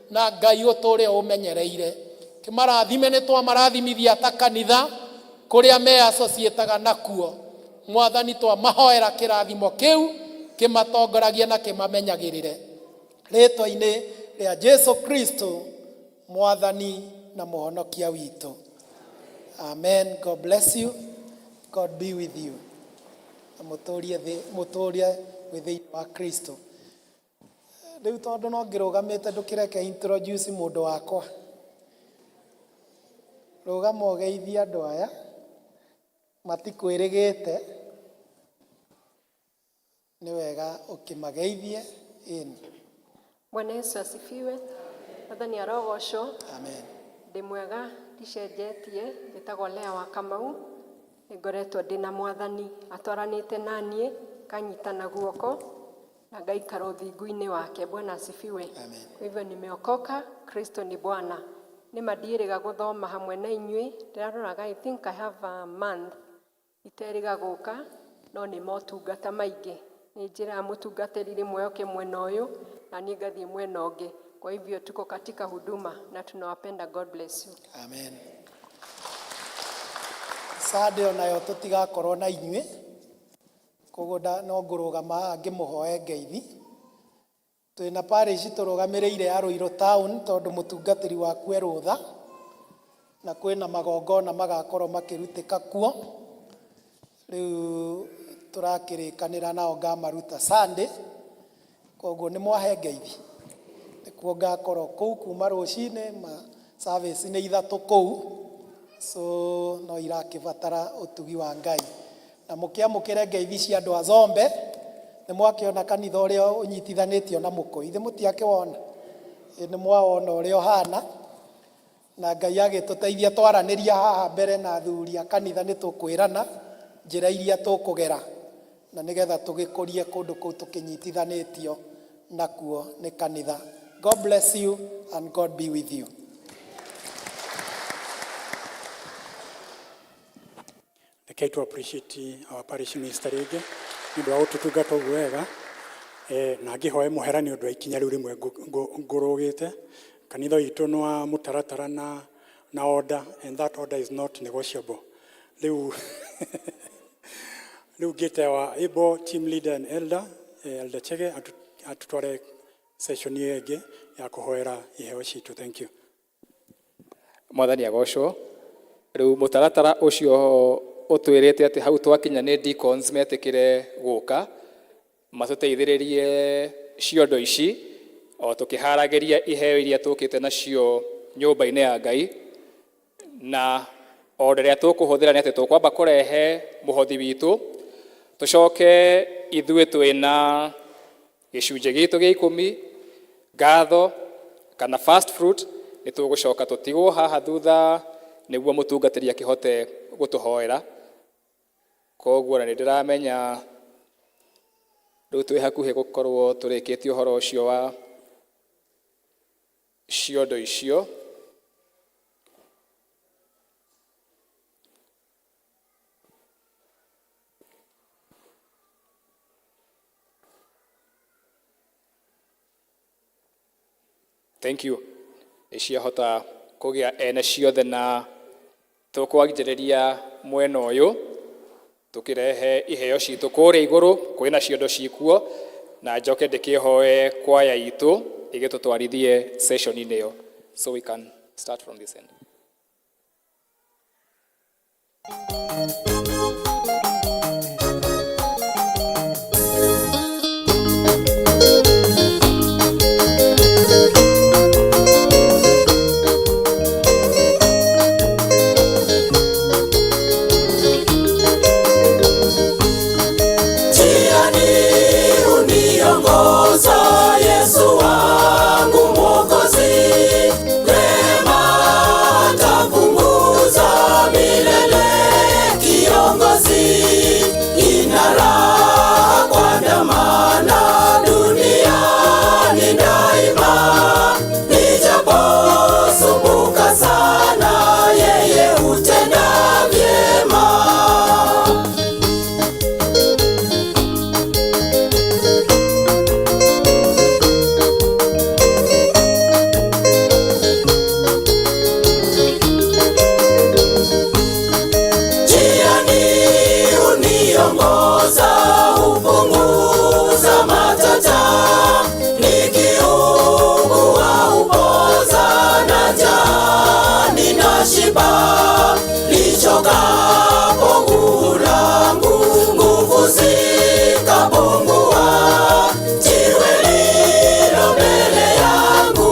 na Ngai ũtũre ũmenyereire. Kĩmarathime, nĩ twamarathimithia ta kanitha kũrĩa me associataga nakuo. Mwathani, twamahoera kĩrathimo kĩu kĩmatongoragie na kĩmamenyagĩrĩre, rĩtwa-inĩ rĩa Jesu Kristo, Mwathani na Mũhonokia witũ, amen. God bless you. God be with you. Na mũtũrie mũtũrie wĩ thĩinĩ wa Kristo. Rĩu tondũ no ngĩrũgamĩte, ndũkĩreke introduce mũndũ wakwa. Rũgama ũgeithie andũ aya matikwĩrĩgĩte. Nĩ wega ũkĩmageithie ĩni. Bwana Yesu asifiwe. Mwathani arogocwo. Amen. Ndĩ mwega, ndicenjetie, njĩtagwo Lea wa Kamau. Nĩ ngoretwo ndĩ na Mwathani atwaranĩte na niĩ, kanyita na guoko na ngaikara ũthingu-inĩ wake. Bwana asifiwe. Amen. Kwa hivyo nimeokoka, Kristo ni Bwana. Nĩ ma ndiĩrĩga gũthoma hamwe na inyuĩ, ndĩraroraga, I think I have a month iterĩga gũka, no nĩ motungata maingĩ. Nĩ njĩraga mũtungatĩri rĩmwe oke mwena ũyũ na niĩ ngathiĩ mwena ũngĩ. Kwa hivyo tuko katika huduma na tunawapenda. God bless you. Amen. Sunday onayo tũtigakorwo na inyuĩ, koguo no ngũrũgama haha ngĩmũhoe ngeithi. Twĩna parish tũrũgamĩrĩire ya Ruiru town, tondũ mũtungatĩri waku e rũtha, na kwĩna magongona magakorwo makĩrutĩka kuo. Rĩu tũrakĩrĩkanĩra nao ngamaruta Sunday, koguo nĩ mwahe ngeithi. Nĩkuo ngakorwo kũu kuma rũcinĩ, ma service nĩ 3 kũu, so no irakĩbatara ũtugi wa Ngai. Na mũkĩamũkĩre ngeithi cia andũ a Zombe. Nĩ mwakĩona kanitha ũrĩa ũnyitithanĩtio na mũkũyũ, ithe mũtiakĩwona? Ĩ, nĩ mwawona ũrĩa ũhana. Na Ngai agĩtũteithia twaranĩria haha mbere na athuri a kanitha nĩ tũkwĩrana njĩra iria tũkũgera na nĩgetha tũgĩkũrie kũndũ kũu tũkĩnyitithanĩtio nakuo nĩ kanitha. God bless you and God be with you. Rekei tu appreciate our parish minister rĩngĩ nĩ ũndũ wa gũtũtungata ũguo wega. Na ngĩhoe mũhera nĩ ũndũ wa ikinya rĩu rĩmwe ngũrũgĩte. Kanitha witũ nĩ wa mũtaratara na order, and that order is not negotiable. Rĩu ngĩte our able team leader and elder, Elder Chege, atũtware session ĩyo ĩngĩ ya kũhoera iheo citũ. Thank you. Mwathani agocwo. Rĩu mũtaratara ũcio ũtwĩrĩte atĩ hau twakinya nĩ deacons metĩkĩre gũka matũteithĩrĩrie ciondo ici o tũkĩharagĩria iheo iria tũkĩte nacio nyũmba-inĩ ya Ngai. Na o rĩrĩa tũkũhũthĩra nĩ atĩ tũkwamba kũrehe mũhothi witũ, tũcoke ithuĩ twĩna gĩcunjĩ gitũ gĩa ikũmi, ngatho kana first fruit, nĩ tũgũcoka tũtigwo haha thutha nĩguo mũtungatĩri akĩhote gũtũhoera. Koguo na nĩ ndĩramenya rĩu twĩ hakuhĩ gũkorwo tũrĩkĩtie ũhoro ũcio wa ciondo icio. Thank you. Nĩ ciahota kũgĩa ene ciothe na tũkwanjĩrĩria mwena ũyũ tũkĩrehe iheo citũ kũrĩa igũrũ kwĩna ciondo cikuo na njoke ndĩkĩhoe kwaya itũ ĩgĩtũtwarithie session-inĩ ĩyo. So we can start from this end. Njiani uniongoza Yesu wangu Mwokozi, rehema tapunguza milele kiongozi, ina raha kuandamana duniani daima, nijaposumbuka sana, yeye hutenda vyema. Njiani uniongoza, hupunguza matata, nikiugua hupoza, na njaa ninashiba, lichokapo guu langu, nguvu zikapungua, jiwe lilo mbele yangu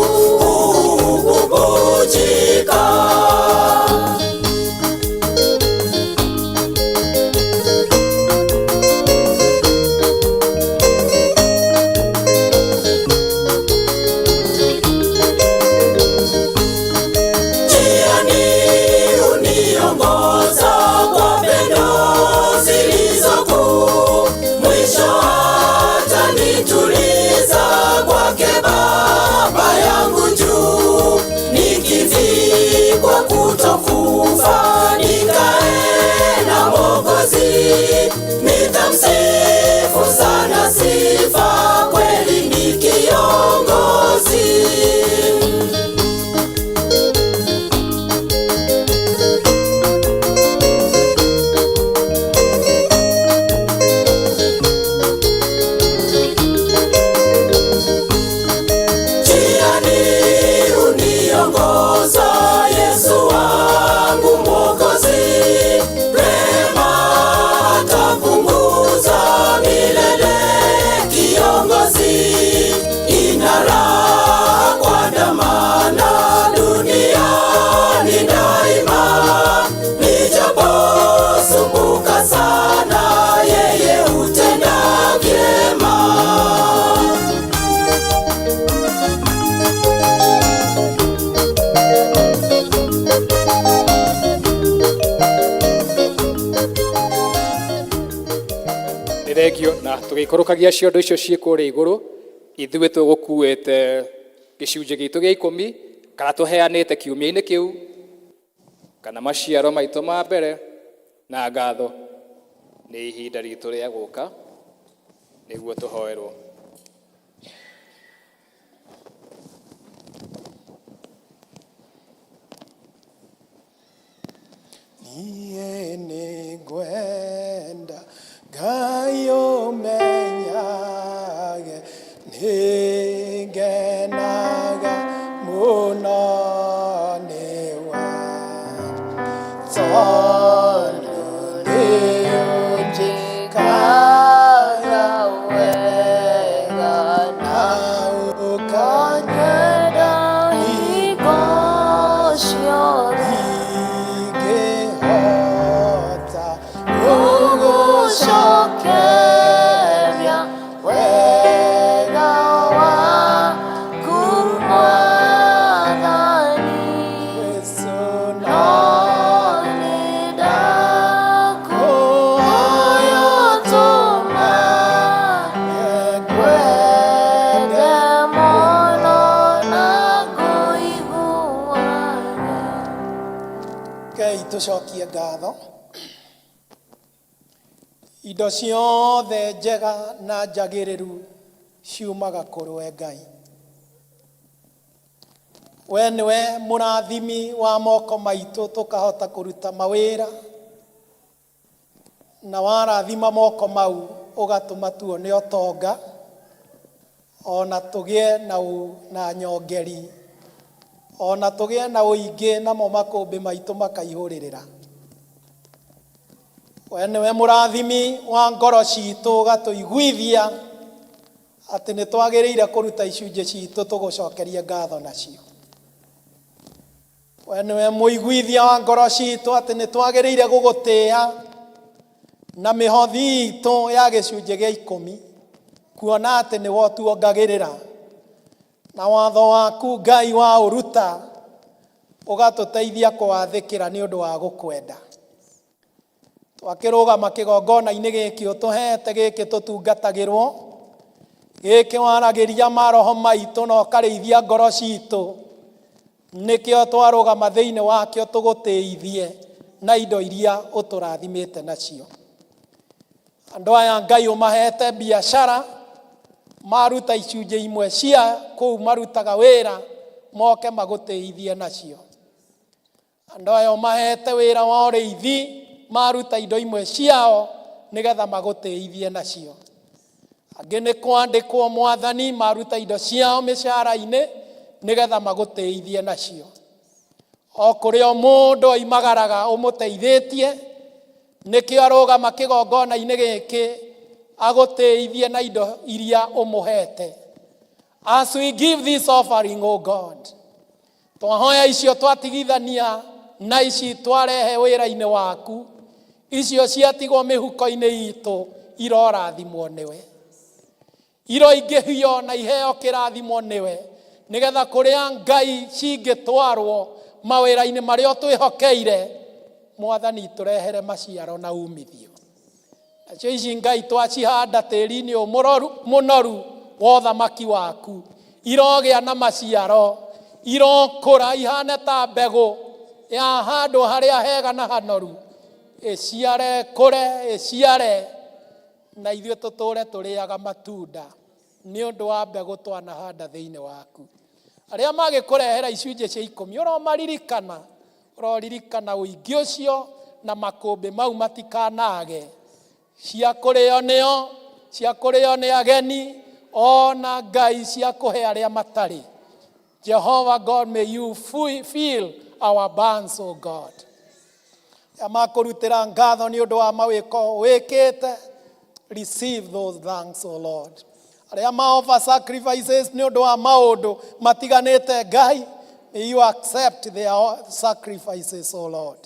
hububujika. Njiani uniongoza kwa pendo zilizokuu, mwisho atanituliza kwake Baba yangu juu, nikivikwa kutokufa nikae na Mwokozi, nitamsifu sana sifa, kweli ni kiongozi. Njiani uniongoza Yesu wangu Mwokozi, rehema atapunguza. Thengio na tũgĩikũrũkagia ciondo icio ciĩ kũrĩa igũrũ, ithuĩ tũgũkuĩte gĩcunjĩ gitũ gĩa ikũmi kana tũheanĩte kiumia-inĩ kĩu kana maciaro maitũ ma mbere na ngatho. Nĩ ihinda ritũ rĩa gũka nĩguo tũhoerwo. Niĩ nĩngwenda Ngai ũmenyage nĩngenaga mũno nĩwe tondũ nĩũnjĩkaga wega na ũkanyenda hingo ciothe ingĩhota gũgũcokeria wega waku Mwathani Jesũ no nĩndakũhoya ũtũme ngwende mũno na ngũiguage. Ngai tũcokie ngatho indo ciothe njega na njagĩrĩru ciumaga kũrĩ we Ngai. We nĩwe mũrathimi wa moko maitũ tũkahota kũruta mawĩra na warathima moko mau ũgatũma tuone ũtonga ona tũgĩe na, na nyongeri ona tũgĩe na ũingĩ namo makũmbĩ maitũ makaihũrĩrĩra. We nĩwe mũrathimi wa ngoro citũ ũgatũiguithia atĩ nĩ twagĩrĩire kũruta icunjĩ citũ tũgũcokerie ngatho nacio. We nĩwe mũiguithia wa ngoro citũ atĩ nĩ twagĩrĩire gũgũtĩa na mĩhothi itũ ya gĩcunjĩ gĩa ikũmi kuona atĩ nĩwe ũtuongagĩrĩra na watho waku Ngai wa ũruta ũgatũteithia kũwathĩkĩra nĩ ũndũ wa gũkwenda. Twakĩrũgama kĩgongona-inĩ gĩkĩ ũtũhete gĩkĩ tũtungatagĩrwo gĩkĩ waragĩria maroho maitũ na ũkarĩithia ngoro citũ nĩkĩo twarũgama thĩinĩ wakĩo tũgũtĩithie na indo iria ũtũrathimĩte nacio. Andũ aya Ngai ũmahete biacara maruta icunjĩ imwe cia kũu marutaga wĩra moke magũtĩithie nacio. Andũ aya ũmahete wĩra wa ũrĩithi maruta indo imwe ciao nĩgetha magũtĩithie nacio. Angĩ nĩ kwandĩkwo Mwathani maruta indo ciao mĩcara-inĩ nĩgetha magũtĩithie nacio. O kũrĩa o mũndũ oimagaraga ũmũteithĩtie nĩkĩo arũgama kĩgongona-inĩ gĩkĩ agũtĩithie na indo iria ũmũhete. As we give this offering, O God, twahoya icio twatigithania na ici twarehe wĩra-inĩ waku, icio ciatigwo mĩhuko-inĩ itũ irorathimwo nĩwe, iroingĩhio na iheo kĩrathimo nĩwe, nĩgetha kũrĩa Ngai cingĩtwarwo mawĩra-inĩ marĩa ũtwĩhokeire, Mwathani tũrehere maciaro na umithio. Nacio ici Ngai twacihanda tĩri-inĩ ũyũ mũnoru wa ũthamaki waku, irogĩa na maciaro, irokũra ihane ta mbegũ ya handũ harĩa hega na hanoru, ĩciare ĩkũre ĩciare, na ithuĩ tũtũre tũrĩaga matunda nĩ ũndũ wa mbegũ twanahanda thĩinĩ waku. Arĩa magĩkũrehera icunjĩ cia ikũmi ũromaririkana, ũroririkana ũingĩ ũcio na makũmbĩ mau matikanage cia kũrĩo nĩo, cia kũrĩo nĩ ageni, ona Ngai cia kũhe arĩa matarĩ. Jehovah God, may you fill our barns, O God. Arĩa makũrutĩra ngatho nĩ ũndũ wa mawĩko wĩkĩte, receive those thanks, O Lord. Arĩa ma offer sacrifices nĩ ũndũ wa maũndũ matiganĩte, Ngai, may you accept their sacrifices, O Lord.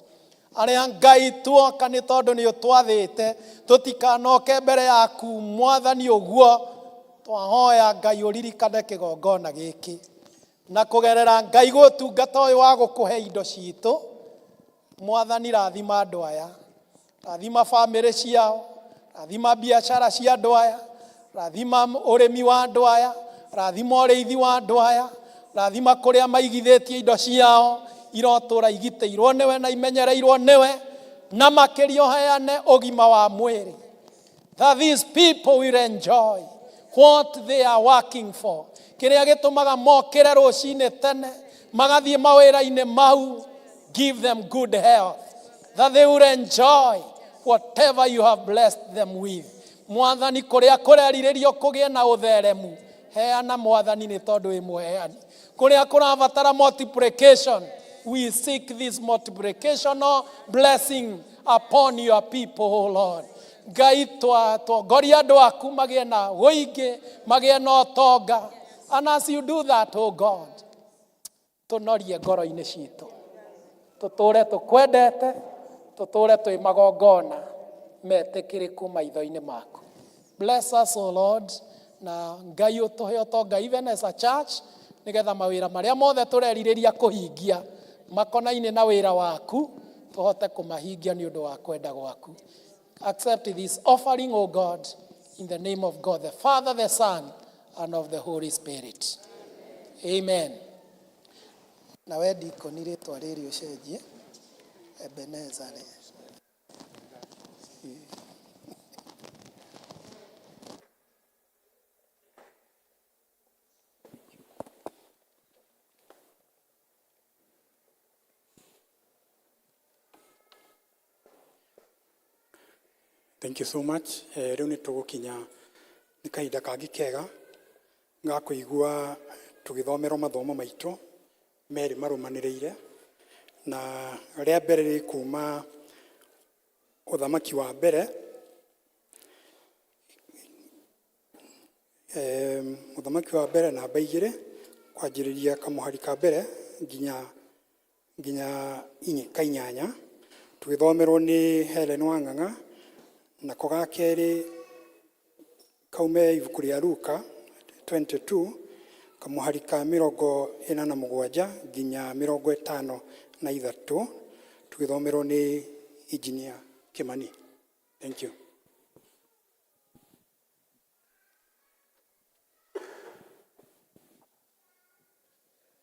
Arĩa Ngai tuoka nĩ tondũ nĩ ũtwathĩte tũtikanoke mbere yaku Mwathani ũguo, twahoya Ngai ũririkane kĩgongona gĩkĩ na kũgerera Ngai gũtungata ũyũ wa gũkũhe indo citũ. Mwathani rathima andũ aya, rathima bamĩrĩ ciao, Rathima biacara cia andũ aya, rathima ũrĩmi wa andũ aya, rathima ũrĩithi wa andũ aya, rathima kũrĩa maigithĩtie indo ciao irotũra igitĩirwo nĩwe na imenyereirwo nĩwe, na makĩria ũheane ũgima wa mwĩrĩ, that these people will enjoy what they are working for. Kĩrĩa gĩtũmaga mokĩre rũcinĩ tene magathiĩ mawĩra-inĩ mau, give them good health that they will enjoy whatever you have blessed them with. Mwathani, kũrĩa kũrerirĩrio kũgĩe na ũtheremu, heana Mwathani, nĩ tondũ wĩ mũheani. Kũrĩa kũrabatara multiplication, we seek this multiplicational blessing upon your people, O Lord. Ngai, twatongoria andũ aku magĩe na ũingĩ, magĩe na ũtonga. And as you do that, O God, tũnorie ngoro-inĩ citũ, tũtũre tũkwendete, tũtũre twĩ magongona metĩkĩrĩku maitho-inĩ maku. Bless us, O Lord, na Ngai ũtũhe ũtonga even as a church, nĩgetha mawĩra marĩa mothe tũrerirĩria kũhingia makonaine na wĩra waku tũhote kũmahingia nĩ ũndũ wa kwenda gwaku. Accept this offering, O God, in the name of God the Father, the Son, and of the Holy Spirit. Amen. Nawe ndikoni rĩtwa rĩrĩ ũcenjie Ebeneza rĩ. Thank you so much. Rĩu nĩ tũgũkinya nĩ kahinda kangĩ kega ga kũigua tũgĩthomerwo mathomo maitũ merĩ marũmanĩrĩire, na rĩa mbere rĩ kuma Ũthamaki wa mbere, Ũthamaki wa mbere namba 2, kwanjĩrĩria kamũhari ka mbere nginya ka 8, tũgĩthomerwo nĩ Helen Wang'ang'a. Nako ga kerĩ kaume ibuku rĩa Luka 22, kamũhari ka 47 nginya 53, tũgĩthomerwo nĩ Engineer Kimani. Thank you.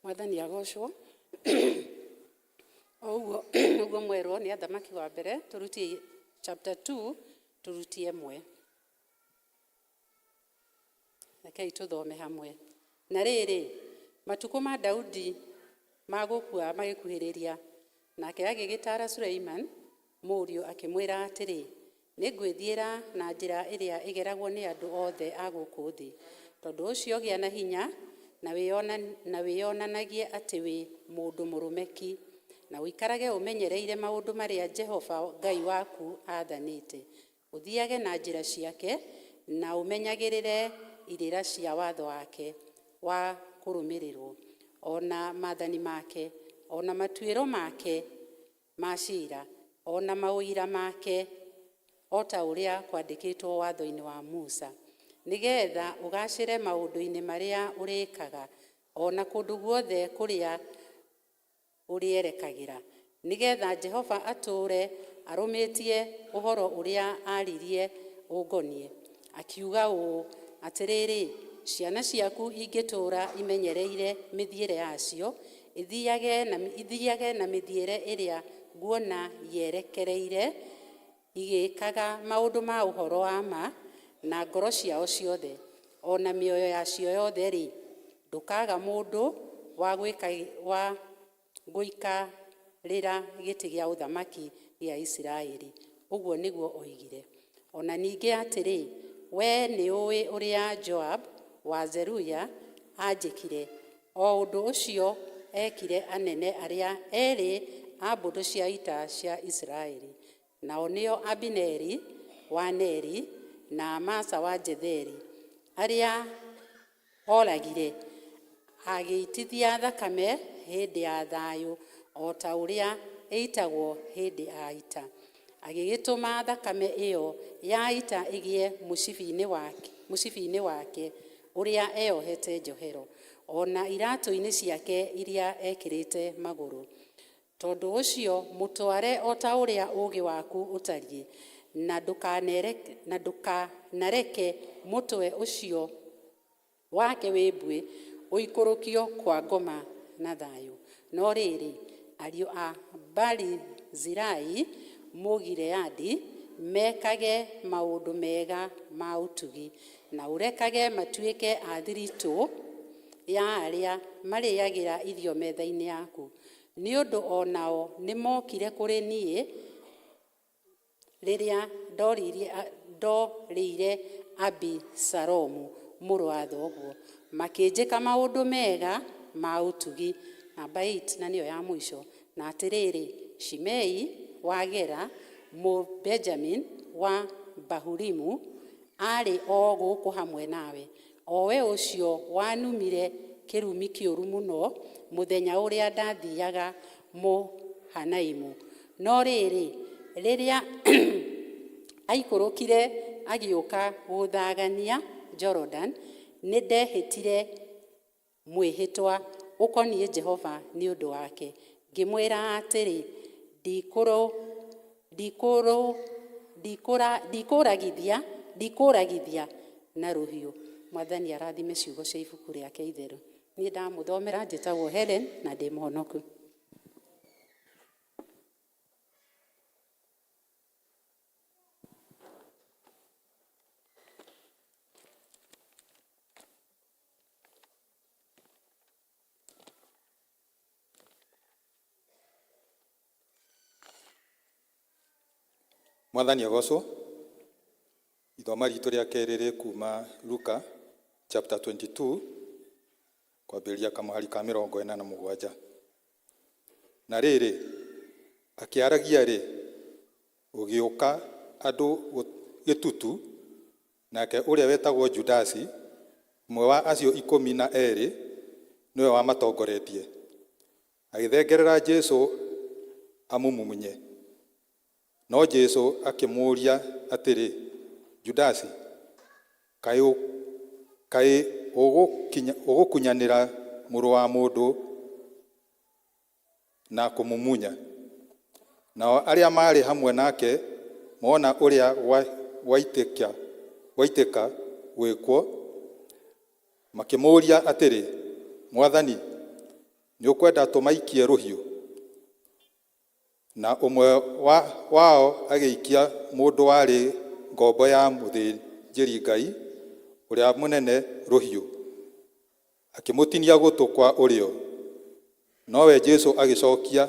Mwathani agocwo. O ũguo ũguo mwerwo nĩ Athamaki wa mbere, tũrutie chapter 2, tũrutie 1. Rekei tũthome hamwe. Na rĩrĩ, matukũ ma Daudi ma gũkua magĩkuhĩrĩria, nake agĩgĩtaara Suleiman mũriũ akĩmwĩra atĩrĩ, Nĩngwĩthiĩra na njĩra ĩrĩa ĩgeragwo nĩ andũ othe a gũkũ thĩ, tondũ ũcio gĩa na hinya na wĩonanagie atĩ wĩ mũndũ mũrũme ki, na ũikarage ũmenyereire maũndũ marĩa Jehova Ngai waku aathanĩte, ũthiage na njĩra ciake, na ũmenyagĩrĩre irĩra cia watho wake wa kũrũmĩrĩrũo, o na maathani make, o na matuĩro make ma cira, o na maũira make, o ta ũrĩa kwandĩkĩtwo watho-inĩ wa Musa, nĩ getha ũgaacĩre maũndũ-inĩ marĩa ũrĩĩkaga, o na kũndũ guothe kũrĩa ũrĩerekagĩra, nĩ getha Jehova atũũre arũmĩtie ũhoro ũrĩa aaririe ũngoniĩ, akiuga ũũ, Atĩrĩrĩ, ciana ciaku ingĩtũũra imenyereire mĩthiĩre yacio, ithiage na mĩthiĩre ĩrĩa nguona yerekereire, igĩĩkaga maũndũ ma ũhoro wa ma na ngoro ciao ciothe, o na mĩoyo yacio yothe-rĩ, ndũkaaga mũndũ wa gũikarĩra gĩtĩ gĩa ũthamaki gĩa Isiraeli. Ũguo nĩguo oigire. O na ningĩ atĩrĩ, wee nĩũũĩ ũrĩa Joabu wa Zeruia aanjĩkire, o ũndũ ũcio ekire anene arĩa erĩ a mbũtũ cia ita cia Isiraeli, nao nĩo Abineri wa Neri na Amasa wa Jetheri, arĩa oragire, agĩitithia thakame hĩndĩ ya thayũ o ta ũrĩa ĩitagwo hĩndĩ ya ita, agĩgĩtũma thakame ĩo ya ita ĩgĩe mũcibi-inĩ wake ũrĩa eohete njohero, o na iratũ-inĩ ciake iria ekĩrĩte magũrũ. Tondũ ũcio mũtware o ta ũrĩa ũũgĩ waku ũtariĩ, Na ndũkanareke mũtwe ũcio wake wĩ mbuĩ ũikũrũkio kwa ngoma na thayũ. No rĩrĩ, ariũ a Barizilai Mũgileadi mekage maũndũ mega ma ũtugi, na ũrekage matuĩke a thiritũ ya arĩa marĩĩagĩra irio metha-inĩ yaku, nĩ ũndũ o nao nĩmokire kũrĩ niĩ rĩrĩa ndorĩire Abisalomu mũrũ wa thoguo, makĩnjĩka maũndũ mega ma ũtugi. Namba 8 na nĩyo ya mũico. Na atĩrĩrĩ, Shimei wa Gera, Mũbenjamini wa Bahurimu, aarĩ o gũkũ hamwe nawe, o we ũcio wanumire kĩrumi kĩũru mũno mũthenya ũrĩa ndathiaga Mahanaimu. No rĩrĩ, rĩrĩa aikũrũkire agĩũka gũthagania Jorodani, nĩndehĩtire mwĩhĩtwa ũkoniĩ Jehova nĩ ũndũ wake, ngĩmwĩra atĩrĩ, Ndikũũragithia na rũhiũ. Mwathani arathime ciugo cia ibuku rĩake itheru. Niĩ ndamũthomera njĩtagwo Helen na ndĩ mũhonoku. Mwathani agocwo. Ithoma ritũ rĩa kerĩ rĩ kuma Luka chapter 22 kwambĩrĩria kamũhari ka 47. Na rĩrĩ, akĩaragia rĩ, gũgĩũka andũ gĩtutu, nake ũrĩa wetagwo Judasi, ũmwe wa acio 12, nĩwe wamatongoretie. Agĩthengerera Jesu amũmumunye. No Jesu akĩmũũria atĩrĩ, Judasi, kaĩ ũgũkunyanĩra Mũrũ wa Mũndũ na kũmumunya? Nao arĩa maarĩ hamwe nake mona ũrĩa gwaitĩka gwĩkwo, makĩmũũria atĩrĩ, Mwathani, nĩũkwenda tũmaikie rũhiũ? Na ũmwe wao agĩikia mũndũ warĩ ngombo ya mũthĩnjĩri-Ngai ũrĩa mũnene rũhiũ, akĩmũtinia gũtũ kwa ũrĩo. Nowe Jesu agĩcokia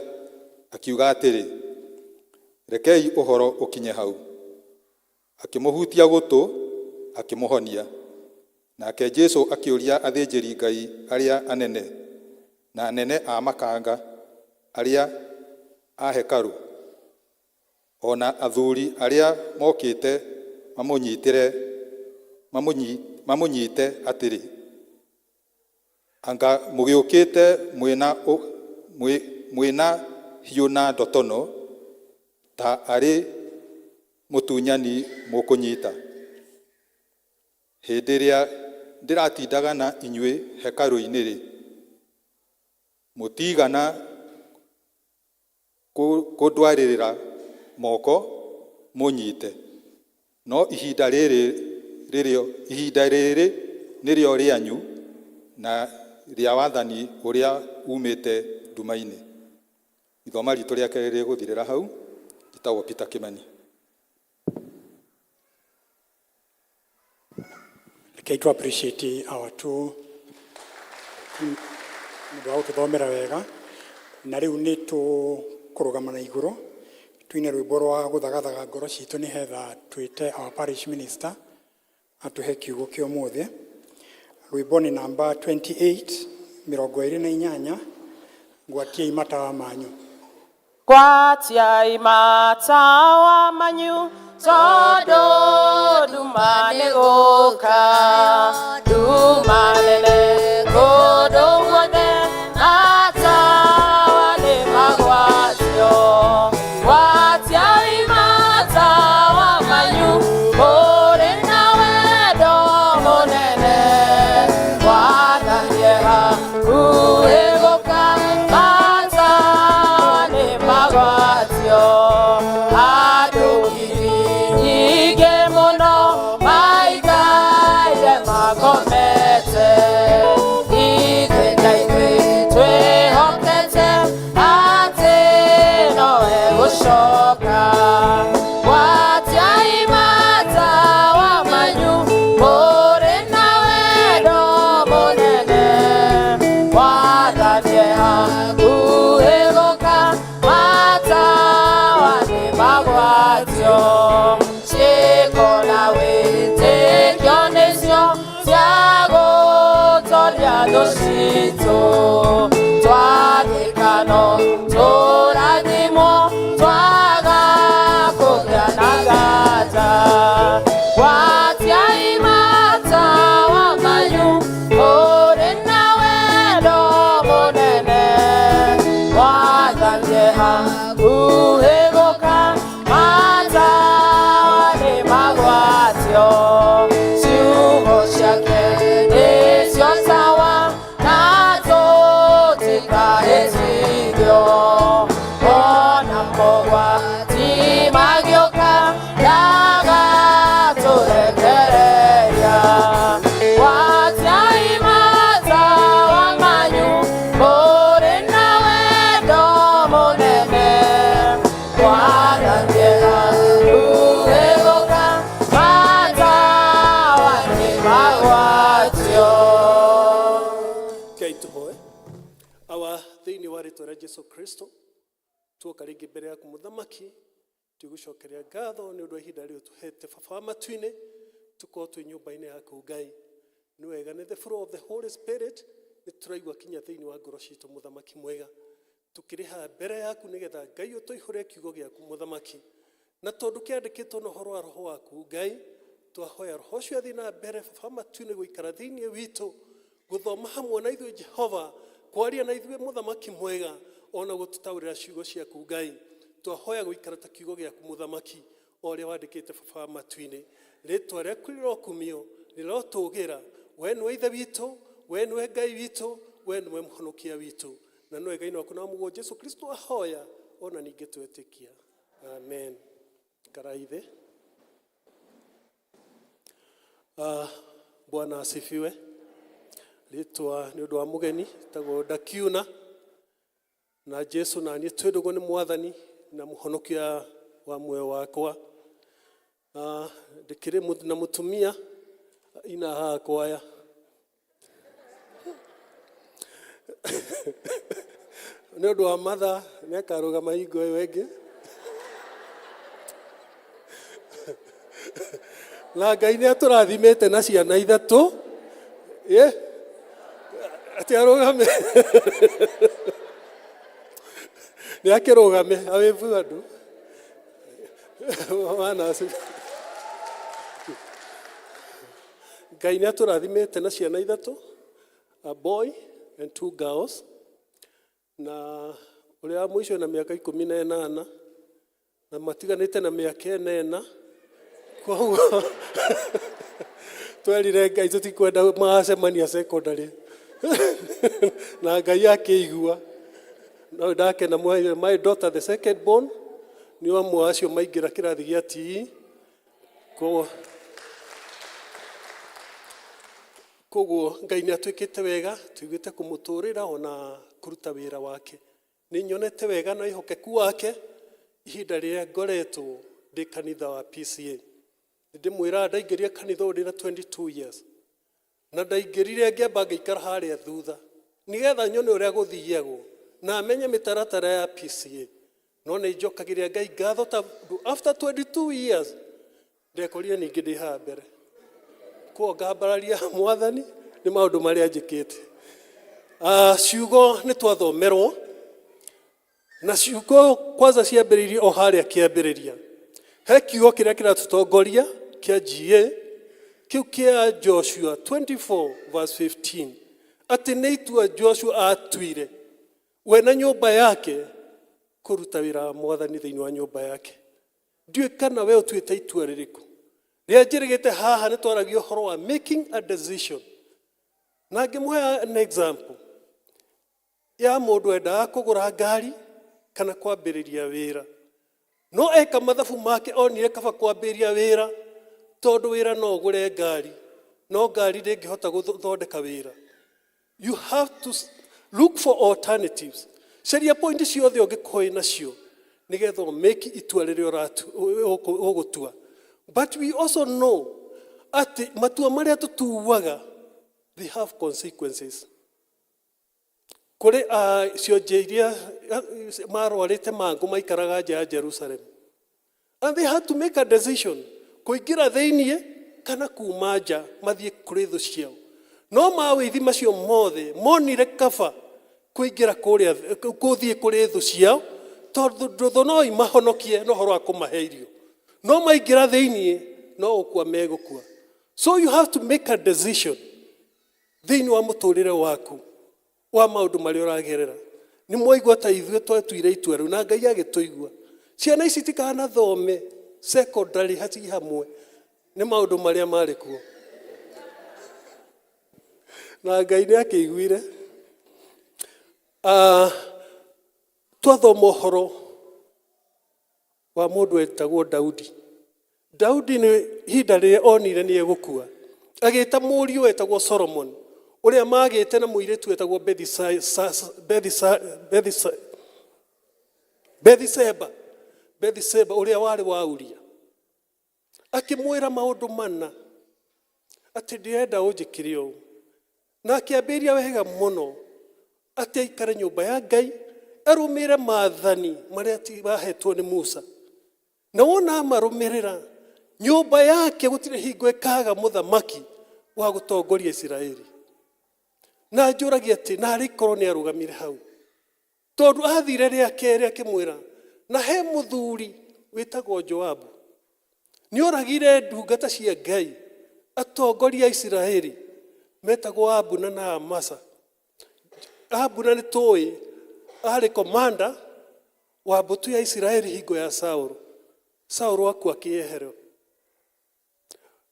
akiuga atĩrĩ, Rekei ũhoro ũkinye hau. Akĩmũhutia gũtũ, akĩmũhonia. Nake Jesu akĩũria athĩnjĩri-Ngai arĩa anene, na anene a makanga arĩa a hekarũ, o na athuri arĩa mokĩte mamũnyite atĩrĩ, Anga mũgĩũkĩte mwĩna hiũ na ndotono, ta arĩ mũtunyani mũkũnyita? Hĩndĩ ĩrĩa ndĩratindaga na inyuĩ hekarũ-inĩ-rĩ, mũtiigana kũndwarĩrĩra moko mũnyite, no ihinda rĩrĩ nĩrĩo rĩanyu na rĩa wathani ũrĩa uumĩte nduma-inĩ. Ithoma ritũ rĩa kerĩ rĩgũthirĩra hau. Njĩtagwo Peter Kimani. Rekei to appreciate our two nĩ wa gũtũthomera wega. Na rĩu nĩ tũkũrũgama na igũrũ tuine rwĩmbo rwa gũthagathaga ngoro citũ nĩhetha twĩte our parish minister atũhe kiugo kĩa ũmũthĩ. Rwĩmbo nĩ namba 28, 28. Gwatiai matawa manyu. Gwatiai matawa manyu, tondũ nduma nĩ gũka, nduma nene kũndũ guothe, matawa nĩ magwatio. Gwatiai matawa manyu, mũrĩ na wendo mũnene, Mwathani e hakuhĩ gũka, matawa nĩ magwatio. Andũ ngiri ũgĩcoka. Gwatiai matawa manyu mũrĩ na wendo mũnene. Mwathani e hakuhĩ gũka, matawa nĩ magwatio. Ciĩko na wĩtĩkio nĩcio cia gũtoria thũ citũ. Twathĩka no tũrathimwo, twaga kũgĩa na nganja. Gwatiai matawa manyu mũrĩ na wendo mũnene. Mwathani e hakuhĩ gũka, matawa nĩ magwatio. Ciugo ciake nĩcio tawa, na tũtikahĩtithio. Ona mogwati magĩũka, ndagatũrekereria. Gwatiai matawa manyu mũrĩ na wendo mũnene. Mwathani e hakuhĩ gũka, matawa nĩ magwatio. Ngai tũhoe. Awa, thĩinĩ wa rĩtwa rĩa Jesu Kristo, tuoka rĩngĩ mbere yaku mũthamaki, tũgũcokeria ngatho nĩ ũndũ wa ihinda rĩrĩ ũtũhete baba wa matu-inĩ, tũkorwo twĩ nyũmba-inĩ yaku Ngai. Nĩ wega nĩ the flow of the Holy Spirit, nĩ tũraigua kinya thĩinĩ wa ngoro citũ mũthamaki mwega. Tũkĩrĩ haha mbere yaku nĩgetha Ngai ũtũihũre kiugo gĩaku mũthamaki. Na tondũ kĩandĩkĩtwo na ũhoro wa roho waku Ngai, twahoya roho ũcio athiĩ na mbere baba matu-inĩ gũikara thĩinĩ witũ, gũthoma hamwe na ithuĩ Jehova, kwaria na ithuĩ mũthamaki mwega, ona gũtũtaũrĩra ciugo ciaku Ngai. Twahoya gũikara ta kiugo gĩaku mũthamaki, o ũrĩa wandĩkĩte baba wa matu-inĩ. Rĩtwa rĩaku rĩrokumio, rĩrotũgĩra. We nĩwe Ithe witũ, we nĩwe Ngai witũ, we nĩwe mũhonokia witũ. Na nĩwe Ngai waku na mũguo Jesu Kristo ahoya, ona ningĩ twetĩkia. Amen. Karai thĩ. Bwana asifiwe. Rĩtwa nĩ ũndũ wa mũgeni tagwo Ndakiuna, na Jesu na niĩ twĩ ndũgũ nĩ mwathani na mũhonokia wa muoyo wakwa. Ndĩkĩrĩ na mũtumia ina haha kwaya. Nĩ ũndũ wa mathaa nĩ akarũgama hingo ĩyo ĩngĩ. Na Ngai nĩ atũrathimĩte na ciana ithatũ. Ĩ atĩ arũgame, nĩ akĩrũgame awĩbu andũ. Bwana asifiwe. Ngai nĩ atũrathimĩte na ciana ithatũ, a boy and two girls, na ũrĩa wa mũico ena mĩaka 18 na matiganĩte na mĩaka 4. Koguo twerire Ngai tũtikwenda magacemania secondary, na Ngai akĩigua. No ndakena, my daughter the second born nĩ amwe acio maingĩra kĩrathi gĩa TE. Koguo Ngai nĩ atwĩkĩte wega, tũiguĩte kũmũtũrĩra ona kũruta wĩra wake. Nĩ nyonete wega na wĩhokeku wake ihinda rĩrĩa ngoretwo ndĩ kanitha wa PCA. Ndĩmwĩraga ndaingĩrire kanitha ũyũ ndĩna 22 years. Na ndaingĩrire ngĩamba ngĩikara harĩa thutha nĩgetha nyone ũrĩa gũthiagwo na menye mĩtaratara ya PCA. No nĩ njokagĩria Ngai ngatho tondũ after 22 years ndekorire ningĩ ndĩ haha mbere. Koguo ngambararia mwathani nĩ maũndũ marĩa njĩkĩte. Ciugo nĩ twathomerwo, na ciugo kwanza ciambĩrĩirie o harĩa kĩambĩrĩria. He kiugo kĩrĩa kĩratũtongoria kĩa GA, kĩu kĩa Joshua 24 verse 15, atĩ nĩ itua Joshua atuire we na nyũmba yake kũruta wĩra wa mwathani thĩinĩ wa nyũmba yake. Ndiũĩ kana we ũtuĩte itua rĩrĩkũ. Rĩrĩa njĩrĩgĩte haha nĩ twaragia ũhoro wa making a decision, na ngĩmũhe an example ya mũndũ endaga kũgũra ngari kana kwambĩrĩria wĩra, no eka mathabu make onire kaba kwambĩrĩria wĩra, tondũ wĩra no ũgũre ngari, no ngari ndĩngĩhota gũthondeka wĩra. You have to look for alternatives. Caria point ciothe ũngĩkorwo wĩ nacio. Nĩgetha ũmake itua rĩrĩa ũgũtua. But we also know atĩ matua marĩa tũtuaga, they have consequences. Kũrĩ cionje iria marwarĩte mangũ maikaraga nja ya Jerusalem. And they had to make a decision kũingĩra thĩiniĩ kana kuma nja mathiĩ kũrĩ thũ ciao. No mawĩithi macio mothe monire kaba kũingĩra kũrĩa kũthiĩ kũrĩ thũ ciao tondũ thũ no imahonokie na ũhoro wa kũmahe irio. No maingĩra thĩiniĩ no gũkua megũkua. So you have to make a decision thĩinĩ wa mũtũrĩre waku wa maũndũ marĩa ũragerera. Nĩ mwaigua ta ithuĩ twatuire itua rĩu na Ngai agĩtũigua. Ciana ici itikanathome secondary haci hamwe nĩ maũndũ marĩa marĩ kuo. Na Ngai nĩ akĩiguire. Twathoma ũhoro wa mũndũ wetagwo Daudi. Daudi nĩ ihinda rĩrĩa onire nĩ egũkua, agĩta mũriũ wetagwo Solomon, ũrĩa magĩte na mũirĩtu wetagwo Bethisheba, Bethisheba ũrĩa warĩ wa Uria. Akĩmwĩra maũndũ mana, atĩ ndĩrenda ũnjĩkĩre ũũ. Na akĩambĩrĩria wega mũno, atĩ aikare nyũmba ya Ngai, arũmĩrĩre maathani marĩa ahetwo nĩ Musa. Na wona amarũmĩrĩra, nyũmba yake gũtirĩ hingo ĩkaga mũthamaki wa gũtongoria Isiraeli. Na njũragia atĩ, narĩ korwo nĩ arũgamire hau. Tondũ athire rĩa kerĩ akĩmwĩra, na he mũthuri wĩtagwo Joabu, nĩoragire ndungata cia Ngai, atongoria a Isiraeli, metagwo Abuna na Amasa. Abuna nĩ tũĩ arĩ komanda wa mbũtũ ya Isiraeli hingo ya Saũlũ. Saũlũ akua akĩeherwo.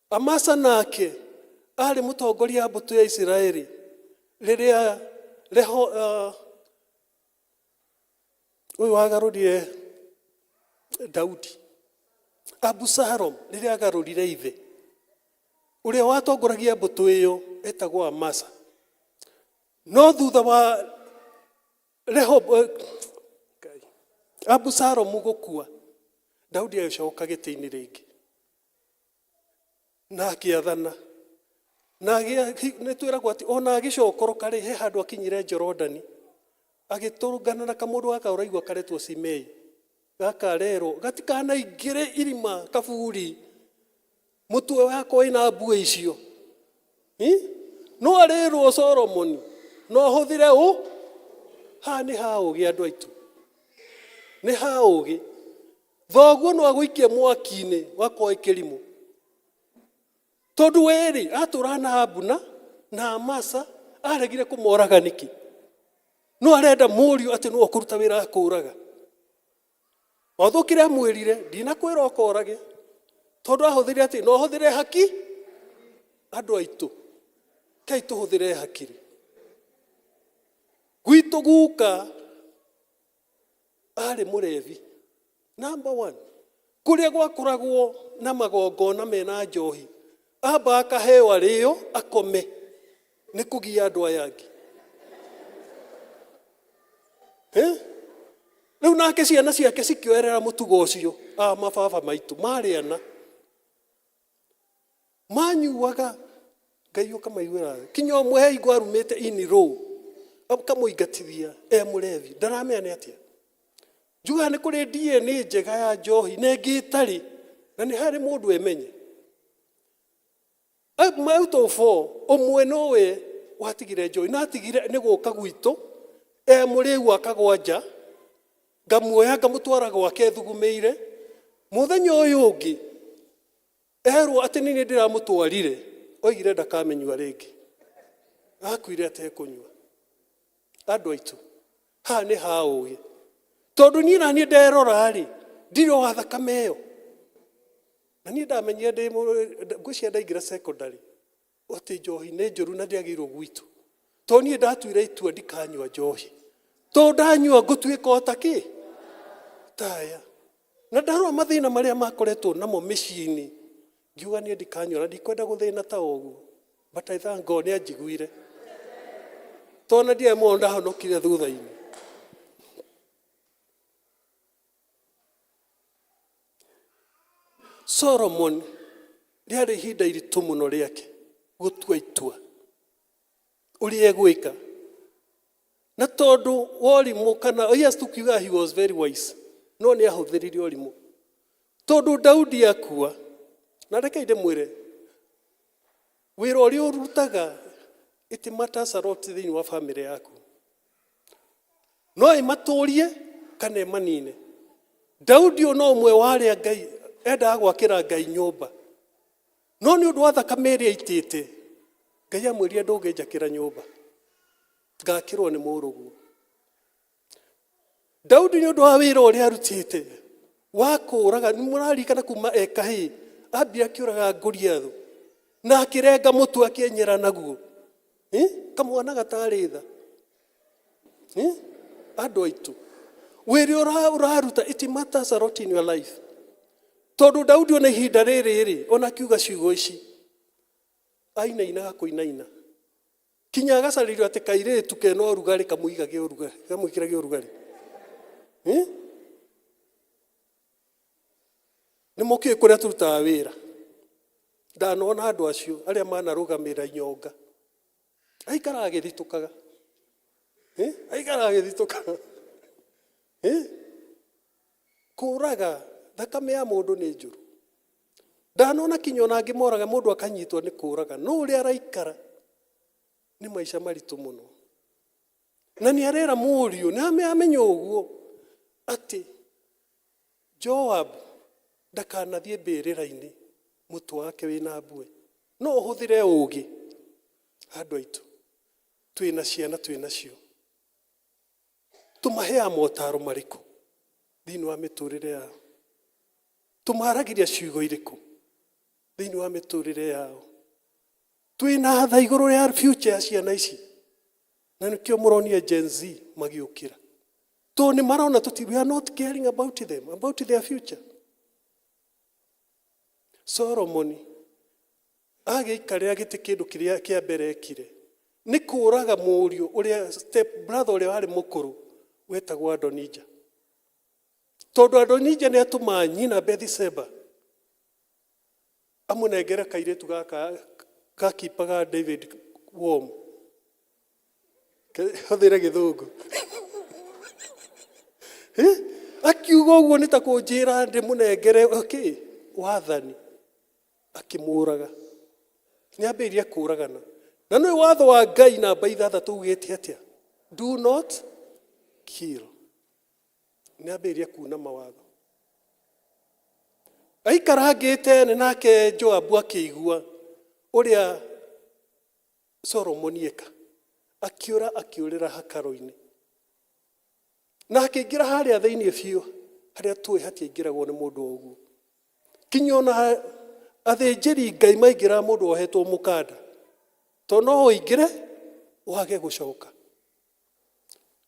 Amasa nake aarĩ mũtongoria wa mbũtũ ya Isiraeli rĩrĩa Reho, ũyũ wagarũrire Daudi, Abusalomu rĩrĩa agarũrire ithe, ũrĩa watongoragia mbũtũ ĩyo etagwo Amasa. No thutha wa Rehob, Abusalomu gũkua, Daudi agĩcoka gĩtĩ-inĩ rĩngĩ na akĩathana na nĩ twĩragwo atĩ ona agĩcokoroka rĩ, he handũ akinyire Jorodani agĩtũngana na kamũndũ gaka ũraigua karetwo Simei, gaka rerwo gatikanaingĩre irima kaburi, mũtwe wakwa wĩna mbue icio. No arĩrwo Solomoni no hũthĩre ũ haha nĩ ha ũgĩ andũ aitũ, nĩ ha ũgĩ. Thoguo no agũikie mwaki-inĩ wakorwo wĩ kĩrimũ, tondũ werĩ atũraga na Abuna na Amasa, aregire kũmoraga nĩkĩ? No arenda mũriũ atĩ nĩwe ũkũruta wĩra wa kũũraga. Otho kĩrĩa amwĩrire, ndinakwĩra ũkorage, tondũ ahũthĩrire atĩ no hũthĩre haki. Andũ aitũ, kai tũhũthĩre hakiri. Gwitũ guka arĩ mũrebi number one. Kũrĩa gwakoragwo na magongona mena njohi, amba akaheo arĩo akome, nĩ kũgia andũ aya angĩ. Eh? Rĩu nake ciana ciake cikĩoerera mũtugo ũcio. A mababa maitũ marĩ ana manyuaga, Ngai ũkamaiguĩra tha. Kinya ũmwe he hingo arumĩte ini row akamũingatithia e mũrebi, ndaramenya nĩ atĩa. Njugaga nĩ kũrĩ DNA njega ya njohi na ĩngĩ ĩtarĩ, na nĩ harĩ mũndũ emenye. Out of four, ũmwe nowe watigire njohi, na atigire nĩ gũka gwitũ e mũrĩu akagwa nja, ngamuoya ngamũtwara gwake thugumĩire. Mũthenya ũyũ ũngĩ erwo atĩ nĩ niĩ ndĩramũtwarire, oigire ndakamĩnyua rĩngĩ, akuire atekũnyua. Andũ aitũ, haha nĩ ha ũgĩ, tondũ niĩ na niĩ nderora-rĩ, ndirĩ wa thakame ĩyo. Na niĩ ndamenyire ndĩ ngwĩciria ndaingĩra secondary atĩ njohi nĩ njũru na ndĩagĩrĩirwo gwitũ, tondũ niĩ ndatuire itua ndikanyua njohi, tondũ ndanyua ngũtuĩka o ta kĩ taya. Na ndarora mathĩna marĩa makoretwo namo mĩciĩ-inĩ, ngiuga niĩ ndikanyua na ndikwenda gũthĩna ta ũguo. But I thank God nĩ anjiguire, tondũ na ndiarĩ mũno ndahonokire thutha-inĩ. Solomon rĩarĩ ihinda iritũ mũno rĩake gũtua itua ũrĩa egwĩka na tondũ wa ũrimũ kana yes tukiuga he was very wise no nĩ ahũthĩrire ũrimũ tondũ Daudi akua na rekei ndĩmwĩre wĩra ũrĩa ũrutaga it matters a lot thĩinĩ wa family yaku no ĩmatũrie kana ĩmanine Daudi ũyũ no ũmwe wa arĩa Ngai endaga gwakĩra Ngai nyũmba no nĩ ũndũ wa thakame ĩrĩa aitĩte Ngai amwĩrire ndũngĩnjakĩra nyũmba ngakĩrwo nĩ mũrũguo Daudi nĩ ũndũ wa wĩra ũrĩa arutĩte wa kũũraga nĩ mũraririkana kuma e kahĩĩ ambire akĩũraga Goliathũ na akĩrenga mũtwe akĩenyera naguo Eh? Kamwana gatarĩ tha Eh? Andũ aitũ wĩra ũrĩa ũraruta it matters a lot in your life tondũ Daudi ona ihinda rĩrĩ rĩ ona akiuga ciugo ici ainainaga kũinaina kinya agacarĩrio atĩ kairĩtu kena ũrugarĩ kamũigage ũrugarĩ kamwĩkĩrage ũrugarĩ Eh? Nĩ mũkĩũĩ kũrĩa tũrutaga wĩra ndanona andũ acio arĩa manarũgamĩrĩra inyonga aikaraga agĩthitũkaga Eh? Aikaraga agĩthitũkaga Eh? Kũraga thakame ya mũndũ nĩ njũru ndanona kinya ona angĩmoraga mũndũ akanyitwo nĩ kũraga no ũrĩa araikara nĩ maica maritũ mũno na nĩ arera mũriũ nĩ amenya ũguo atĩ Joab ndakanathiĩ mbĩrĩra-inĩ mũtwe wake wĩna mbue no ũhũthĩre ũgĩ andũ aitũ twĩna ciana twĩnacio tũmaheaga motaro marĩkũ thĩinĩ wa mĩtũrĩre yao tũmaragĩria ciugo irĩkũ thĩinĩ wa mĩtũrĩre yao twĩna tha igũrũ rĩa future ya ciana ici na nĩkĩo mũronire Gen Z magĩũkĩra tondũ nĩ marona tũti we are not caring about them about their future. Solomoni agĩikarĩra gĩtĩ kĩndũ kĩrĩa kĩa mbere ekire nĩ kũraga mũriũ ũrĩa step brother ũrĩa warĩ mũkũrũ wetagwo Adonija tondũ Adonija nĩ atũmaga nyina Bethsheba amũnengere kairĩtu gaka gakipaga David warm hũthĩre gĩthũngũ Eh? Akiuga ũguo nĩ ta kũnjĩra ndĩmũnengere okay, wathani akĩmũraga nĩ ambĩrĩria kũragana na nĩ watho wa Ngai namba ithathatũ ugĩte atĩa do not kill nĩ ambĩrĩria kuna mawatho aikarangĩte nĩ nake Joabu akĩigua ũrĩa Solomoni eka akĩũra akĩũrĩra hakarũ-inĩ na akĩingĩra harĩa thĩinĩ biũ harĩa tũĩ hatiaingĩragwo nĩ mũndũ o ũguo kinya ona athĩnjĩri Ngai maingĩraga mũndũ ohetwo mũkanda tondũ no ũingĩre wage gũcoka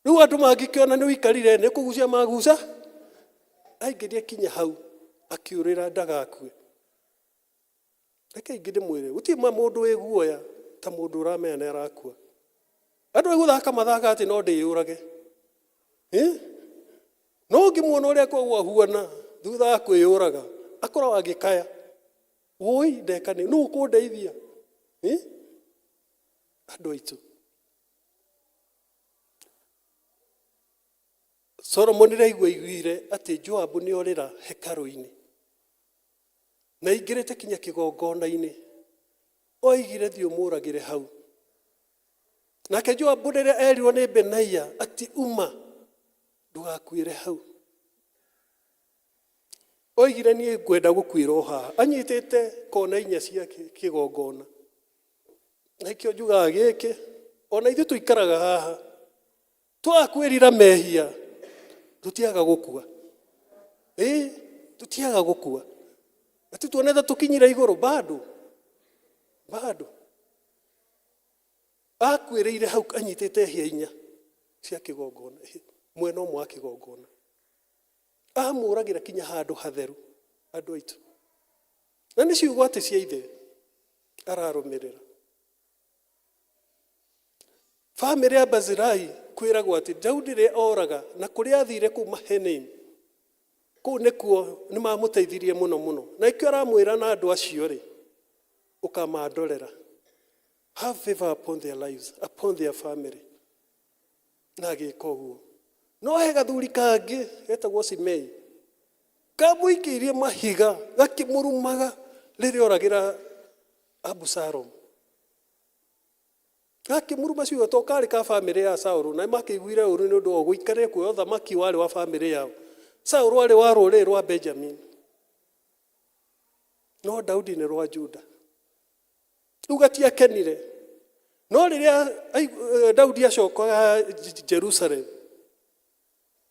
rĩu andũ mangĩkĩona nĩ ũikarire nĩ kũgucia maguca aingĩrie kinya hau akĩũrĩra ndagakue Reke ingĩ ndĩmwĩre, gũtirĩ ma mũndũ wĩ guoya ta mũndũ ũramenya nĩ arakua. Andũ a gũthaka mathaka atĩ no ndĩyũrage. Eh? No ũngĩmuona ũrĩa akoragwo ahuana thutha wa kwĩyũraga, akoragwo agĩkaya. Wũi ndeka nĩ, nũ ũkũndeithia? Eh? Andũ aitũ. Solomoni rĩaigua aiguire atĩ Joabu nĩ orĩra hekarũ-inĩ. Na aingĩrĩte kinya kĩgongona-inĩ, oigire thiĩ ũmũragĩre hau. Nake Joabu rĩrĩa erirwo nĩ Benaia atĩ uma ndũgakuĩre hau, oigire niĩ ngwenda gũkuĩra o haha, anyitĩte kona inya cia kĩgongona. Na nĩkĩo njugaga gĩkĩ, ona ithuĩ tũikaraga haha, Twaga kwĩrira mehia tũtiaga gũkua. Ĩĩ, tũtiaga gũkua. Ati tuonete tũkinyire igũrũ bado bado. Akuĩrĩire hau anyitĩte hĩa inya cia kĩgongona, mwena ũmwe wa kĩgongona. Amũragĩra kinya handũ hatheru andũ aitũ. Na nĩ ciugo atĩ cia ithe ararũmĩrĩra. Famĩlĩ ya Barzilai kwĩragwo atĩ Daudi rĩrĩa oraga na kũrĩa athire kũu Mahanaim, Kũu nĩkuo nĩ mamũteithirie mũno mũno. Na ikĩo aramwĩra na andũ acio rĩ, ũkamandorera. Have favor upon their lives, upon their family. Na agĩka ũguo. No he gathuri kangĩ getagwo Simei. Kamũikĩirie mahiga, gakĩmũrumaga rĩrĩa oragĩra Abusalomu. Gakĩmũruma ciugo to karĩ ka bamĩrĩ ya Saũlũ, na nĩmakĩiguire ũũru nĩ ũndũ wa gũikarĩra kuoya ũthamaki warĩ wa bamĩrĩ yao. Saũlũ aarĩ wa rũrĩrĩ rwa Benjamini, no Daudi nĩ rwa Juda. Rĩu gatiakenire. No rĩrĩa Daudi acokaga Jerusalem,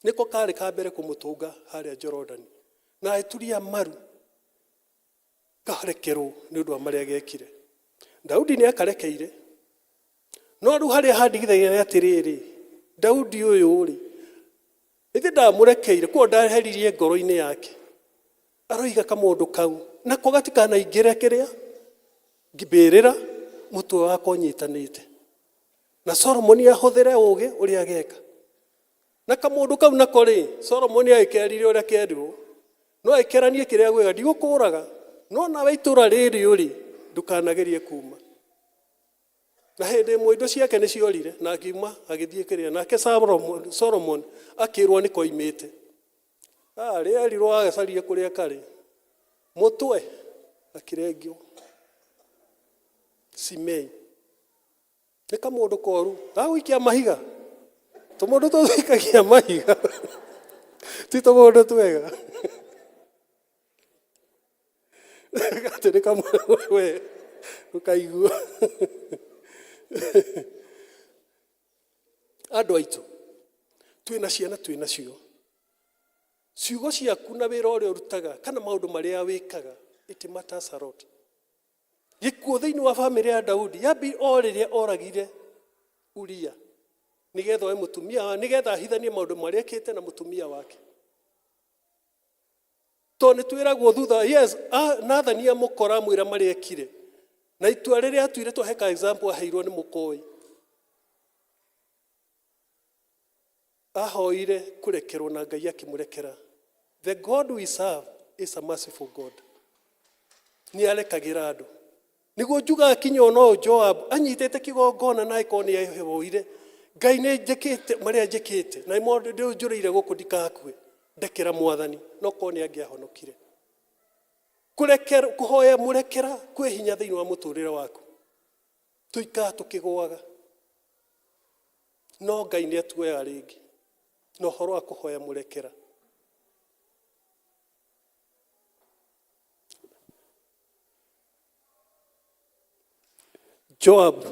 nĩko karĩ ka mbere kũmũtũnga harĩa Jorodani, na agĩturia maru karekerwo nĩ ũndũ wa marĩa gekire. Daudi nĩ akarekeire, no rĩu harĩa handigithagia nĩ atĩrĩrĩ, Daudi ũyũ rĩ, ithe ndamũrekeire, koguo ndaheririe ngoro-inĩ yake. Aroiga kamũndũ kau, nako gatikanaingĩre kĩrĩa, mbĩrĩra, mũtwe wakwa ũnyitanĩte. Na Solomoni ahũthĩre ũgĩ ũrĩa ageka. Na kamũndũ kau nako rĩ, Solomoni agĩkerire ũrĩa kerirwo, no agĩkeranie kĩrĩa gwĩka, ndigũkũraga, no nawe itũra rĩrĩ ũrĩ, ndũkanagerie kuma. Na hĩndĩ ĩmwe indo ciake nĩ ciorire, na akiuma agĩthiĩ kĩrĩa, nake Solomon akĩrwo nĩ koimĩte. Ah, rĩerirwo agacarie kũrĩa karĩ, mũtwe akĩrengio. Simei. Nĩ kamũndũ koru gagũikia mahiga. Tũmũndũ tũikagia mahiga ti tũmũndũ twega. Atĩ nĩ kamwe we ũkaigua. Andũ aitũ twĩna ciana twĩ nacio. Ciugo ciaku na wĩra ũrĩa ũrutaga kana maũndũ marĩa wĩkaga it matters a lot. Gĩkuũ thĩinĩ wa bamĩrĩ ya Daudi yambi o rĩrĩa oragire Uria nĩgetha oe mũtumia nĩgetha ahithanie maũndũ marĩa ekĩte na mũtumia wake. Tondũ nĩ twĩragwo thutha, yes, Nathani amũkora amwĩra marĩa ekire. Na itua rĩrĩa atuire twahe ka example aheirwo nĩ mũkũĩ. Ahoire kũrekerwo na Ngai akĩmũrekera. The God we serve is a merciful God. Nĩ arekagĩra andũ. Nĩguo njugaga kinya ona ũyũ Joab anyitĩte kĩgongona na angĩkorwo nĩ ehoire Ngai nĩ njĩkĩte marĩa njĩkĩte na nĩmo njũrĩire gũkũ ndikakue ndekera mwathani no korwo nĩ angĩahonokire. Kũrekera, kũhoya mũrekera kwĩ hinya thĩinĩ wa mũtũrĩre waku. Tũikaraga tũkĩgũaga. No Ngai nĩ atuoyaga rĩngĩ na ũhoro wa kũhoya mũrekera. Joab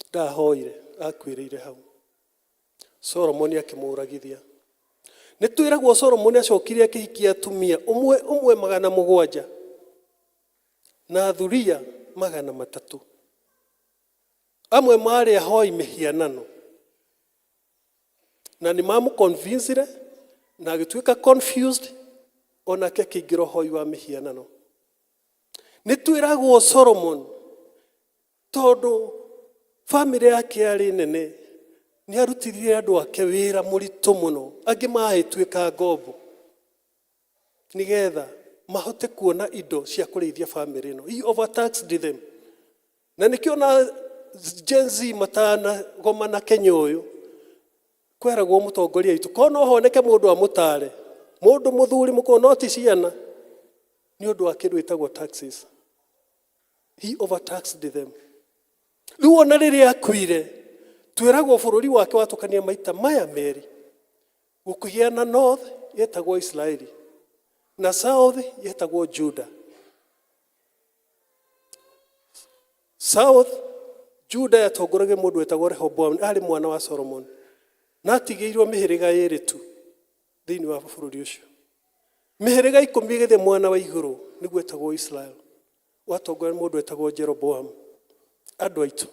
ndahoire, akuĩrĩire hau. Solomoni akĩmũragithia. Nĩ twĩragwo Solomoni acokire akĩhikia atumia ũmwe ũmwe 700 na thuriya 300. Amwe maarĩ ahoi mĩhianano na nĩ mamũconvincire na agĩtuĩka confused onake akĩingĩra ũhoi wa mĩhianano. Nĩ twĩragwo Solomon tondũ bamĩrĩ yake yarĩ nene nĩ arutithirie andũ ake wĩra mũritũ mũno, angĩ magĩtuĩka ngombo nĩgetha mahote kuona indo cia kũrĩithia bamĩrĩ ĩno. He overtaxed them. Na nĩkĩo na Gen Z matanagomana Kenya ũyũ kweragwo mũtongoria witũ korwo no honeke mũndũ amũtare mũndũ mũthuri mũkũrũ no ti ciana nĩ ũndũ wa kĩndũ gĩtagwo taxes. He overtaxed them. Rĩu ona rĩrĩa akuire twĩragwo bũrũri wake watũkania maita maya merĩ gũkĩgĩa na north yetagwo Israeli na south yetagwo Juda. South Juda yatongoragio mũndũ wetagwo Rehoboam, arĩ mwana wa Solomon, na atigĩirwo mĩhĩrĩga ĩrĩ tu thĩinĩ wa bũrũri ũcio. Mĩhĩrĩga 10 ĩgĩthiĩ mwena wa igũrũ nĩguo etagwo Israel, watongoragio nĩ mũndũ wetagwo Jeroboam. Andũ aitũ,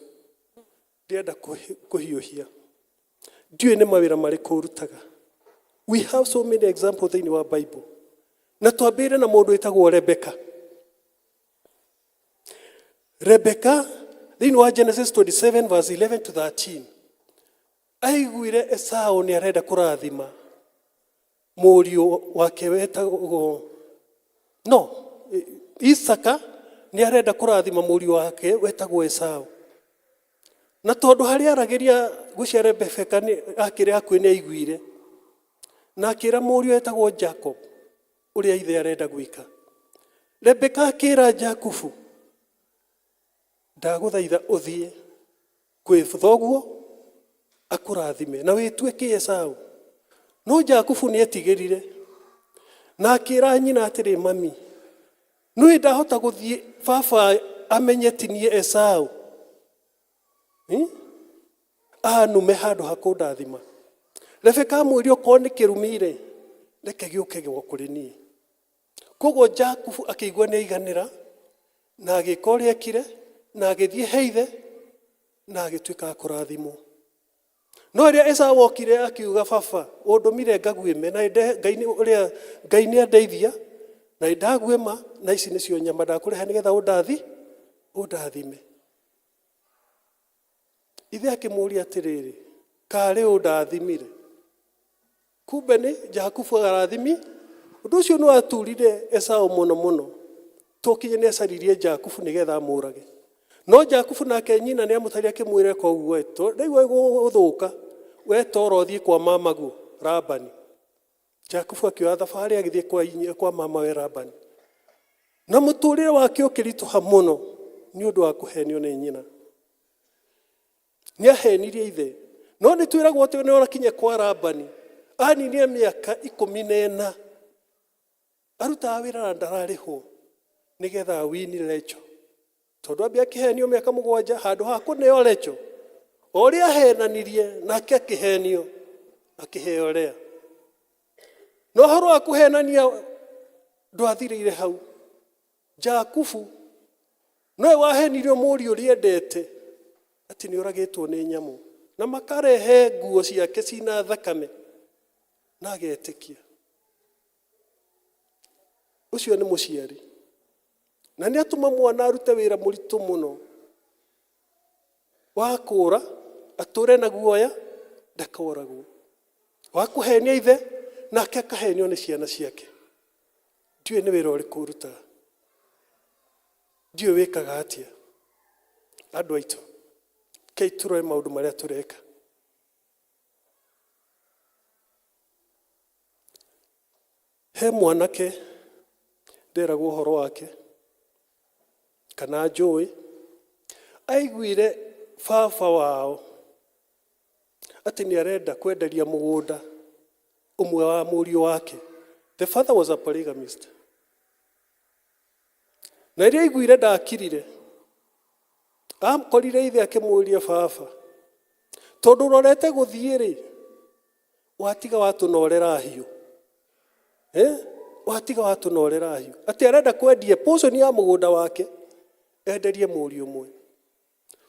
ndĩrenda kũhiũhia, ndiũĩ nĩ mawĩra marĩkũ ũrutaga. We have so many examples thĩinĩ wa Bible. Na twambĩrĩre na mũndũ wĩtagwo Rebecca. Rebeka thĩinĩ wa Genesis 27 verse 11 to 13 aiguire Esau nĩ arenda kũrathima Mũriũ wake wetagwo no Isaka nĩ arenda kũrathima mũriũ wake wetagwo Esau. Na tondũ harĩa aragĩria gwĩciria Rebeka nĩ akĩrĩ hakuhĩ nĩ aiguire. Na akĩra mũriũ wetagwo Jacob ũrĩa ithe arenda gwĩka. Rebeka akĩra Jakubu, ndagũthaitha ũthiĩ kwĩ thoguo akũrathime na wĩtue kĩ Esau. No Jakubu nĩ etigĩrire na akĩra nyina atĩrĩ, mami, nĩũĩ ndahota gũthiĩ baba amenye ti niĩ Esau. Hmm? Anume handũ ha kũndathima. Rebeka amwĩria okorwo nĩ kĩrumi-rĩ, reke gĩũke kũrĩ niĩ. Koguo Jakubu akĩigua nĩ aiganĩra na agĩka ũrĩa ekire na agĩthiĩ he ithe na agĩtuĩka wa kũrathimwo. No rĩrĩa Esau okire akiuga baba ũndũmire ngaguĩme na Ngai nĩ ũrĩa Ngai nĩ andeithia na ndaguĩma na ici nĩcio nyama ndakũrehe nĩgetha ũndathi ũndathime. Ithe akĩmũũria atĩrĩrĩ, karĩ ũndathimire? Kumbe nĩ Jakubu arathimi. Ũndũ ũcio nĩ waturire Esau mũno mũno. Tũkinye nĩ acaririe Jakubu nĩgetha amũrage. No Jakubu nake nyina nĩ amũtarire akĩmwĩra eka ũguo ndaigua gũthũka, we toro ũthiĩ kwa mamaguo Labani. Jakubu akĩoya thabarĩ agĩthiĩ kwa, kwa mamawe Labani. Na mũtũrĩre wake ũkĩritũha mũno nĩ ũndũ wa kũhenio nĩ nyina. Nĩ ahenirie ithe. No nĩ twĩragwo atĩ nĩ orakinya kwa Labani, aninire mĩaka 14 arutaga wĩra na ndararĩhwo nĩgetha awini Rachel. Tondũ ambia akĩhenio mĩaka 7 handũ ha kũneo Rachel, o ũrĩa ahenanirie nake akĩhenio akĩheo Lea. No ũhoro wa kũhenania ndwathirĩire hau. Jakubu nowe wahenirio mũriũ ũrĩa endete atĩ nĩ oragĩtwo nĩ nyamũ na makarehe nguo ciake cina thakame na agetĩkia. Ũcio nĩ mũciari. Na nĩ atũma mwana arute wĩra mũritũ mũno wa kũũra atũre na guoya ndakoragwo. Wa kũhenia ithe nake akahenio nĩ ciana ciake. Ndiũĩ nĩ wĩra ũrĩkũ ũrutaga. Ndiũĩ wĩkaga atĩa. Andũ aitũ, kei tũrore maũndũ marĩa tũreka. He mwanake nderagwo ũhoro wake kana njũĩ, aiguire baba wao atĩ nĩ arenda kwenderia mũgũnda ũmwe wa mũriũ wake. The father was a polygamist. Na rĩrĩa aiguire ndakirire, akorire ithe akĩmũria baba, tondũ ũrorete gũthiĩ rĩ, watiga watũnorera hiũ. Eh? Watiga watũnorera hiũ. Atĩ arenda kwendia portion ya mũgũnda wake, enderie mũriũ ũmwe.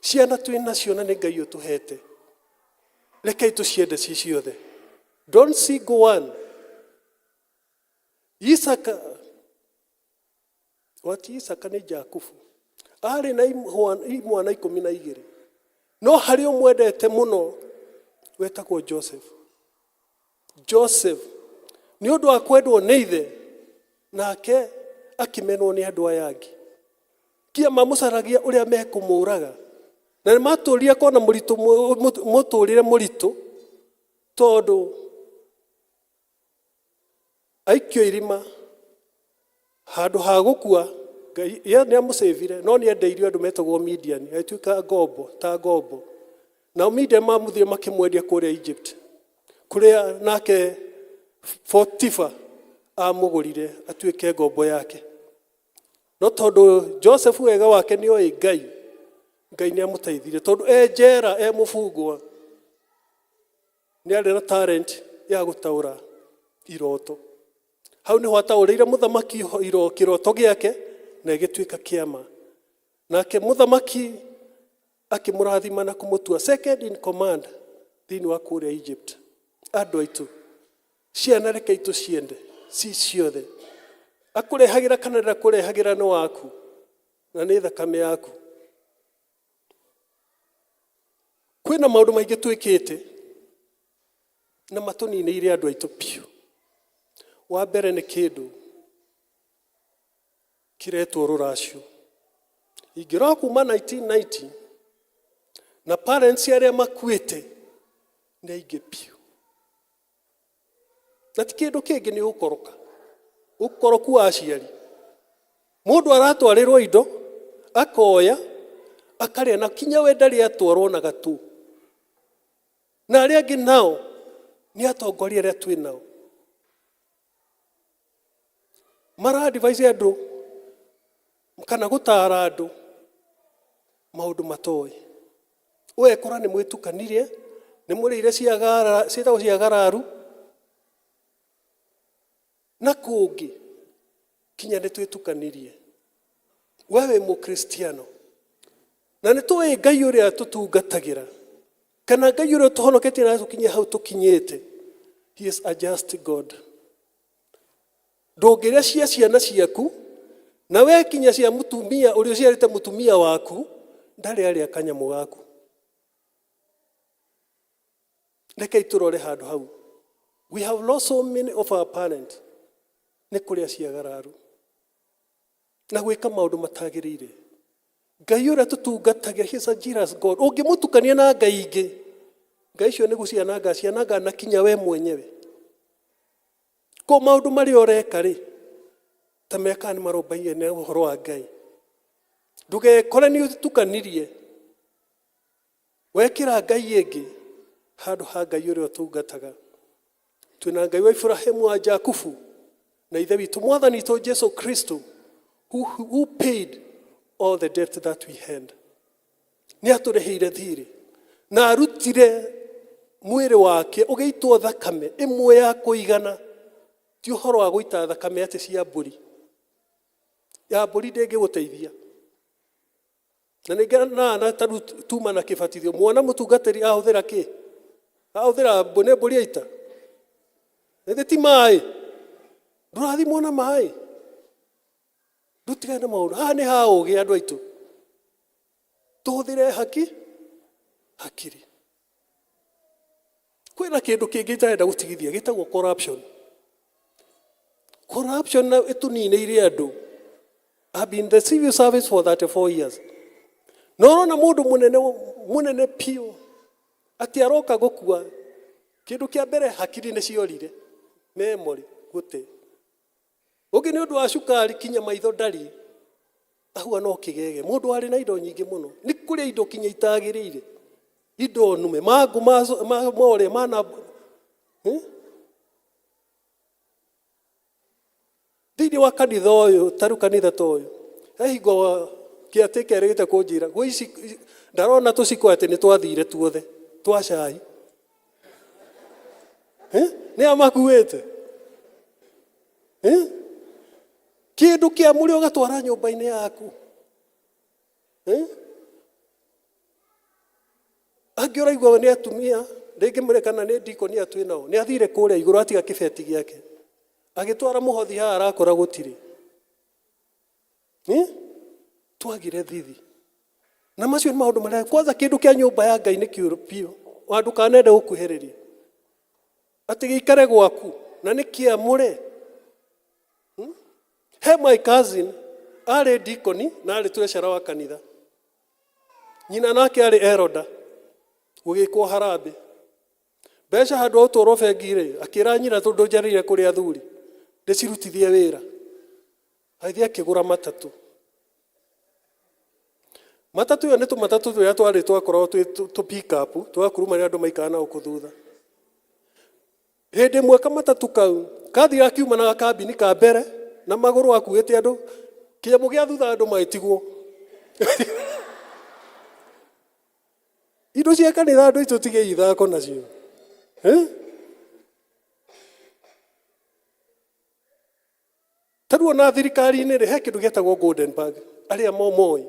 Ciana twĩ nacio na nĩ Ngai ũtũhete. Rekei tũciende ci ciothe. Don't single one. Isaka, wati Isaka nĩ Jakubu. Arĩ na imwana 12. No harĩ ũmwendete mũno wetagwo Joseph. Joseph nĩ ũndũ wa kwendwo nĩ ithe nake akĩmenwo nĩ andũ aya angĩ. Kia mamũcaragia ũrĩa mekũmũraga. Na nĩ matũrire kona mũritũ mũtũrĩre mũritũ tondũ aikio irima handũ ha gũkua Ngai ye nĩ amũcĩvire no nĩ endeirio andũ metagwo Midian agĩtuĩka ngombo ta ngombo. Nao Midian mamũthire makĩmwendia kũrĩa Egypt kũrĩa nake Potifa amũgũrire atuĩke ngombo yake. No tondũ Joseph wega wake nĩ oĩ Ngai, Ngai nĩ amũteithirie tondũ e njera e mũbungwa nĩ arĩ na talent ya gũtaũra iroto. Hau nĩho ataũrĩire mũthamaki kĩroto gĩake na ĩgĩtuĩka kĩama. Nake mũthamaki akĩmũrathima na kũmũtua second in command thĩinĩ wa kũrĩa Egypt. Andũ aitũ, ciana rekei tũciende ci ciothe. Akũrehagĩra kana ndakũrehagĩra nĩ waku na nĩ thakame yaku. Kwĩna maũndũ maingĩ twĩkĩte na matũninĩire andũ aitũ biũ. Wa mbere nĩ kĩndũ kĩretwo rũracio. Ingĩrora kuma 1990 na parents arĩa makuĩte nĩ aingĩ biũ. Na ti kĩndũ kĩngĩ nĩ ũkoroka. Ũkoroku wa aciari. Mũndũ aratwarĩrwo indo, akoya, akarĩa na kinya we ndarĩ atwarwo na gatũ. Na arĩa angĩ nao nĩ atongoria arĩa twĩ nao. Mara advise andũ kana gũtara andũ maũndũ matoĩ. Ũgekora nĩ mwĩtukanirie, nĩ mũrĩire ciagara, ciĩtagwo ciagararu, na kũngĩ kinya nĩ twĩtukanirie. We wĩ mũkristiano na nĩ tũĩ Ngai ũrĩa tũtungatagĩra kana Ngai ũrĩa ũtũhonoketie na tũkinye hau tũkinyĩte. He is a just God. Ndũngĩrĩa cia ciana ciaku na we kinya cia mũtumia ũrĩa ũciarĩte mũtumia waku ndarĩ arĩa kanyamũ gaku. Rekei tũrore handũ hau. We have lost so many of our parents nĩ kũrĩa ciagararu na gwĩka maũndũ matagĩrĩire. Ngai ũrĩa tũtungatagĩra, he is a jealous God. Ũngĩmũtukania na ngai ingĩ, ngai icio nĩ gũciananga ciananga na kinya we mwenyewe. Ko maũndũ marĩa ũreka rĩ, ta mekaga nĩ marũmbaine na ũhoro wa Ngai. Ndũgekore nĩ ũtukanirie wekĩra ngai ĩngĩ handũ ha Ngai ũrĩa ũtungataga. Twĩna Ngai wa Iburahĩmu wa Jakubu na ithe witũ mwathani witũ Jesu Kristo who paid all the debt that we had. Nĩ atũrĩhĩire thirĩ na arutire mwĩrĩ wake ũgĩitwo thakame ĩmwe ya kũigana. Ti ũhoro wa gũita thakame atĩ cia mbũri. Ya mbũri ndĩngĩgũteithia. Na nĩ ngenaga na ta rĩu tuma na kĩbatithio mwana mũtungatĩri ahũthĩra kĩ? Ahũthĩra nĩ mbũri aita? Ĩthĩ ti maĩ? Ndũrathimwo na maĩ? Ndũtigane na maũndũ. Haha nĩ ha ũgĩ andũ aitũ. Tũhũthĩre haki hakiri. Kwĩna kĩndũ kĩngĩ itarenda gũtigithia gĩtagwo corruption. Corruption na ĩtũninĩire andũ. I've been in the civil service for 34 years. Na ũrona mũndũ mũnene mũnene piũ atĩ aroka gũkua kĩndũ kĩa mbere hakiri nĩ ciorire memory gũte. Ũngĩ nĩ ũndũ wa cukari kinya maitho ndarĩ ahuana o kĩgege. Mũndũ arĩ na indo nyingĩ mũno. Nĩ kũrĩa indo kinya itagĩrĩire. Indo nume mangũ ma ũrĩa mana Thĩinĩ wa kanitha ũyũ, ta rĩu kanitha ta ũyũ, he hingo kĩatĩka erĩgĩte kũnjĩra, gwĩ ici ndarona tũciko atĩ nĩ twathire tuothe twa cai. Nĩ a makuĩte? Kĩndũ kĩamũre ũgatwara nyũmba-inĩ yaku. Angĩ ũraigua nĩ atumia, rĩngĩ mũrĩ kana nĩ ndikoni aya twĩ nao, nĩ athire kũrĩa igũrũ atiga kĩbeti gĩake. Agĩtwara mũhothi haha arakora gũtirĩ. Twagire thithi. Na macio nĩ maũndũ marĩa, kwanza kĩndũ kĩa nyũmba ya Ngai nĩ kĩũru biũ. Ona ndũkanende gũkuhĩrĩria. Atĩ gĩikare gwaku, na nĩ kĩamũre. He my cousin, arĩ ndikoni na arĩ treasurer wa kanitha. Nyina nake arĩ eroda, gũgĩkwo harambĩ. Mbeca handũ ha gũtwarwo bengi-rĩ, akĩra nyina tondũ njarĩire kũrĩ athuri, ndĩcirutithie wĩra. Agĩthiĩ akĩgũra matatũ. Matatũ ĩyo nĩ tũmatatũ tũrĩa twarĩ twakoragwo twĩ tũ pick up, tũgakuruma rĩrĩa andũ maikara na gũkũ thutha. Hĩndĩ ĩmwe kamatatũ kau kathire gakiuma na gakambini ka mbere na magũrũ gakuĩte andũ, kĩnyamũ gĩa thutha andũ magĩtigwo. Indo cia kanitha andũ aitũ tigei ithako nacio. Eh? Ta rĩu ona thirikari-inĩ rĩ, he kĩndũ gĩtagwo golden bag, arĩa momoĩ.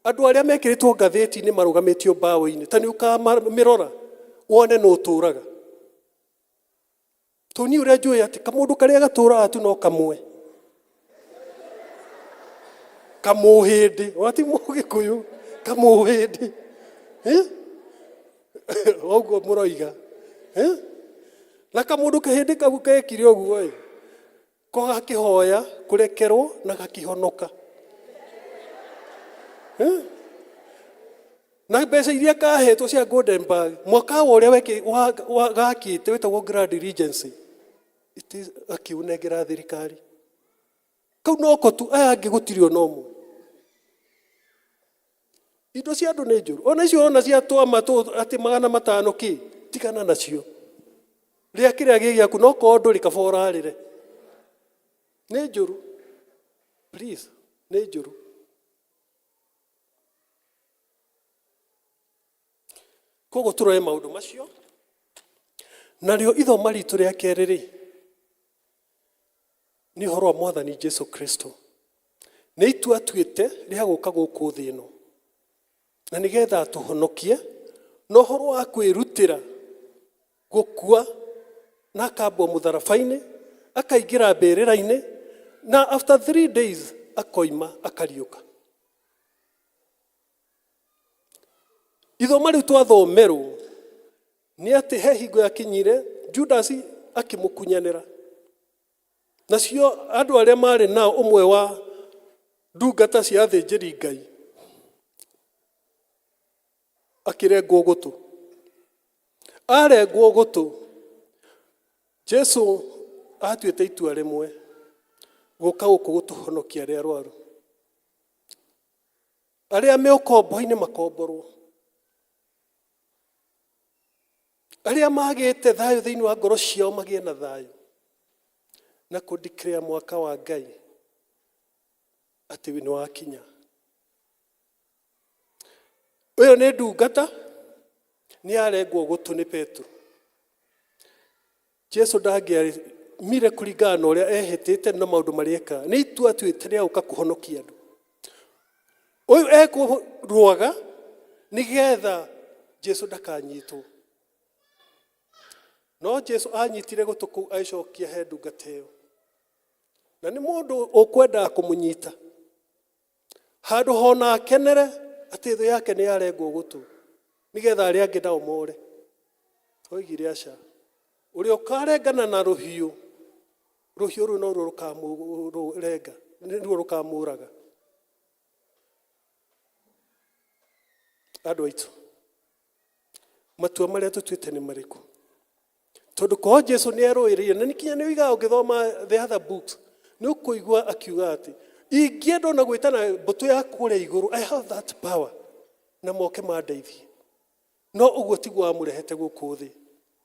Andũ arĩa mekĩrĩtwo ngathĩti-inĩ marũgamĩtio mbaũ-inĩ, ta nĩ ũkamĩrora wone nũ ũtũraga. Tondũ niĩ ũrĩa njũĩ atĩ kamũndũ karĩa gatũraga tu no kamwe. Kamũhĩndĩ, ona ti mũgĩkũyũ, kamũhĩndĩ. Eh? Ũguo mũroiga. Eh? Na kamũndũ kahĩndĩ kau gekire ũguo ĩ. Ko gakĩhoya kũrekerwo na gakĩhonoka. Eh? Na mbeca iria kahetwo cia Golden Bag mwaka wa ũrĩa gakĩte wĩtagwo Grand Regency akiũnengera thirikari. Kau noko tu, aya angĩ gũtirĩ ona ũmwe. Indo cia andũ nĩ njũru. Ona icio ũrona cia twama atĩ 500 kĩ, tigana nacio. Rĩa kĩrĩa gĩ gĩaku, no korwo ndũrĩ kaba ũrarĩre. Nĩ njũru. Please, nĩ njũru. Koguo tũrore maũndũ macio. Narĩo ithoma ritũ rĩa kerĩ rĩ, nĩ ũhoro wa Mwathani Jesu Kristo. Nĩ itua atuĩte rĩa gũka gũkũ thĩ ĩno na nĩgetha atũhonokie na ũhoro wa kwĩrutĩra gũkua na akambwo mũtharaba-inĩ, akaingĩra mbĩrĩra-inĩ na after 3 days akoima akariũka. Ithoma rĩu twathomerwo nĩ atĩ he hingo yakinyire Judas akĩmũkunyanĩra. Nacio andũ arĩa marĩ nao ũmwe wa ndungata cia athĩnjĩri Ngai akĩrengwo gũtũ. Arengwo gũtũ, Jesu atuĩte itua rĩmwe, gũka gũkũ gũtũhonokia arĩa arwaru. Arĩa me ũkombo-inĩ makomborwo. Arĩa magĩte thayũ thĩinĩ wa ngoro ciao magĩe na thayũ. Na kũ declare mwaka wa Ngai atĩ nĩ wakinya. Ũyũ nĩ ndungata, nĩ yarengwo gũtũ nĩ Petero. Jesu ndangĩaremire kũringana na ũrĩa ehĩtĩte na maũndũ marĩa ekaga. Nĩ itua atuĩte rĩa gũka kũhonokia andũ. Ũyũ ekũrũaga nĩgetha Jesu ndakanyitwo. No Jesu anyitire gũtũ kũu agĩcokia he ndungata ĩyo. Na nĩ mũndũ ũkwendaga kũmũnyita. Handũ hona akenere atĩ thũ yake nĩ yarengwo gũtũ nĩgetha arĩa angĩ nao more. Oigire aca. Ũrĩa ũkarengana na rũhiũ, rũhiũ rũu noruo rũkamũrenga, nĩruo rũkamũraga. Andũ aitũ, matua marĩa tũtuĩte nĩ marĩkũ? Tondũ korwo Jesu nĩ erũĩrĩire, na nĩkinya nĩ ũigaga ũngĩthoma the other books, nĩ ũkũigua akiuga atĩ ingĩenda ona gwĩtana mbũtũ ya kũrĩa igũrũ, I have that power, na moke mandeithie. No ũguo tiguo wamũrehete gũkũ thĩ.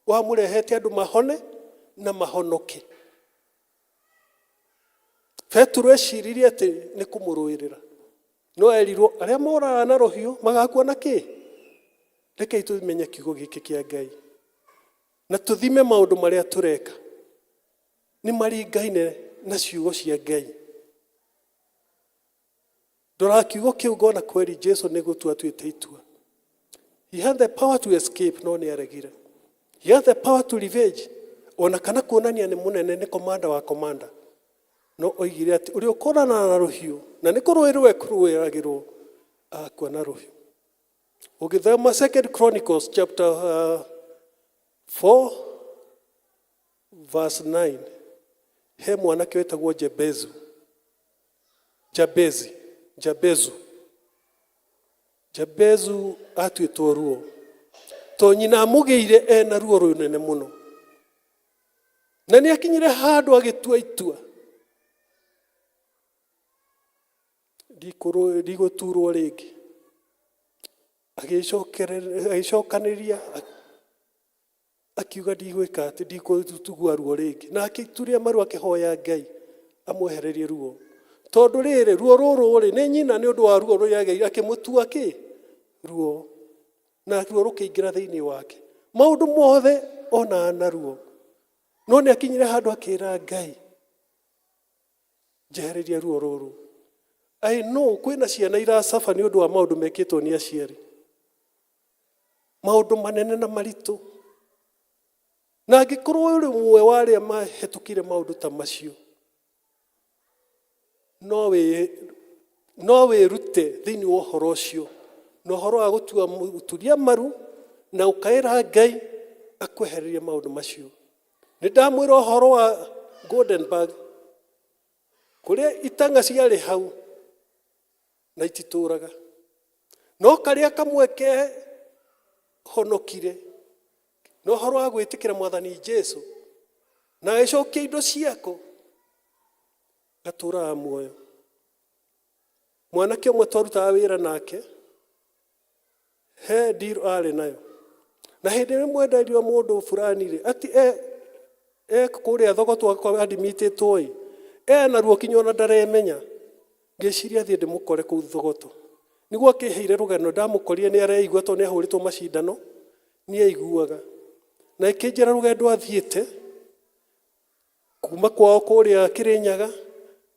Wamũrehete andũ mahone na mahonoke. Petero eciririe atĩ nĩ kũmũrũĩrĩra. No erirwo arĩa moraga na rũhiũ magakua na kĩ? Rekei tũmenye kiugo gĩkĩ kĩa Ngai na tũthime maũndũ marĩa tũreka nĩ maringaine na ciugo cia Ngai. Ndora kiugo kĩu ngona kweri Jesu nĩ gũtua atuĩte itua. He had the power to escape no nĩ aregire. He had the power to revenge ona kana kuonania nĩ mũnene nĩ commander wa commander. No oigire atĩ ũrĩa ũkorana na rũhiũ na nĩ kũrũĩrwo ekũrũĩragĩrwo akua na rũhiũ. Ũgĩthoma Second Chronicles chapter 4 verse 9 he mwanake wetagwo Jebezu Jabezi Jabezu Jabezu atuĩtwo ruo to nyina amũgĩire ena ruo rũnene mũno na nĩ akinyire handũ agĩtua itua ndigũturwo rĩngĩ agĩcokanĩria akiuga ndigwĩka atĩ ndigũtugua ruo rĩngĩ na akĩturia maru akĩhoya Ngai amwehererie ruo tondũ rĩrĩ ruo rũrũ rĩ nĩ nyina nĩ ũndũ wa ruo rũrĩa agĩire akĩmũtua kĩ ruo na ruo rũkĩingĩra thĩinĩ wake maũndũ mothe onaga na ruo no nĩ akinyire handũ akĩra Ngai njehereria ruo rũrũ. I know kwĩna ciana iracaba nĩ ũndũ wa maũndũ mekĩtwo nĩ aciari, maũndũ manene na maritũ. Na angĩkorwo ũrĩ ũmwe wa arĩa mahĩtũkire maũndũ ta macio, no wĩrute thĩinĩ wa ũhoro ũcio na ũhoro wa gũtua gũturia maru na ũkaĩra Ngai akwehererie maũndũ macio. Nĩ ndamwĩra ũhoro wa Goldenberg. Kũrĩa itang'a ciarĩ hau na ititũraga. No karĩa kamwe kehonokire na ũhoro wa gwĩtĩkĩra Mwathani Jesu na agĩcokia indo ciako gatũraga muoyo. Mwanake ũmwe twarutaga wĩra nake he deal arĩ nayo na hĩndĩ ĩrĩa mwenderio mũndũ fulani rĩ ati e e kũrĩa thoko twakwa admitĩtwo ĩ ena ruo kinya ona ndaremenya. Ngĩciria thiĩ ndĩmũkore kũu Thogoto. Nĩguo akĩheire rũgano ndamũkorire nĩ areigua tondũ nĩ ahũrĩtwo macindano nĩ aiguaga. Na akĩnjĩra rũgendo athiĩte kuma kwao kũrĩa Kĩrĩnyaga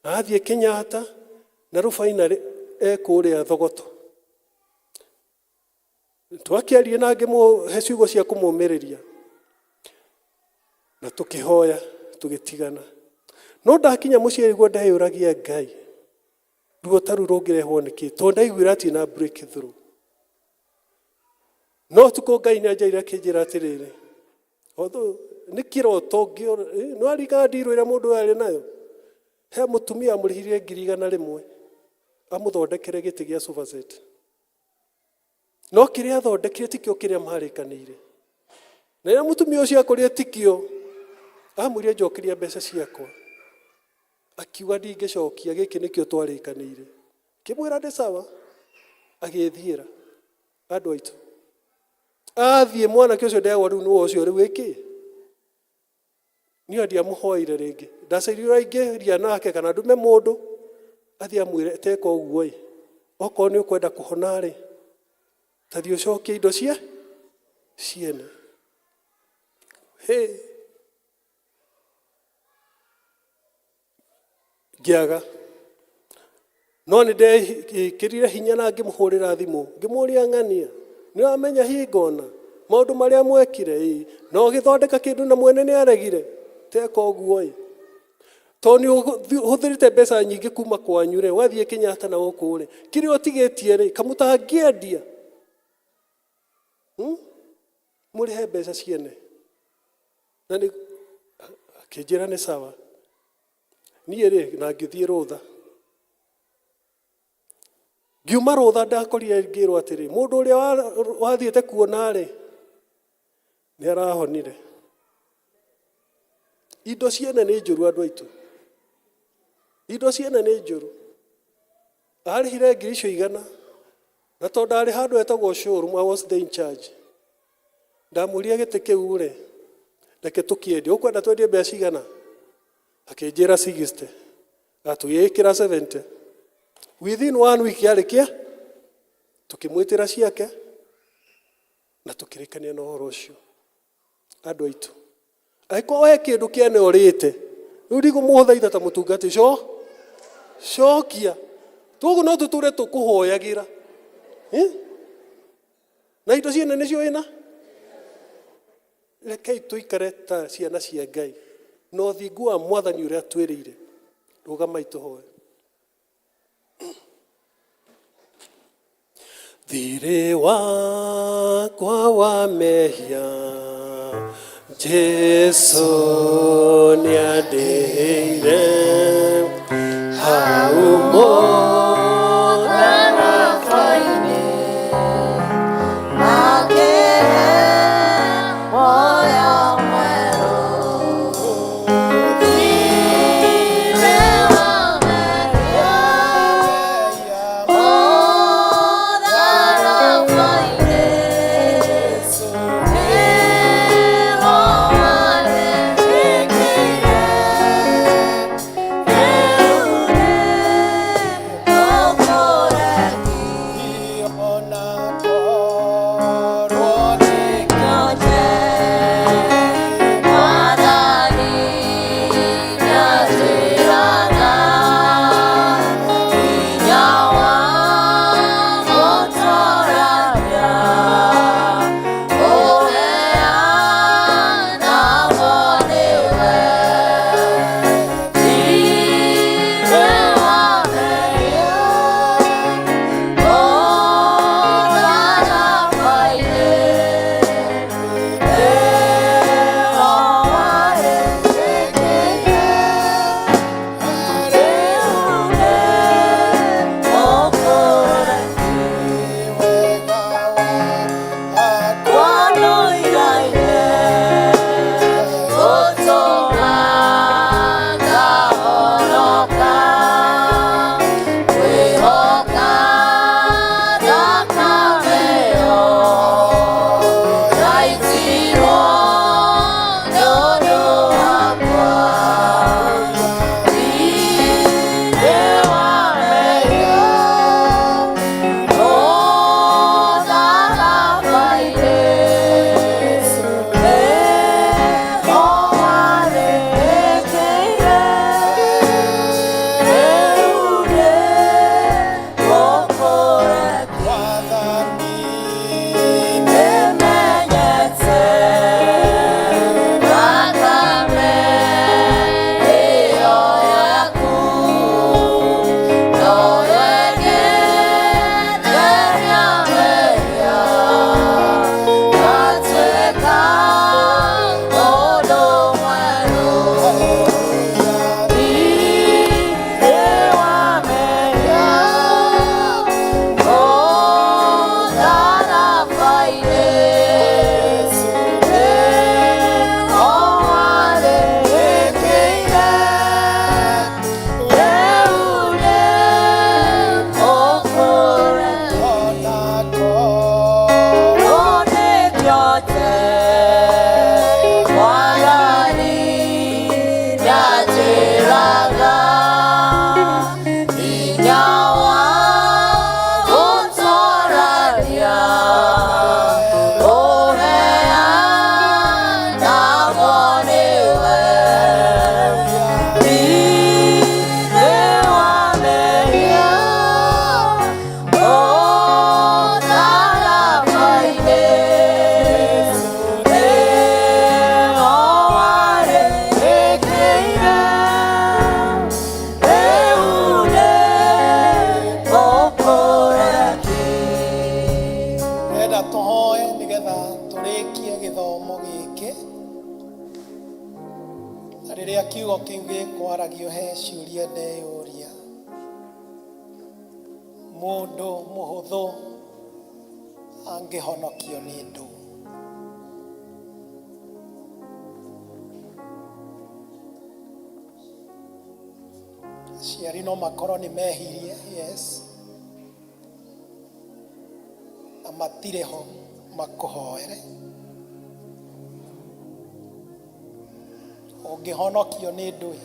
athiĩ Kenyatta na rĩu finally e kũrĩa Thogoto. Twakĩaria na ngĩmũhe ciugo cia kũmũmĩrĩria na tũkĩhoya tũgĩtigana. No ndakinya mũciĩ nĩguo ndeyũragia Ngai, ruo ta rũu rũngĩrehwo nĩkĩ? Tondũ ndaiguire atirĩ na breakthrough. No ũtukũ Ngai nĩ anjarire akĩnjĩra atĩrĩrĩ, although nĩ kĩroto nĩ waririkana ndirũ ĩrĩa mũndũ ũyũ arĩ nayo? He mũtumia amũrĩhirie 100,000 amũthondekere gĩtĩ gĩa sofa set. No kĩrĩa athondekire tikĩo kĩrĩa marĩkanĩire. Na rĩrĩa mũtumia ũcio akorire tikĩo, amwĩrire njokeria mbeca ciakwa. Akiuga ndingĩcokia, gĩkĩ nĩkĩo twarĩkanĩire. Kĩmwĩra ndĩ sawa, agĩthiĩra. Andũ aitũ. Athiĩ mwanake ũcio ndegwa rĩu nĩwe ũcio rĩu ĩkĩ. Niĩ ndiamũhoeire rĩngĩ. Ndacaria ũrĩa ingĩaria nake kana ndume mũndũ athiĩ amwĩre teka ũguo ĩ, okorwo nĩ ũkwenda kũhona rĩ, ta thiĩ ũcokie indo cia ciene. Hĩ. Ngĩaga. No nĩ ndekĩrire hinya na ngĩmũhũrĩra thimũ, ngĩmũria ng'ania, nĩ wamenya hingona maũndũ marĩa mwekire ĩ, na ũgĩthondeka kĩndũ na mwene nĩ aregire, teka ũguo ĩ. Tondũ nĩ ũhũthĩrĩte mbeca nyingĩ kuma kwanyu rĩ, ũgathiĩ Kenyatta na gũkũ rĩ, kĩrĩa ũtigĩtie rĩ, kamũtangĩendia. Mũrĩhe mbeca ciene. Na nĩ akĩnjĩra nĩ sawa. Niĩ rĩ, na ngĩthiĩ rũtha. Ngiuma rũtha ndakorire ngĩrwo atĩrĩ, mũndũ ũrĩa wathiĩte kuona rĩ, nĩ arahonire. Indo ciene nĩ njũru andũ aitũ. Indo ciene nĩ njũru. Arĩhire ngiri icio igana, na tondũ ndarĩ handũ hetagwo showroom, I was the in charge. Ndamũria gĩtĩ kĩu rĩ, reke tũkĩendie, ũkwenda twendie mbeca cigana? Akĩnjĩra 60. Na tũgĩgĩkĩra 70. Within one week yarĩkia, tũkĩmwĩtĩra ciake na tũkĩrĩkania na ũhoro ũcio. Andũ aitũ, angĩkorwo he kĩndũ kĩene ũrĩte, rĩu ndigũmũthaitha ta mũtungati, cokia. Toguo no tũtũre tũkũhoyagĩra. Eh? Na indo ciene nĩcio wĩna? Rekei tũikare ta ciana cia Ngai na ũthingu wa Mwathani ũrĩa atwĩrĩire. Rũgamai tũhoe. Thirĩ wakwa wa mehia Jesu nĩandĩhĩire hau mũtharaba-inĩ. Kiugo kĩu gĩkwaragio he ciũria ndeyũria. Mũndũ mũhũthũ angĩhonokio nĩ ndũ? Aciari no makorwo nĩ mehirie, yes, na matirĩ ho makũhoere. Ũngĩhonokio nĩ ndũĩ?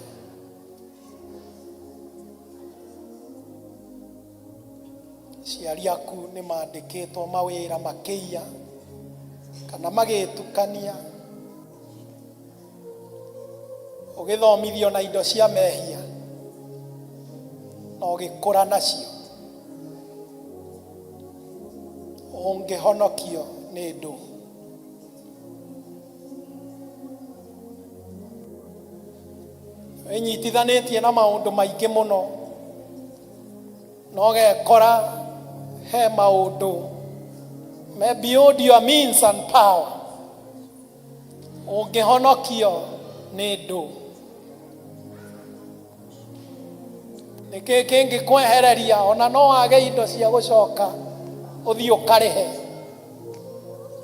Aciari aku nĩ mandĩkĩtwo mawĩra makĩiya kana magĩtukania, ũgĩthomithio na indo cia mehia na ũgĩkũra nacio. Ũngĩhonokio nĩ ndũ? Wĩnyitithanĩtie na maũndũ maingĩ mũno na ũgekora he maũndũ me beyond your means and power. Ũngĩhonokio nĩ ndũ? Nĩkĩ kĩngĩkwehereria ona no wage indo cia gũcoka ũthiĩ ũkarĩhe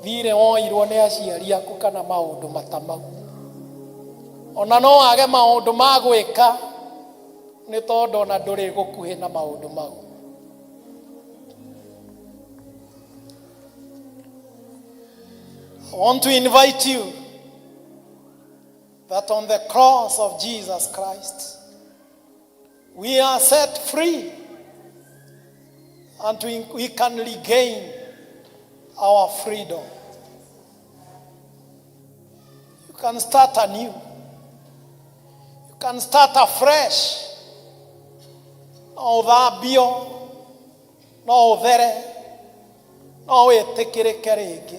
thirĩ woirwo nĩ aciari aku kana maũndũ mata mau? Ona no wage maũndũ ma gwĩka nĩ tondũ ona ndũrĩ gũkuhĩ na maũndũ mau. I want to invite you that on the cross of Jesus Christ we are set free and we can regain our freedom. You can start anew. You can start afresh. No ũthambio, no ũthere, no wĩtĩkĩrĩke rĩngĩ.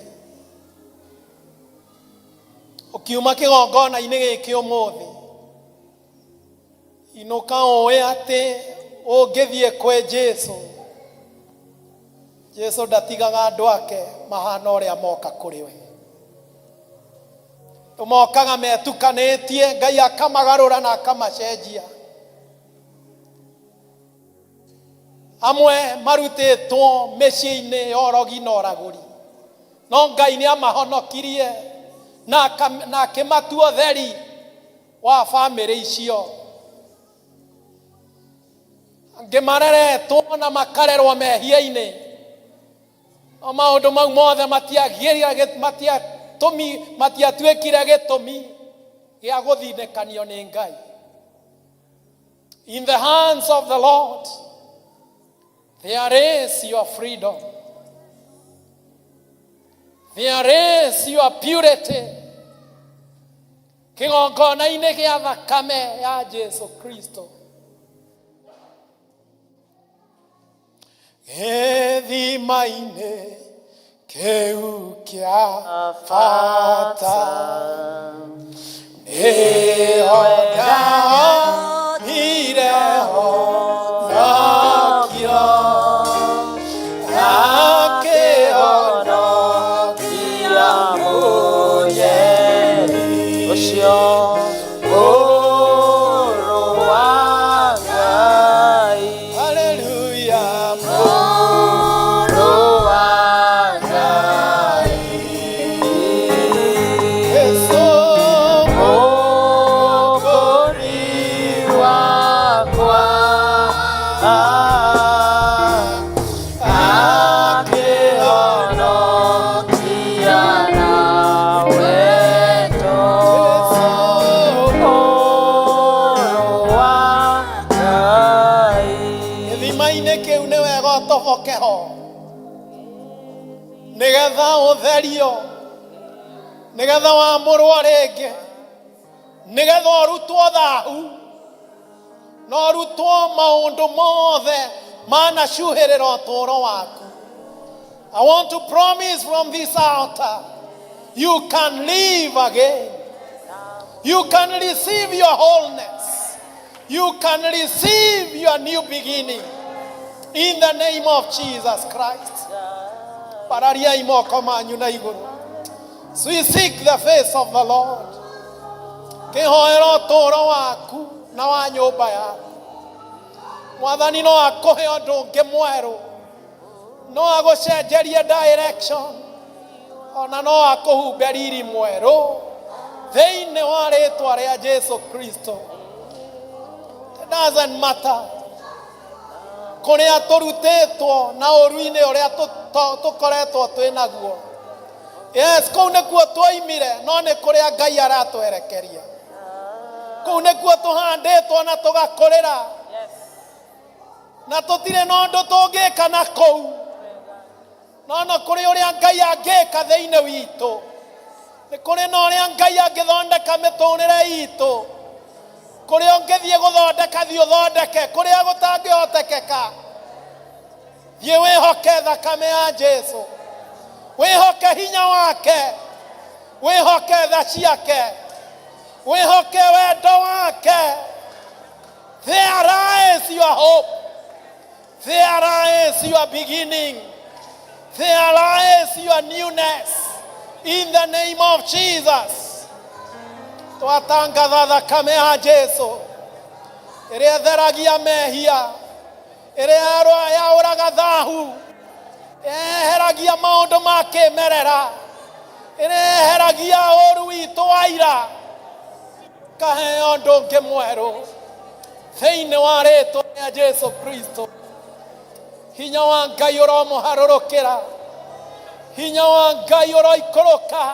Ũkiuma kĩgongona-inĩ gĩkĩ ũmũthĩ, inũka ũĩ atĩ ũngĩthiĩ kwĩ Jesu, Jesu ndatigaga andũ ake mahana ũrĩa moka kũrĩ we. Andũ mokaga metukanĩtie, Ngai akamagarũra na akamacenjia. Amwe marutĩtwo mĩciĩ-inĩ ya ũrogi na ũragũri, no Ngai nĩ amahonokirie na akĩmatua ũtheri wa bamĩrĩ icio. Angĩ mareretwo na makarerwo mehia-inĩ, no maũndũ mau mothe matiatuĩkire gĩtũmi gĩa gũthinĩkanio nĩ Ngai. In the hands of the Lord there is your freedom. There is your purity. Kĩgongona-inĩ gĩa thakame ya Jesu Kristo. Gĩthima-inĩ kĩu kĩa bata nĩho ndonire honokio, akĩhonokia mũnyeri ũcio mũrũ wa Ngai. Haleluya, mũrũ wa Ngai. Yesu Mũkũri wakwa, akĩhonokia na wendo. Mũrũ wa Ngai. Gĩthima-inĩ kĩu nĩ wega ũtoboke ho nĩgetha ũtherio, nĩgetha wamũrwo rĩngĩ, nĩgetha ũrutwo thahu na ũrutwo maũndũ mothe manacuhĩrĩra ũtũũro waku. I want to promise from this altar, you can live again. You can receive your wholeness. You can receive your new beginning. In the name of Jesus Christ. Parariai moko manyu na igũrũ. So we seek the face of the Lord. Kĩhoera ũtũũro waku na wa nyũmba yaku. Mwathani no akũhe ũndũ ũngĩ mwerũ, no agũcenjerie direction, ona no akũhumbe riri mwerũ thĩinĩ wa rĩtwa rĩa Jesu Kristo. It doesn't matter kũrĩa tũrutĩtwo na ũru-inĩ ũrĩa tũkoretwo twĩ naguo. Yes, kũu nĩkuo twoimire, no nĩ kũrĩa Ngai aratwerekeria. Kũu nĩkuo tũhandĩtwo na tũgakũrĩra, na tũtirĩ na ũndũ tũngĩka na kũu, no no kũrĩ ũrĩa Ngai angĩka thĩinĩ witũ, nĩ kũrĩ na ũrĩa Ngai angĩthondeka mĩtũrĩre itũ. Kũrĩa ũngĩthiĩ gũthondeka, thiĩ ũthondeke. Kũrĩa gũtangĩhotekeka, thiĩ wĩhoke thakame ya Jesu, wĩhoke hinya wake, wĩhoke tha ciake, wĩhoke wendo wake. There is your hope. There is your beginning. There is your newness. In the name of Jesus. Twatangatha thakame ya Jesu ĩrĩa ĩtheragia mehia, ĩrĩa yaũraga thahu, yeheragia maũndũ ma kĩmerera, ĩrĩa yeheragia ũru witũ wa ira, kaheo ũndũ ũngĩ mwerũ thĩinĩ wa rĩtwa rĩa Jesu Kristo. Hinya wa Ngai ũromũharũrũkĩra, hinya wa Ngai ũroikũrũka,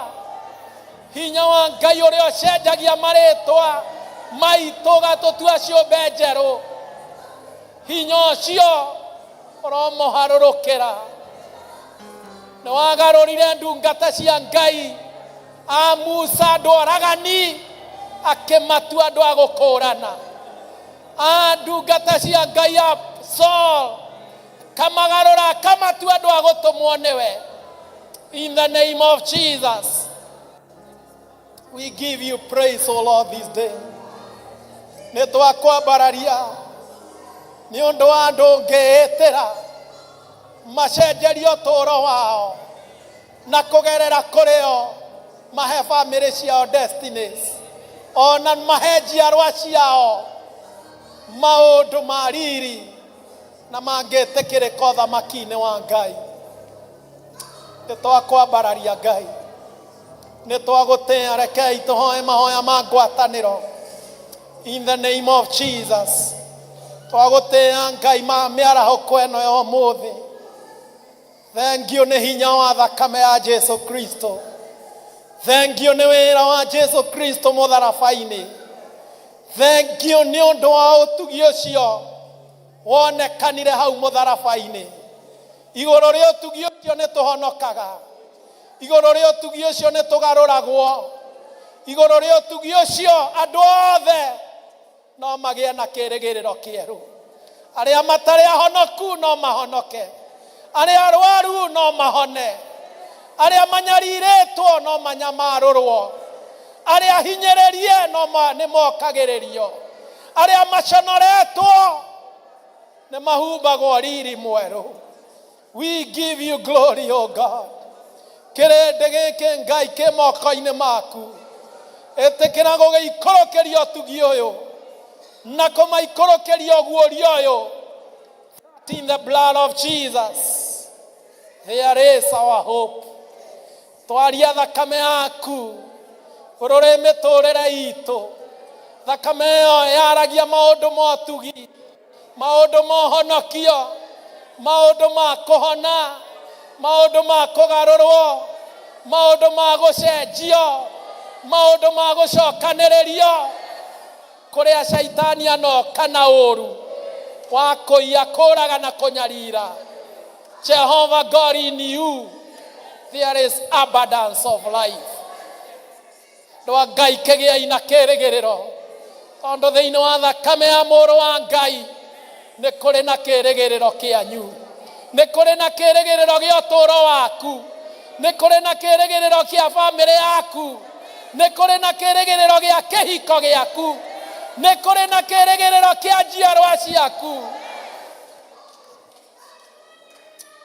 hinya wa Ngai ũrĩa ũcenjagia marĩtwa maitũ ũgatũtua ciũmbe njerũ, hinya ũcio ũromũharũrũkĩra. Nĩ wagarũrire ndungata cia Ngai a Musa andũ oragani, akĩmatua andũ a gũkũrana. A ndungata cia Ngai a Saul kamagarũra akamatua andũ a gũtũmwo nĩwe. In the name of Jesus, we give you praise, O Lord, this day. Nĩ twakwambararia nĩ ũndũ wa andũ ngĩĩtĩra macenjerie ũtũũro wao na kũgerera kũrĩ o mahe bamĩrĩ ciao destinies, ona mahe njiarwa ciao maũndũ ma riri na mangĩtĩkĩrĩka ũthamaki-inĩ wa Ngai. Nĩ twakwambararia Ngai, nĩ twagũtĩa. Rekei tũhoe mahoya ma ngwatanĩro. In the name of Jesus, twagũtĩa Ngai ma mĩarahũko ĩno ya ũmũthĩ. Thengiũ nĩ hinya wa thakame ya Jesu Kristo, thengiũ nĩ wĩra wa Jesu Kristo mũtharaba-inĩ, thengiũ nĩ ũndũ wa ũtugi ũcio wonekanire hau mũtharaba-inĩ. Igũrũ rĩa ũtugi ũcio nĩ tũhonokaga, igũrũ rĩa ũtugi ũcio nĩ tũgarũragwo, igũrũ rĩa ũtugi ũcio andũ othe no magĩe na kĩrĩgĩrĩro kĩerũ. Arĩa matarĩ ahonoku no mahonoke, arĩa arwaru no mahone, arĩa manyarirĩtwo no manyamarũrwo, arĩa hinyĩrĩrie no nĩ mokagĩrĩrio, arĩa maconoretwo nĩ mahumbagwo riri mwerũ. We give you glory, O God. Kĩrĩndĩ gĩkĩ Ngai kĩ moko-inĩ maku, ĩtĩkĩra gũgĩikũrũkĩria ũtugi ũyũ na kũmaikũrũkĩria ũguũrio ũyũ. That in the blood of Jesus there is our hope. Twaria thakame yaku ũrũrĩ mĩtũrĩre itũ. Thakame ĩyo yaragia maũndũ ma ũtugi, maũndũ ma ũhonokio, maũndũ ma kũhona, maũndũ ma kũgarũrwo, maũndũ ma gũcenjio, maũndũ ma gũcokanĩrĩrio. Kũrĩa caitani anoka na ũru wa kũiya, kũraga na kũnyarira, Jehovah God, in you there is abundance of life. Andũ a Ngai, kĩgĩai na kĩrĩgĩrĩro, tondũ thĩinĩ wa thakame ya mũrũ wa Ngai nĩ kũrĩ na kĩrĩgĩrĩro kĩanyu, nĩ kũrĩ na kĩrĩgĩrĩro gĩa ũtũũro waku, nĩ kũrĩ na kĩrĩgĩrĩro kĩa bamĩrĩ yaku, nĩ kũrĩ na kĩrĩgĩrĩro gĩa kĩhiko gĩaku, nĩ kũrĩ na kĩrĩgĩrĩro kĩa njiarwa ciaku.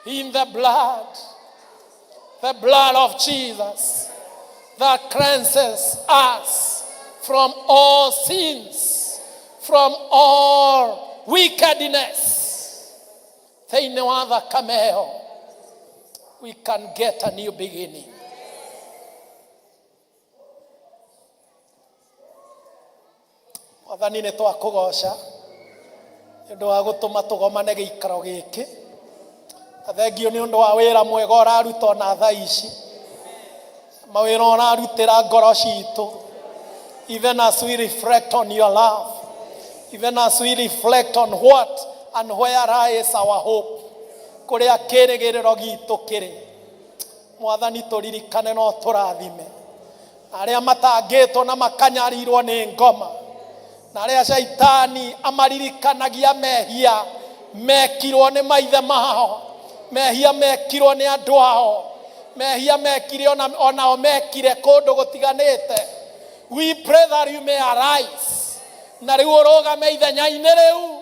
In the blood, the blood of Jesus that cleanses us from all sins, from all wickedness. Thĩinĩ wa thakame ĩyo we can get a new beginning. Mwathani nĩ twakũgoca nĩ ũndũ wa gũtũma tũgomane gĩikaro gĩkĩ, na thengio nĩ ũndũ wa wĩra mwega ũraruta ona thaa ici, mawĩra ũrarutĩra ngoro citũ. Even as we reflect on your love, even as we reflect on what and where lies our hope, kũrĩa kĩrĩgĩrĩro gitũ kĩrĩ, Mwathani tũririkane no tũrathime arĩa matangĩtwo na makanyarirwo nĩ ngoma, na arĩa caitani amaririkanagia mehia mekirwo nĩ maithe mao, mehia mekirwo nĩ andũ ao, mehia mekire onao mekire kũndũ gũtiganĩte. We pray that you may arise, na rĩu ũrũgame ithenya-inĩ rĩu,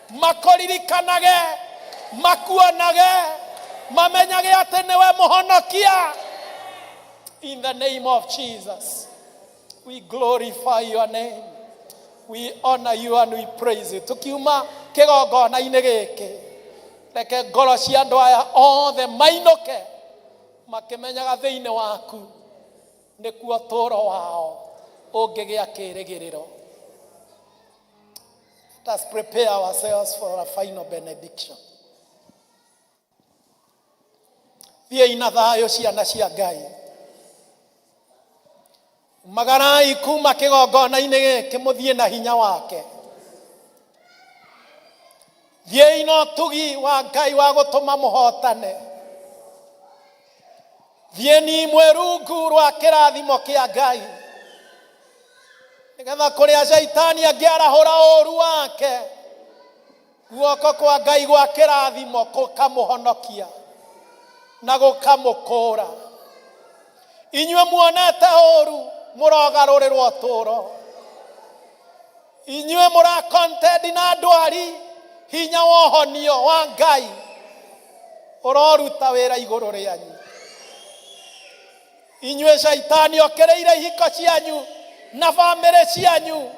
makũririkanage, makuonage, mamenyage atĩ nĩwe mũhonokia. In the name of Jesus, we glorify your name, we honor you and we praise you. Tukiuma kĩgongona-inĩ gĩkĩ, reke ngoro cia andũ aya othe mainũke makĩmenyaga thĩinĩ waku nĩkuo tũũro wao ũngĩgĩa kĩĩrĩgĩrĩro. Let us prepare ourselves for a final benediction. Thiĩi na thayũ ciana cia Ngai. Magarai kuma kĩgongona-inĩ gĩkĩ mũthiĩ na hinya wake. Thiĩi na ũtugi wa Ngai wa gũtũma mũhotane. Thiĩni mwĩ rungu rwa kĩrathimo kĩa Ngai, nĩgetha kũrĩa caitani angĩarahũra ũũru wake, guoko kwa Ngai gwa kĩrathimo gũkamũhonokia na gũkamũkũũra. Inyuĩ muonete ũũru mũrogarũrĩrwo ũtũũro. Inyuĩ mũrakontendi na ndwari, hinya wa ũhonio wa Ngai ũroruta wĩra igũrũ rĩanyu. Inyuĩ caitani okĩrĩire ihiko cianyu na bamĩrĩ cianyu,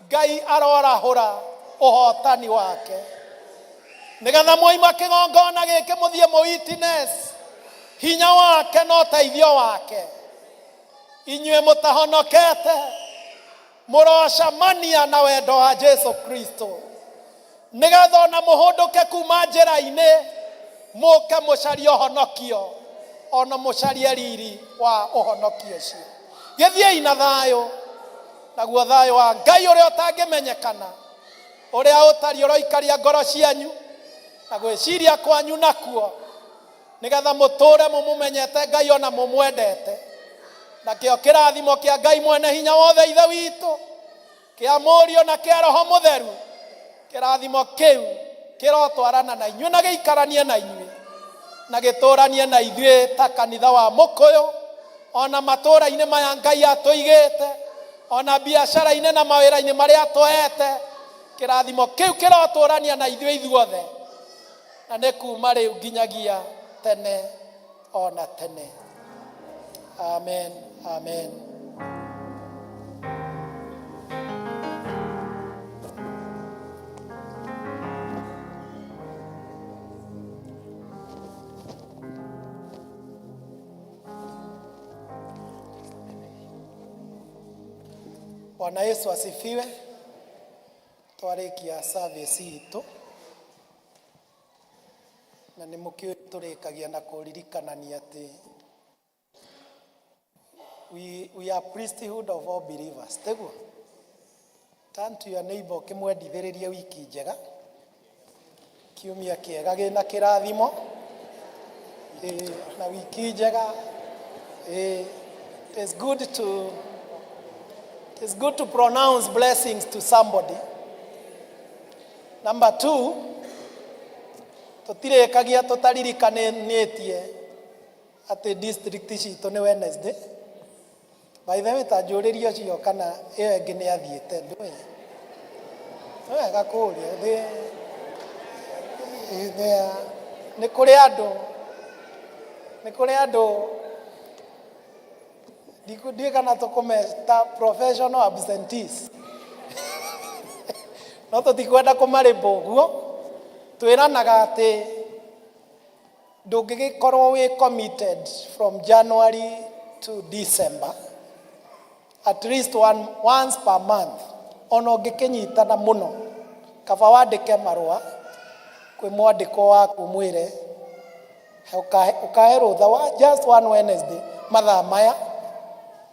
Ngai arorahũra ũhotani wake, nĩgetha mwaima kĩgongona gĩkĩ mũthiĩ mũ witness hinya wake na ũteithio wake. Inyuĩ mũtahonokete mũrocamania na wendo wa Jesu Kristo, nĩgetha ona mũhũndũke kuma njĩra-inĩ mũke mũcarie ũhonokio, ona mũcarie riri wa ũhonokio ũcio. Gĩthiĩi na thayũ, naguo thayũ wa Ngai ũrĩa ũtangĩmenyekana, ũrĩa ũtariĩ ũroikaria ngoro cianyu na gwĩciria kwanyu nakuo, nĩgetha mũtũũre mũmũmenyete Ngai ona mũmwendete. Nakĩo kĩrathimo kĩa Ngai mwene hinya wothe Ithe witũ, kĩa Mũriũ na kĩa Roho Mũtheru, kĩrathimo kĩu kĩrotwarana na inyuĩ na gĩikaranie na inyuĩ na gĩtũranie na ithuĩ ta kanitha wa Mũkũyũ, ona matũũra-inĩ maya Ngai atũigĩte, ona biacara-inĩ na mawĩra-inĩ marĩa atũhete. Kĩrathimo kĩu kĩrotũrania na ithuĩ ithuothe, na nĩ kuma rĩu nginyagia tene ona tene. Amen, amen. Bwana Yesu asifiwe. Twarĩkia service itũ, na nĩ mũkĩũĩ tũrĩkagia na kũririkanania atĩ we are priesthood of all believers. Tiguo? Turn to your neighbor ũkĩmwendithĩrĩrie wiki njega, kiumia kĩega gĩna kĩrathimo, ĩĩ, na wiki njega. Ĩĩ, it is good to pronounce blessings to somebody. Number two, tũtirĩkagia tũtaririkanĩtie atĩ district citũ nĩ Wednesday. By the way, ta njũrĩrie ũcio kana ĩyo ĩngĩ nĩ athiĩte, ndũĩ? Nĩ wega kũũria. Nĩ kũrĩ andũ, nĩ kũrĩ andũ Ndiũĩ kana tũkũmeta professional absentees, no tũtikwenda kũmarĩmba ũguo. Twĩranaga atĩ ndũngĩgĩkorwo wĩ committed from January to December, at least once per month, ona ũngĩkĩnyitana mũno, kaba wandĩke marũa kwĩ mwandĩkwo waku, ũmwĩre ũkahe rũtha wa just one Wednesday mathaa maya,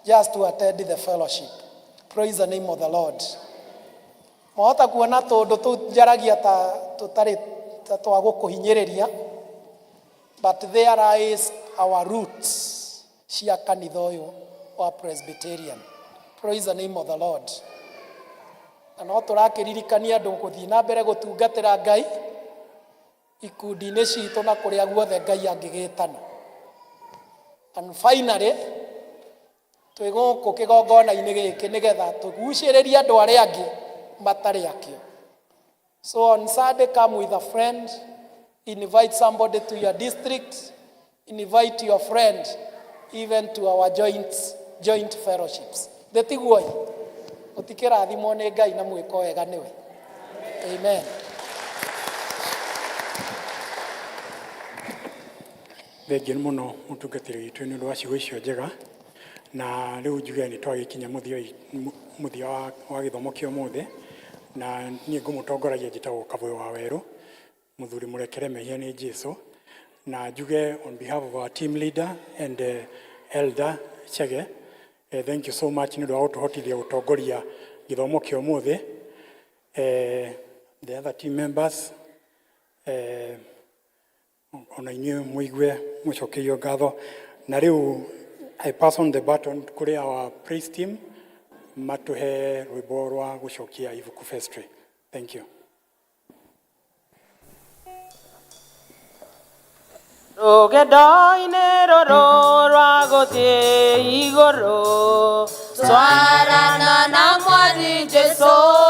just to attend the fellowship. Praise the name of the Lord. Mwahota kuona tũndũ tũu njaragia ta tũtarĩ ta twa gũkũhinyĩrĩria, but there is our roots cia kanitha ũyũ wa Presbyterian. Praise the name of the Lord. Na no tũrakĩririkania andũ gũthiĩ na mbere gũtungatĩra Ngai ikundi-inĩ citũ na kũrĩa guothe Ngai angĩgĩtana. And finally, twĩ gũkũ kĩgongona-inĩ gĩkĩ nĩgetha tũgucĩrĩrie andũ arĩa angĩ matarĩ akĩo. So on Sunday, come with a friend, invite somebody to your district, invite your friend even to our joint fellowships. Thĩtiguoi gũtikĩrathimwo nĩ Ngai na mwĩko wega nĩwe. Amen. Thengiũ mũno mũtungatĩri witũ nĩ ũndũ wa ciugo icio njega. Na rĩu njuge nĩ twagĩkinya mũthia wa gĩthomo kĩa ũmũthĩ, na niĩ ngũmũtongoragia njĩtagwo Kavũyũ wa Werũ, mũthuri mũrekere mehia nĩ Jesu. Na njuge on behalf of our team leader and elder Chege, thank you so much nĩ ũndũ wa gũtũhotithia gũtongoria gĩthomo kĩa ũmũthĩ. The other team members, ona inyuĩ mũigue mũcokerio ngatho. Na rĩu I pass on the baton kũrĩ our praise team matũhe rwĩmbo rwa gũcokia ibuku vestry. Thank you. Rũgendo-inĩ rũrũ rwa gũthiĩ igũrũ, twarana na Mwathi Jesũ.